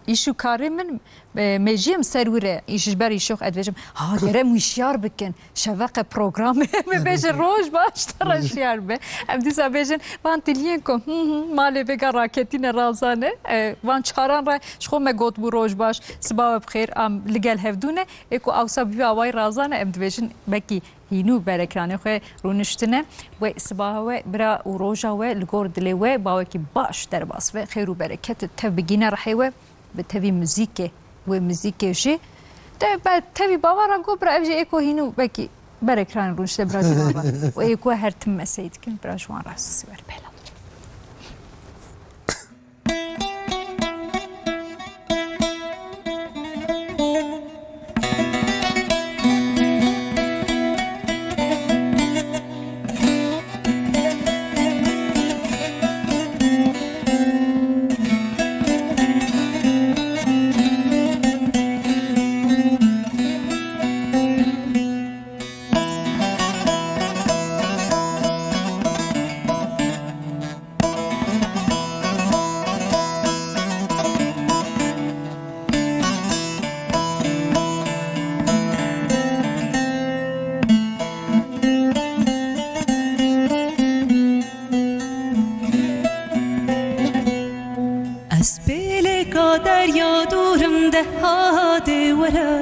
îş û karê min, e, mejiyê min ser wir e. Îş ji ber îşox ez dibêjim, ha, gere em wîşyar bikin. Şeveqe programê, em ê bêjin roj baş, te re şiyar be. Em dîsa bêjin, van tiliyên ku, hı hı, malê vêga raketîne razane, e, van çaran re ji xwe me got bû roj baş, siba we bi xêr, em li gel hevdû ne, ê ku awsa bi vî awayî razane, em dibêjin, belkî hînû berekranê xwe rûniştine, we siba we, bira û roja we li gor dilê we bawekî baş derbas be, xêr û bereket tev bigîne rihê we. Bi tevî muzîkê, wê muzîkê jî. Te be tevî bava re got, bira ev jî ê ku hînû belkî berekran rûnişte bira ji wan re. Û ê ku her tim meseyî dikin, bira ji wan re siwar pêla. Ez pêleka derya dûr im de hadê were.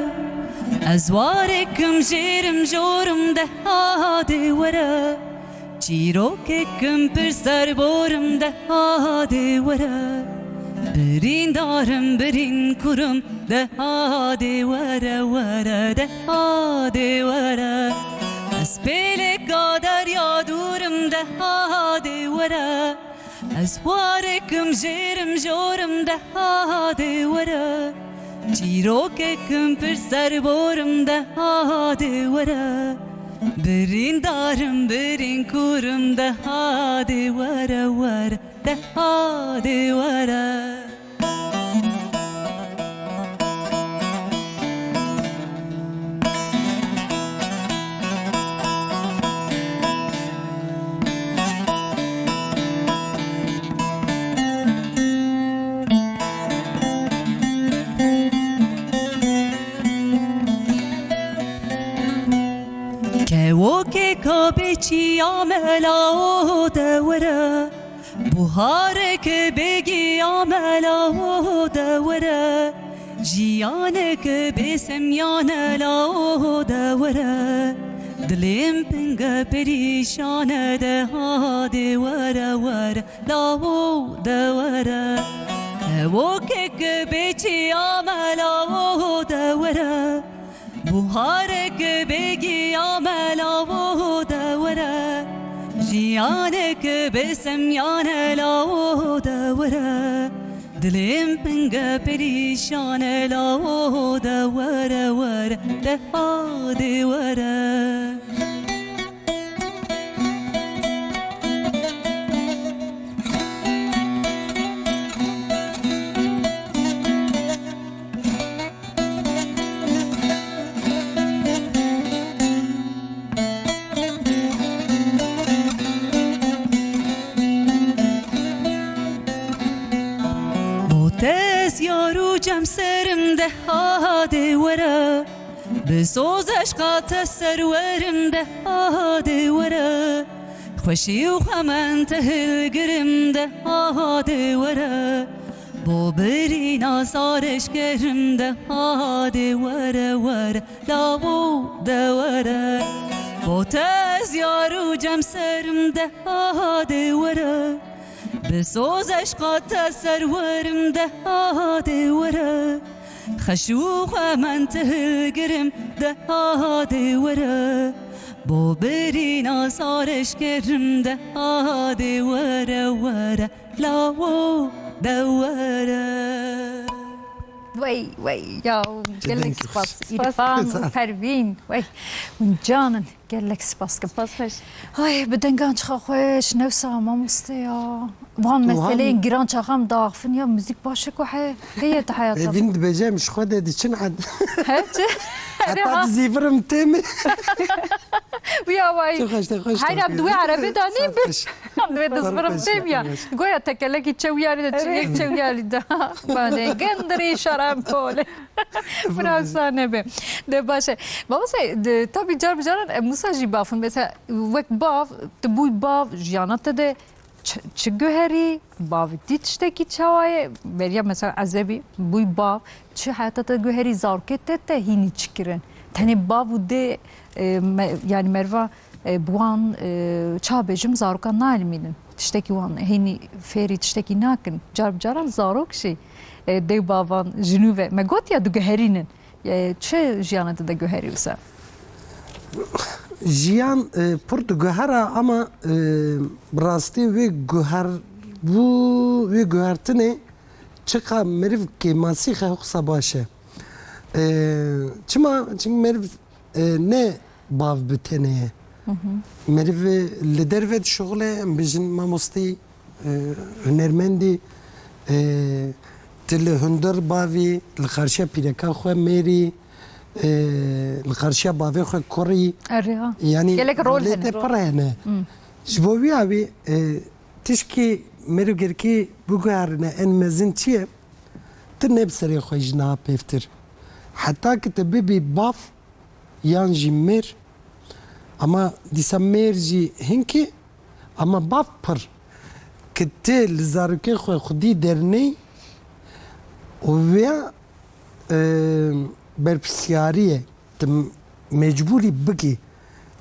Ez warek im jêr im jor im de hadê were. Çîrokek im pir serbor im de hadê were. Birîndar im birîn kur im de hadê were were de hadê were. Ez pêleka derya dûr im de hadê were. Ez warek im jêr im jor im de hadê were. Çîrokek im pir serbor im de hadê were. Birîndar im birîn kur im de hadê were were de hadê were. Kewokê ka bê çiya me lawo de were. Buharek bê giya me lawo de were. Jiyanek bê semyane lawo de were. Dilêm pinge perîşane de hadê were were lawo de were. Kewokek bê çiya me lawo de were. Buharek bê giya me lawo de were. Jiyanek bê semyane lawo de were. Dilê min pinge perîşan e, lawo de were were, de hadê were. Bo te ez yar û cem serim, de hadê were. Bi soz eşqa te serwerim, de hadê were. Xweşî û xemen te hilgirim, de hadê were. Bo birîna zar eşkerim, de hadê were were, lawo de were. Bo te ez yar û cem serim, de hadê were. Bi soz eşqa te serwerim, de hadê were. Xeş û xemen te hilgirim, de hadê were. Bo birîna zar eşkerim, de hadê were were, lawo de were. Wey, wey, ya, gelek dengî spas. Xweş. Spas. Îrfan, Pervîn, wey, hûn can in, gelek spas kim. Spas xweş. Ay, bi dengan çiqa xweş, newsa mamoste ya. Van meseleyên giran çaxam daxifin ya, muzîk baş e ku he-, heye di heyata. Evîn dibêje, em ji xwe de diçin ed. He, çi? Heta dizîvirim tê min. Wî awayî. Çok hoş, çok hoş. Heyna bi wê erebê danî bi. Em divê dizvirim têm ya. Goya tekelekî çewiyarî de çiliyek çewiyarî de. Bane, gendirî şaram kole. Fransa nebe. De baş e. Babase, de, tabii car bi caran em wisa jî bafin. Mesela wek bav, tu bûy bav, jiyana te de çi, çi guherî, bavî tî tiştekî çawa ye? Beriya mesela ezebî bûy bav, çi heyata te guherî, zarokê te te hînî çi kirin? Tenê bav û dê, e, me-, yani merva, e, bi wan, e, ça bêjim, zarokan naelimînin. Tiştekî wan hînî fêrî tiştekî nakin. Car bi caran zarok jî, e, dê û bavan ji nû ve. Me gotiya diguherînin. E, çi jiyana te de guherî wisa? Jiyan, e, pir diguhera ama, e, bi rastî wê guherbû-, wê guhertinê çiqa meriv kêmasî xe wisa baş e. E, çima? Çimkî meriv, e, ne bav bi tenê ye. Hı hı. Meriv li derve dişuxile, em bêjin mamostî, e, hunermendî, e, tu li hundir bavî, li qarşiya pîreka xwe mêrî, e, li qarşiya bavê xwe kurî. Erê ha. Yanî gelek rol rolê hene, te rol. Pir hene. Hı. Ji bo wî awî, e, tişkî meriv gerkî biguherîne en mezin çi ye? Tu ne bi serê xwe ji niha pêvtir. Heta ki tu bibî bav, yan jî mêr. Ama dîsa mêr jî hinkî, ama bav pir. Ki tu li zarokê xwe xwedî derneyî û vêya, e, berpirsyariyê tu mecbûrî bikî.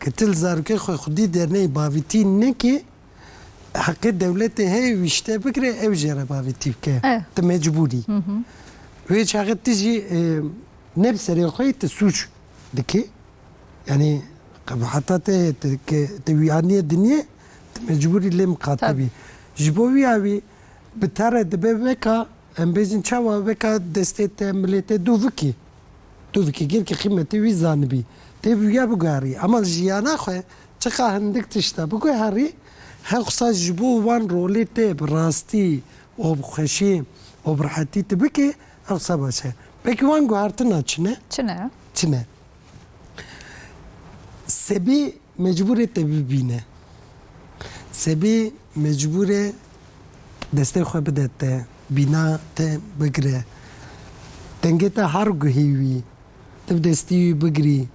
Ki tu li zarokê xwe xwedî derneyî, bavîtî nekî, heqê dewletê heye wî ji te bigire, ew jê re bavîtî bike. Eh. Tu mecbûrî. Hı hı. Wê çaxê tu jî, e, ne bi serê xwe yî tu sûc dikî. Yanî qebaheta te heye, tu ke-, tu wî anîye dinyê, tu mecbûrî lê miqate bî. Tabii. Ji bo wî awî bi te re dibe weka, em bêjin çawa, weka destê te, milê te dû vikî. Dû vikî, gelkî qîmetê wî zanibî. Tê bi wîya biguherî. Ama jiyana xwe çiqa hindik tişta biguherî, hewsa ji bo wan rolê te bi rastî û bi xweşî û bi rehetî tu bikî, hewsa baş e. Belkî wan guhertina çi ne? Çi ne? Çi ne? Sebî mecbûr e te bibîne. Sebî mecbûr e destê xwe bide te, bîna te bigire. Dengê te her guhê wî, tu bi destî wî bigirî,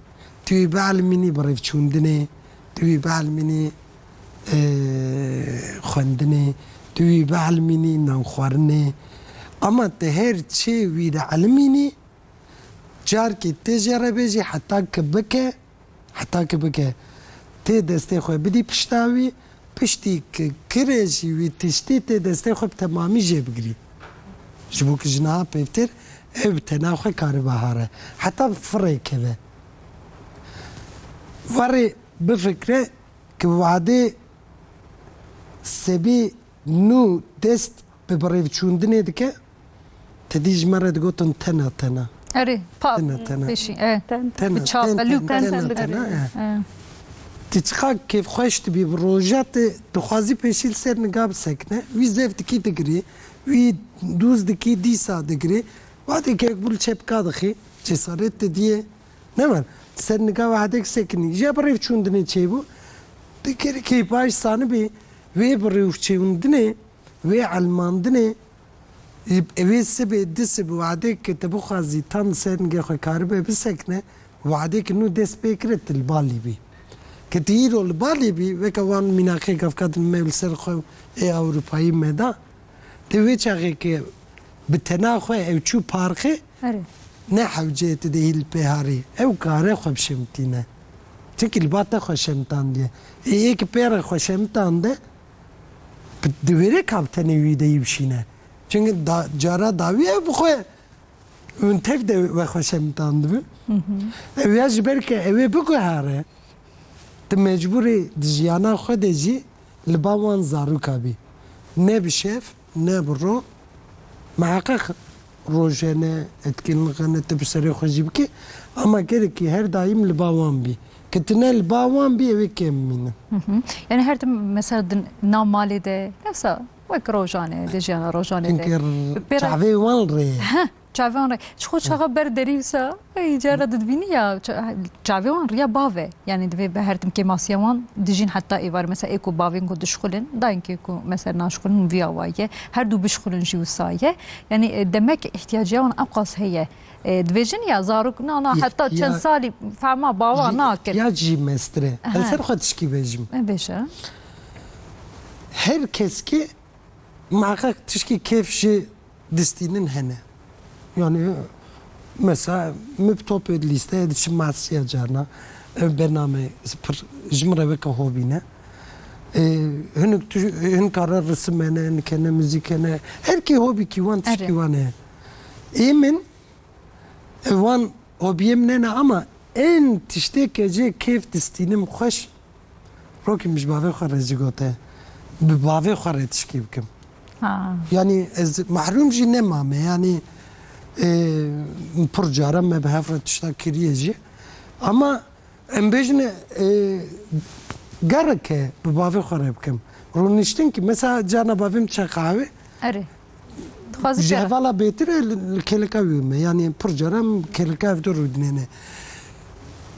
tu wî bielimînî bi rêvçûndinê, tu wî bielimînî, e, xwendinê, tu wî bielimînî nanxwarinê. Ama te her çi wî de elimînî, carkê tê jê re bêjî heta ki bike, heta ki bike, tê destê xwe bidî pişta wî, piştî ki kire jî wî tiştî tê destê xwe bi temamî jê bigirî. Ji bo ki ji niha pêvtir ev bi tena xwe karibe here. Heta firê keve. Warê bifikre ki wadê sebî nû dest bi birêvçûndinê dike, Te dî ji me re digotin tena tena. Erê, pa Tena, tena. pêşî, e. Ten. Tena, Bi çav, ten, belû ten, ten, ten, ten, ten, ten, ten, e. e. Ti çiqa kêfxweş dibî bi roja te dixwazî pêşî li ser niga bisekine. Wî zef dikî digirî, wî dûz dikî dîsa digirî. Wadê kek bû li çepka dixî, cesaret te diye. Ne var, ser niga wadek sekinî. Ya bi rêv çûn dinê çêbû. Ti kerê kêpaş sanibî, wê bi rêv çêûn dinê. Wê elmandinê, wê sibê di sib wadê ke te bixwazî tam ser nigê xwe karibe bisekine, wadê ke nû dest pê kire, tu li balî bî. Ke tu îro li balî bî, weke wan mînaxê gavka din me li ser xwe ê Ewropayî me da, te wê çaxê ke bi tena xwe ew çû parxê, Erê. ne hewceyê tu dê hî li pê harî. Ew kare xwe bişemtîne. Çimkî li ba te xwe şemtandiye. Ê yê ki pê re xwe şemtande, Bi, di wêrê ka bi tenê wî de yî bişîne. Çunke da, cara dawî ew bi xwe hûn tev de we xwe şemtandibin. Hı hı. Ew ya ji ber ke ew ê biguhere, tu mecbûrî di jiyana xwe de jî li ba wan zaroka bî. Ne bi şev, ne bi ro. Miheqeq roj hene, etkinlik hene, tu bi serê xwe jî bikî. Ama gerekî her daîm li ba wan bî. Ke tu ne li ba wan bî, ew ê kêm bimînin. Hı hı. Yani her tim mesela din nav malê de, mesela wek rojan e, di jiyana rojanê de. Çunkî r-, Pê re- çavê wan rê. Heh, çavê wan rê. Ji xwe çaxa ber derî wisa, ey, cara didbînî ya, ça-, çavê wan riya bav e. Yani divê be her tim kêmasiya wan dijîn heta êvar. Mesela ê ku bavên ku dişxulin, dayên kê ku mesela naşxulin vî awayî ye. Her du bişxulin jî wisa ye. Yani, e, demek îhtiyaciya wan ewqas heye. E, dibêjin ya zarok, na, na, heta çend Îhtiya- salî fehma bawa Jî nakin. îhtiyac jî mestir e. Aha. Ez ser xwe tişkî bêjim. E, bêje. Her kes ki muheqeq tişkî kêf ji distînin hene. Yani, mesela, min bi topê lîsteyê diçim masiya carna. Ev bername pir ji min re weke hobî ne. E, hinek tu, hin kare resim hene, hinek hene, muzîk hene. Her kê hobîkî wan, tişkî Erê. wan heye. Ê min, e, wan hobiyê min hene ama en tiştê ke jê kêf distînim xweş, rokî min ji bavê xwe re jî gote, bi bavê xwe re tişkî bikim. Ha. Yani ez mehrûm jî nemame, yani, e, pir cara me bi hev re tişta kiriye jî. Ama Em bêjin, e, gerek e bi bavê xwe re bikim. Rûniştin ki, mesela carna bavê min çe qehwê, Erê. Dixwazî ji kere. hevala bêtir e li, li kêleka wî me. Yani pir cara em kêleka ev de rûdinêne.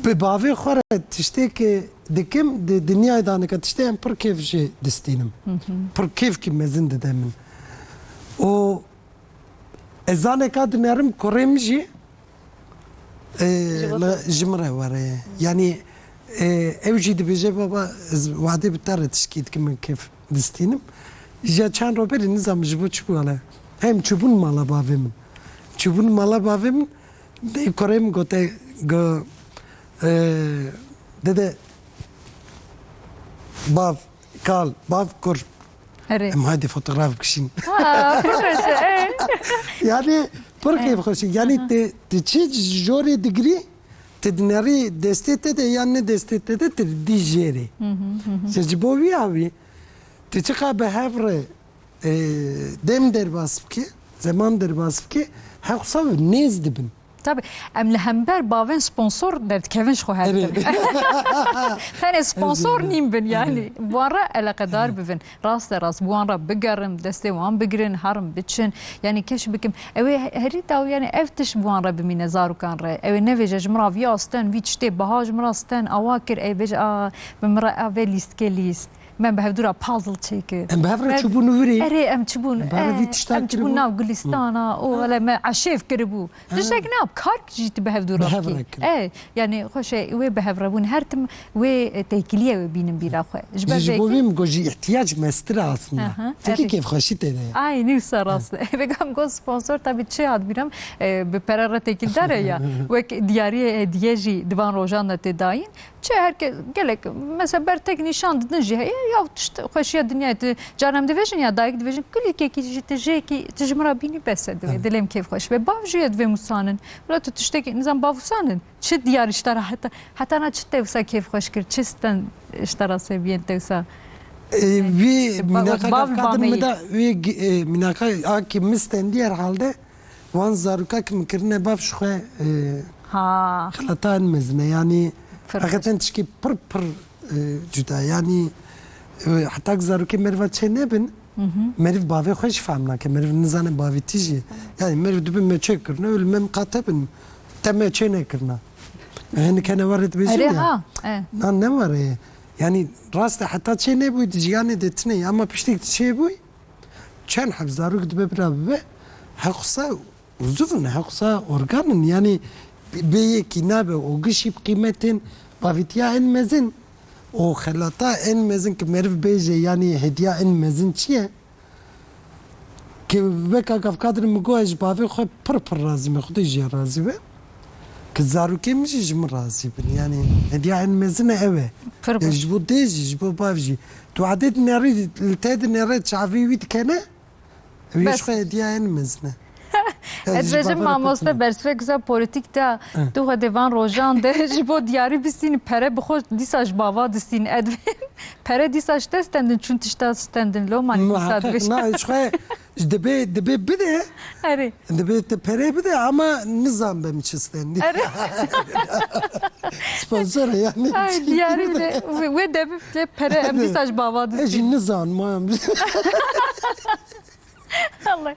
Bi bavê xwe re tiştê ki dikim, di dinyayê de nika tiştê em pir kêf jê distînim. Hı hı. Pir kêf ki mezin dide min. O ez zaneka dinerim kurê min jî, E, Ji bo li, te. ji min re were. Yani, e, ew jî dibêje, baba, ez wadê bi te re tişkî dikim, min kêf distînim. Ya çend roj berî nizam ji bo çi wale. Hem çûbûn mala bavê min. Çûbûn mala bavê min, dê kurê min gote, go, e, dede, bav, kal, bav, kur. Erê. Em haydi fotograf bikişîn. Ha, pir reş e, e. Yani, pir keyfxweş e. Yani, Aha. te, te çi jorê digirî, te dinerî destê te de yan ne destê te de, te dî jêrê. Hı hı, hı hı. Ji bo wî awî, te çiqa bi hev re, e, dem derbas bike, zeman derbas bike, hewsa nêz dibin. Tabii, em li hember bavên sponsor derdikevin ji xwe her Evet. tim. Tenê sponsor Evet. nîn bin yani. Evet. Bi wan re eleqedar Evet. bibin. Rast e rast, bi wan re bigerin, destê wan bigirin, herin biçin. Yani keş bikim. Ew ê he-, herî daw yani ev tişt bi wan re bimîne zarokan re. Ew ê nevêje ji min re vî asten, vî tiştê biha ji min re sten, awa kir, ey bêje, a, bi min re a vê lîstkê lîst. Me bi hevdû re puzzle çêkir. Em bi hev re Me çûbûn û virê. Erê, em çûbûn, Em bi hev re vî eh, tişta em çûbûn kiribûn. nav gulistana, o, Hı. hele me eşêv kiribû. Hı. Tiştek nav, kark jî tu bi hevdû Bi re hev bikî. re kiribûn. Eh, yani, xweş e, wê bi hev re bûn. Her tim wê, e, têkiliyê wê bînin bîra xwe. Ji ber Ji, ji bo vê vê min got jî ihtiyac mestir e aslında. Aha, Fekî erê. kêfxweşî tê de ye. Ay, nî wisa rast e. Vêga min got sponsor, tabii çi hat bîra min, e, bi pere re têkildar e ya. Wek diyariyê hediye jî di van rojan de tê dayîn. Çi her ke-, gelek, mesela, bertek nîşan didin jî heye, ya tişt xweşiya dinyayê tu, caran em dibêjin ya dayik dibêjin, kulîkekî jî tu jêkî, tu ji min re bînî bes e divê, Evet. dilê min kêfxweş be. Bav jî ye divê wisa nin. Wela tu tiştekî, nizam bav wisa nin. Çi diyar ji te re heta, heta na çi te wisa kêfxweş kir, çi sten ji te re sebiyên te wisa? E, vî Ba-, mînaka bav gavka din bameyî. min de, wî gi-, e, mînaka a ki min stendiye herhalde, Wan zaroka ki min kirine bav ji xwe, e, Ha. xelata en mezin e. Yanî Pir. heqeten tişkî pir pir, e, cuda. Yanî, e, heta ki zarokê meriva çê nebin, meriv bavê xwe jî fehm nake. Meriv nizane bavîtî jî. Yanî meriv dibin me çê kirine, li me miqate bin. Te me çê nekirina. Hinek hene warê dibêjin Erê ya. ha, e. Na ne warê. Yanî rast e heta çê nebûy di jiyanê de tine ye. Ama piştî ki çê bûy, çend heb zarok dibe bira bibe, heqsa uzuvin, heqsa organin. Yanî bê yekî nabe o gişî bi qîmetin, bavîtiya en mezin, o xelata en mezin ki meriv bêje, yanî hediya en mezin çi ye? Ki wek Agavkadir min got, ez ji bavê xwe pir pir razî me, Xwedê jî razî be. Ki zarokê min jî ji min razî bin. Yanî hediya en mezin e ew e. Pir Ya pir. ji bo dê jî, ji bo bav jî. Tu adê dinêrî, li te dinêre çavî wî dikene, ew yê Bes. ji xwe hediya en mezin e. Ez Ez ji bejim bava re mamoste kutime. Bersivek za polîtîk de Hı. tu xwe dê van rojan de ji bo diyarî bistînî pere bi xwe dîsa ji bava distînî. Ez dibêm pere dîsa ji te stendin çûn tişta stendin lo manî dîsa Muheqeq dibêje. na, ji xwe dibê, dibê bide, Erê. dibê te pere bide ama nizan be min çi stendî. Erê. Sponsor e yani. Ay diyarî bide. Wê, wê debi pere em dîsa ji bava distînî. Ez jî nizan ma em. Allah.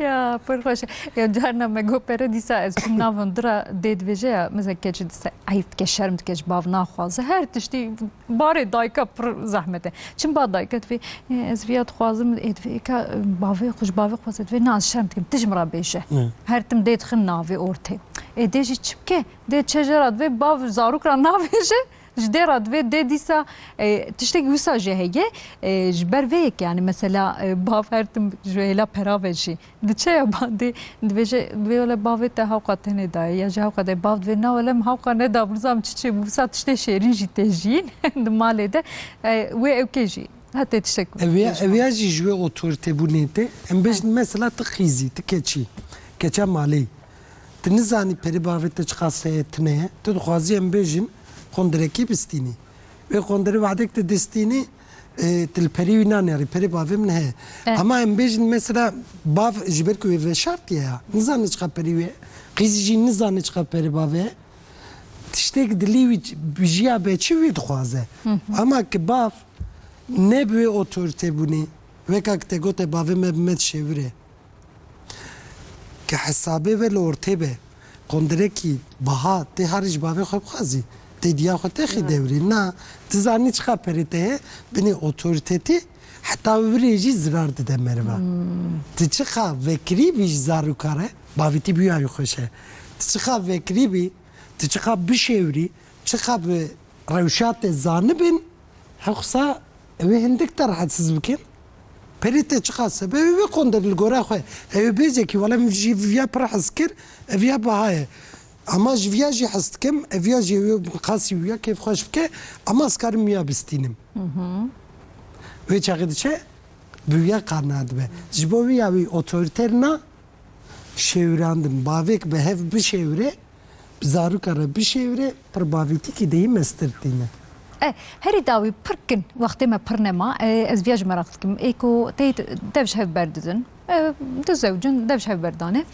Ya, pir xweş. Ya, carna me got pere dîsa ez çûm nav hundir a dê dibêje ya, mesela keçî dîsa eyb dike, şerm dike, ji bav naxwaze. Her tiştî barê dayika pir zehmet e. Çim ba dayika divê, e, ez viya dixwazim, ê divê, ka, e, bavê xwe, ji bavê xwe divê, na, ez şerm dikim, tu ji min re bêje. Hı. Her tim dê dixin navê ortê. Ê dê jî çi bike? Dê çe jê re divê, bav zarok re nabêje. Ji dê re divê dê dîsa, e, tiştekî wisa jî heye, e, ji ber vê yekê, yanî mesela, e, bav her tim ji hêla pera ve jî diçe ya ba dê dibêje, divê wele bavê te hewqa tenê daye, ya jî hewqa de bav divê, na wele min hewqa neda, nizam çi çê bû, wisa tiştê şêrîn jî tê jiyîn di malê de, e, wê ewkê jî hetê tiştek Ev ya, ev ya jî ji wê otoritebûnê tê. Em bêjin mesela tu qîzî, tu keçî, keça malê. Tu nizanî perê bavê te çiqas heye, tune ye. Tu dixwazî em bêjin qondirekî bistînî. Wê qondirê wadek tu distînî, e, tu li perê wî nanêrî, perê bavê min heye. E. Ama em bêjin mesela bav ji ber ku wê veşartiye ya. Nizane çiqa perê wê. Qîzî jî nizane çiqa perê bavê ye. Tiştek dilî wî bi jiya be çi wî dixwaze. Hı hı. Ama ki bav ne bi wê otorite bûnê. Weka ki te gote bavê me bi me dişêwire. Ke hesabê ve li ortê be, qondirekî biha tê harî ji bavê xwe bixwazî, tê diya xwe têxî dewrê. Na, tu zanî çiqa perê te ye, binê otorîtetî heta virê jî zirar dide meriva. Hmm. Tu çiqa vekirî bî ji zaroka re, bavîtî bûya wî xweş e. Tu çiqa vekirî bî, tu çiqa bişêwirî, çiqa bi rewşa te zanibin, Hewsa ew ê hindik te rehetsiz bikin. Perê te çiqas e be, ew ê qondir li gora xwe. Ew ê bêje ki, wele min ji viya pir hez kir, ev ya biha ye. Ama ji viya jî hez dikim, ev ya jî ew ê qasî wiya kêfxweş bike, ama ez karim wiya bistînim. Hı hı. Wê çaxê diçe, bi wiya qarna dibe. Ji bo wiya wî otorîter na, şêwirandin. Bavêk bi hev bişêwire, bi zaroka re bişêwire, pir bavîtîkî dehî mestir tîne. E, herî dawî pir kin, wextê me pir nema. E, ez viya ji meraq dikim. Ê ku teyt dev ji hev berdidin. E, du zewcin dev ji hev berdane.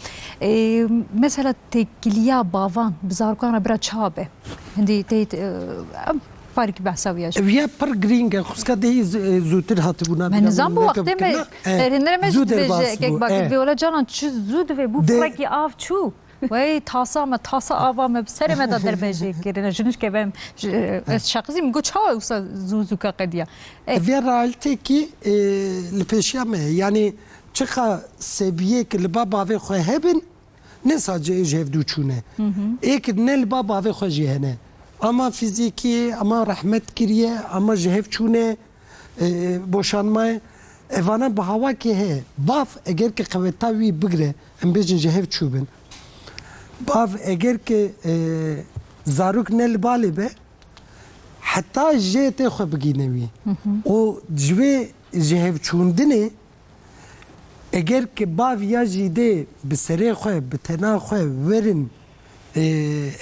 E, mesela têkiliya bavan bi zarokan re bira çawa be? Hindî teyt, e, em parîkî behsa wiya jî. Ev ya pir girîng e, xwişka dehî z-, e, zûtir hatibûna Me bîra nizam min, bû weke wextê me bikirina. E, erênere me zû jî dibêje, derbas bû. Kek E. Bakir vê wele canan çi zû divê bû, Dê- pirekî av çû. Wey tasa me, tasa ava me bi serê me de derbejê kirine. Ji nişke vem, ji, ez şaqizî min got çawa wisa zû zûka qediya. E. Ev ya realîtekî, e, li pêşiya me ye. Yanî çiqa sebiyê ki li ba bavê xwe hebin, ne sadece ê ji hevdû çûne. Hı hı. Ê ki ne li ba bavê xwe jî hene. Ama fizîkî, ama rehmet kiriye, ama ji hev çûne, e, boşanmayê. Evana bi hawakê heye. Bav eger ki qeweta wî bigre, em bêjin ji hev çûbin. Bav eger ki, e, zarok ne li balê be, heta jê tê xwe bigîne wî. Hı hı. Û ji wê ji hev çûndinê, eger ki bav ya jî dê bi serê xwe, bi tena xwe werin, e,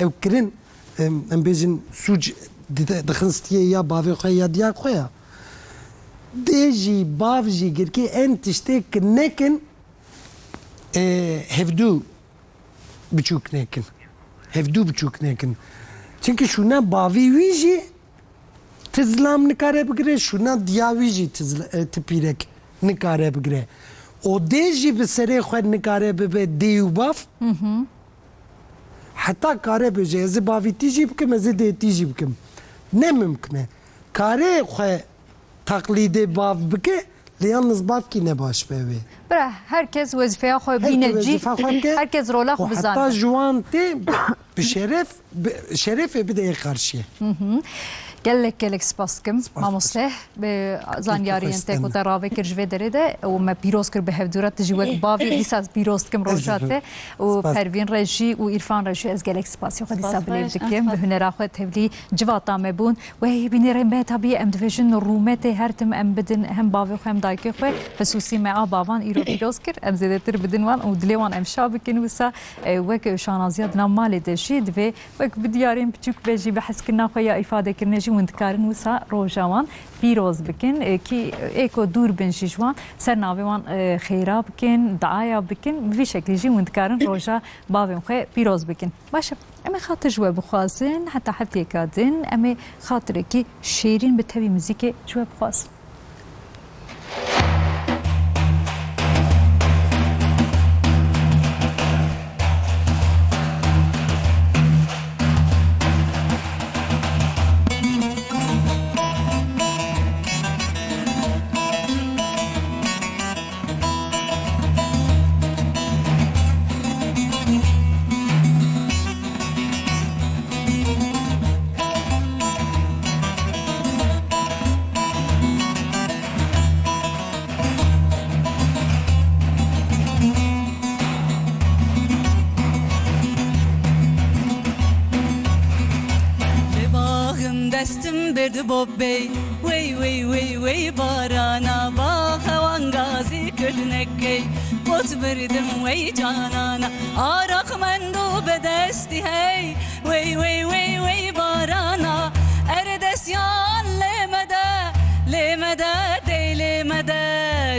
ew kirin, em, em bêjin sûc dide-, dixin stiyê ya bavê xwe ya diya xwe ya. Dê jî bav jî girkê en tiştê ki nekin, e, hevdû biçûk nekin. Hevdû biçûk nekin. Çimkî şûna bavî wî jî ti zilam nikare bigire, şûna diya wî jî ti zil-, e, ti pîrek nikare bigire. Û dê jî bi serê xwe nikare bibe dê û bav. Heta kare bêje, ez ê bavî tî jî bikim, ez ê dê tî jî bikim. Ne mimkin e. Kare xwe taqlîdê bav bike, lê yalnız bavkî ne baş be wê. Bira, her kes wezîfeya xwe Her bîne kes cî, wezîfa xwe bike. Her kes rola xwe Û bizane. Heta ji wan tê bi şeref, bi şerefê bide yê qarşiyê. Gelek gelek spas dikim, Spas mamoste. Bi zanyariyên te ku te rave kir ji vê derê de û me pîroz kir bi hevdû re, tu jî wek bavê dîsa pîroz dikim roja te û Spas. Pervîn re jî û Îrfan re jî ez gelek spasiya xwe dîsa Spas bilêv xweş, dikim. Bi spas. Hunera xwe tevlî civata me bûn. Wê bînerên me tabî em dibêjin rûmetê her tim em bidin hem bavê xwe hem dayikê xwe. Xisûsî me a bavan îro pîroz kir. Em zêdetir bidin wan û dilê wan em şa bikin wisa, e, wek şanaziya di nav malê de jî divê wek bi diyarên biçûk be jî bi hezkirina xwe ya îfadekirinê jî hûn dikarin wisa roja wan pîroz bikin, e, kî ê ku dûr bin jî ji wan ser navê wan, e, xêra bikin, diaya bikin, bi vî şeklî jî hûn dikarin roja bavên xwe pîroz bikin. Baş e, em ê xatir ji we bixwazin, heta heftiyeka din em ê xatirekî şêrîn bi tevî muzîkê ji we bixwazin. Li baxim destim birdi bobey. Wey, wey, wey, wey, barana, baxe wan gazî kir nekey. Bot birdim wey canana, araq mendo bi destî hey. Wey, wey, wey, wey, barana, erdesyan lê me de, lê me de, dey lê me de,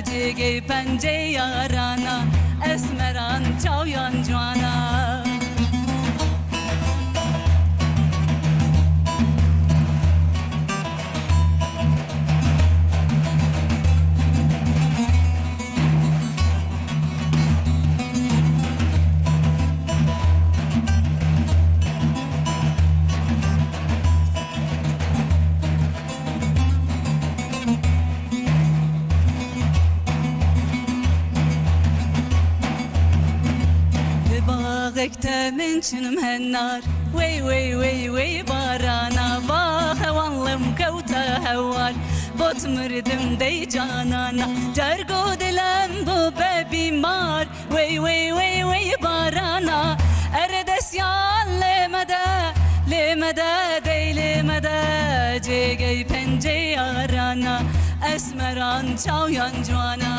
cêgey pencê yarana, esmeran çawyan ciwana. Li baxek te min çinim henar. Wey, wey, wey, wey, barana, baxe wan lim kewte hewar. Bot mirdim dey canana, cergo dilem bû be bîmar. Wey, wey, wey, wey, barana, erdesyan lê me de, lê me de, dey lê me de, cêgey pencê yarana, esmeran çawyan ciwana.